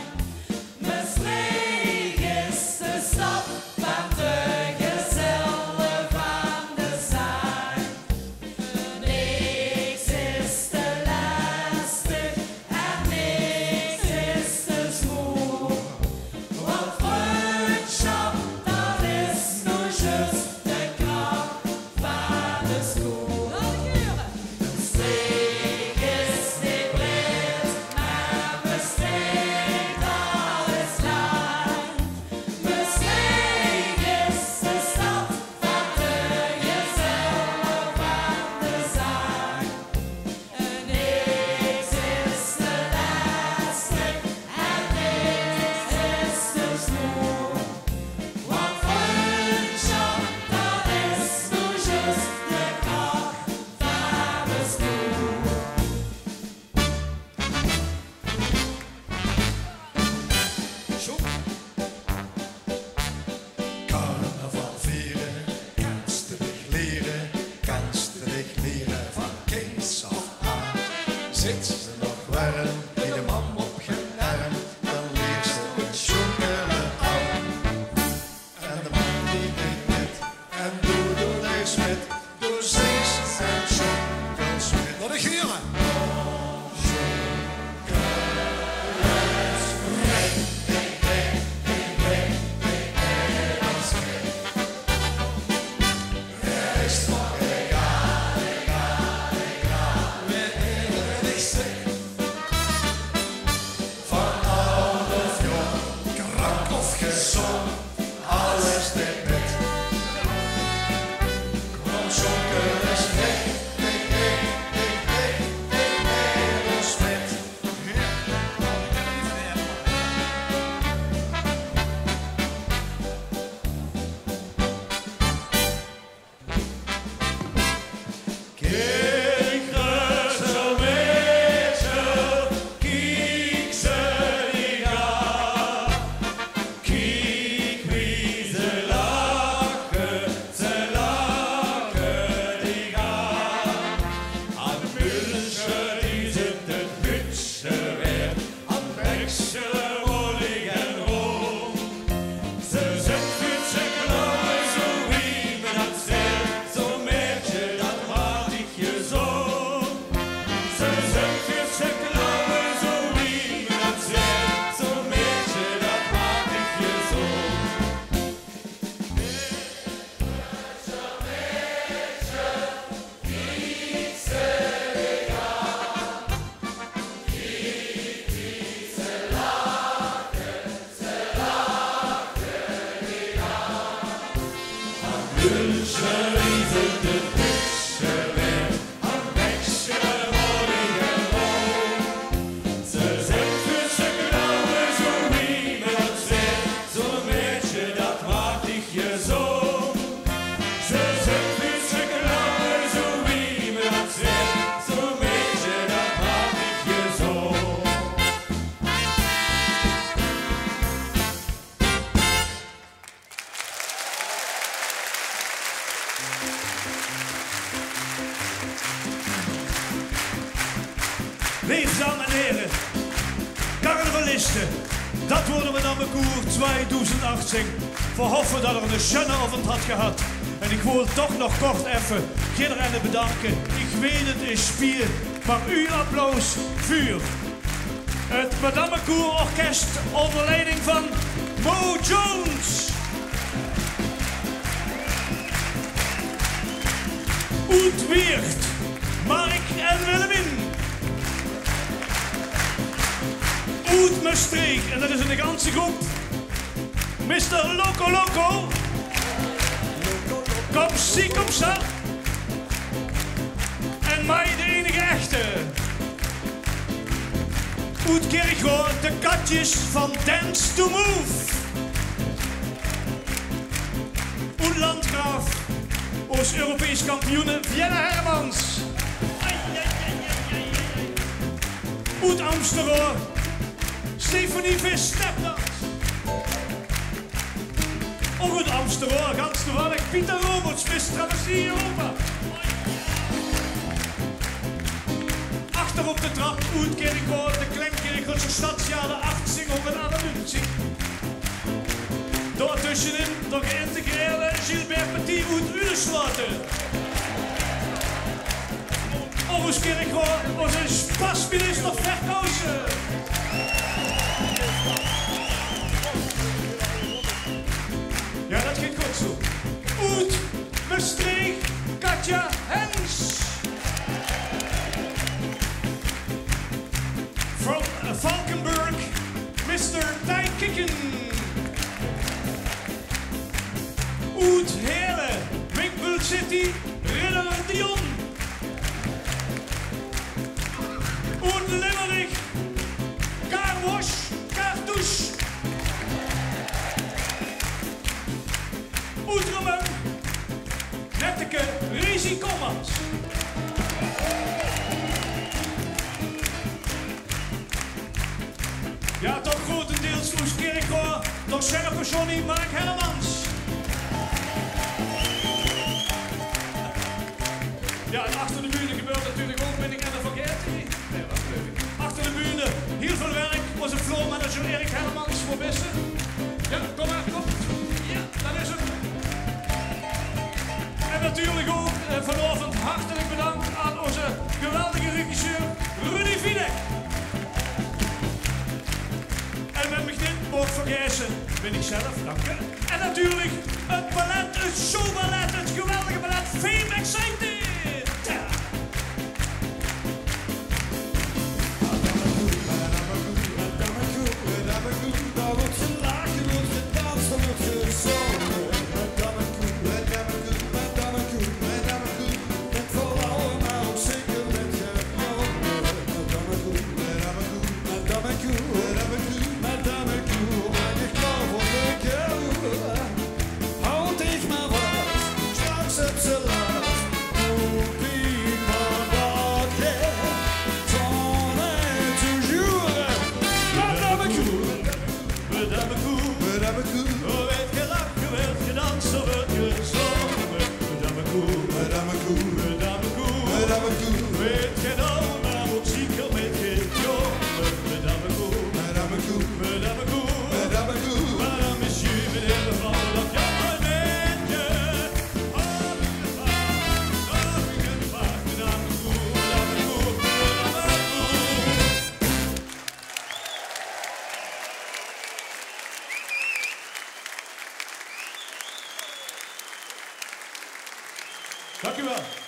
Mestreech is de stad van de gezelle van de zaak. Niks is te lastig en niks is te zwoer. Want vrundsjap, det is noe zjus de krach van de sjoer. Leef dames en here, carnavaliste, dat woor 't Madammekoer twiedoezend achttieën. Veer hoffe dat geer 'ne sjunne aovend hat gehad. En ich wol toch nog kort effe ederein bedanke. Ich weit, 't is spier, mer uch applaus vuur 't Madammekoer-orkes ónger leiding van Mo Jones. Oet Wieërt, Mark en Willemien. Oet Mestreech, en dat is 'ne ganse groep. Mister Loco Loco. Kom zie, kom sa. En Mai, de enige echte. Oet Kirchroa, de katjes van Dance to Move. Oet Landgraaf, oos Europees kampioene Vienna Hermans. Oet Amsteroa, Stefanie Vis, stepdans. Ouch oet Amsteroa, gans toevallig, Pieter Roberts, Miss Travestie Europa. Achter op de trap, oet Kirchroa, de Klein Kirchroadse Stadsjaar, de achttieën hóngerdachtennegentig. Dao tössenin de geïntegreerde Gilbert Petit oet Uleslate. Ouch oes Kirchroa, oos sjpasminister Verkausen. Jao, dat geit good zoe. Oet Mestreech, Katja Hens. From Valkenburg, Mister Thij Kikken. Oet Heële, Winkbelt City, Ridder Dion. Oet Limburg, Car Wash, Cartouche. Oet Remunj, Netteke, Rezi Koolmans. Jao, toch grotendeils oes Kirchroa, door Sennep Johnny, Mark Hermans. Jao, en achter de bühne gebeurt natuurlik ouch, bin ich 'm vergaete? Nae, dat is leuk. Achter de bühne, hiel väöl werk, oze floormanager Erik Hermans, wo bis se? Jao, kom mer, kom. Jao, dat is 'm. En natuurlik ouch, eh, vanaovend hartelik bedank aan oze geweldige regisseur Rudy Videk. En wen mich neet maag vergaete, bin ich zelf, dank uch. En natuurlik 't ballet, 't showballet, 't geweldige ballet Fame Excited. Madammekoer, Madammekoer, Madammekoer. O, wèt geer lach, wèt gedans, o, wèt gezónge. Madammekoer, Madammekoer, Madammekoer, Madammekoer. Wèt geer dan mer, o, zeker wèt geer, jóng. Madammekoer, Madammekoer, Madammekoer, Madammekoer. Madame, monsieur, meneer, mevrouw, dat kan maar wèt geer. Dank u wel.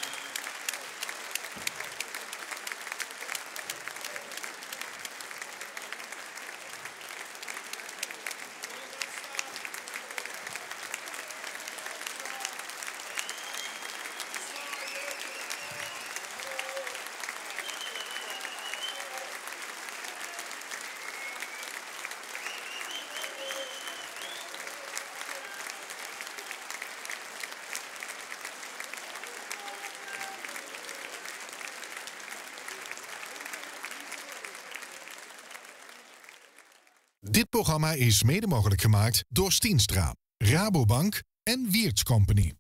Dit programma is mede mogelijk gemaakt door Steenstra, Rabobank en Wiertz Company.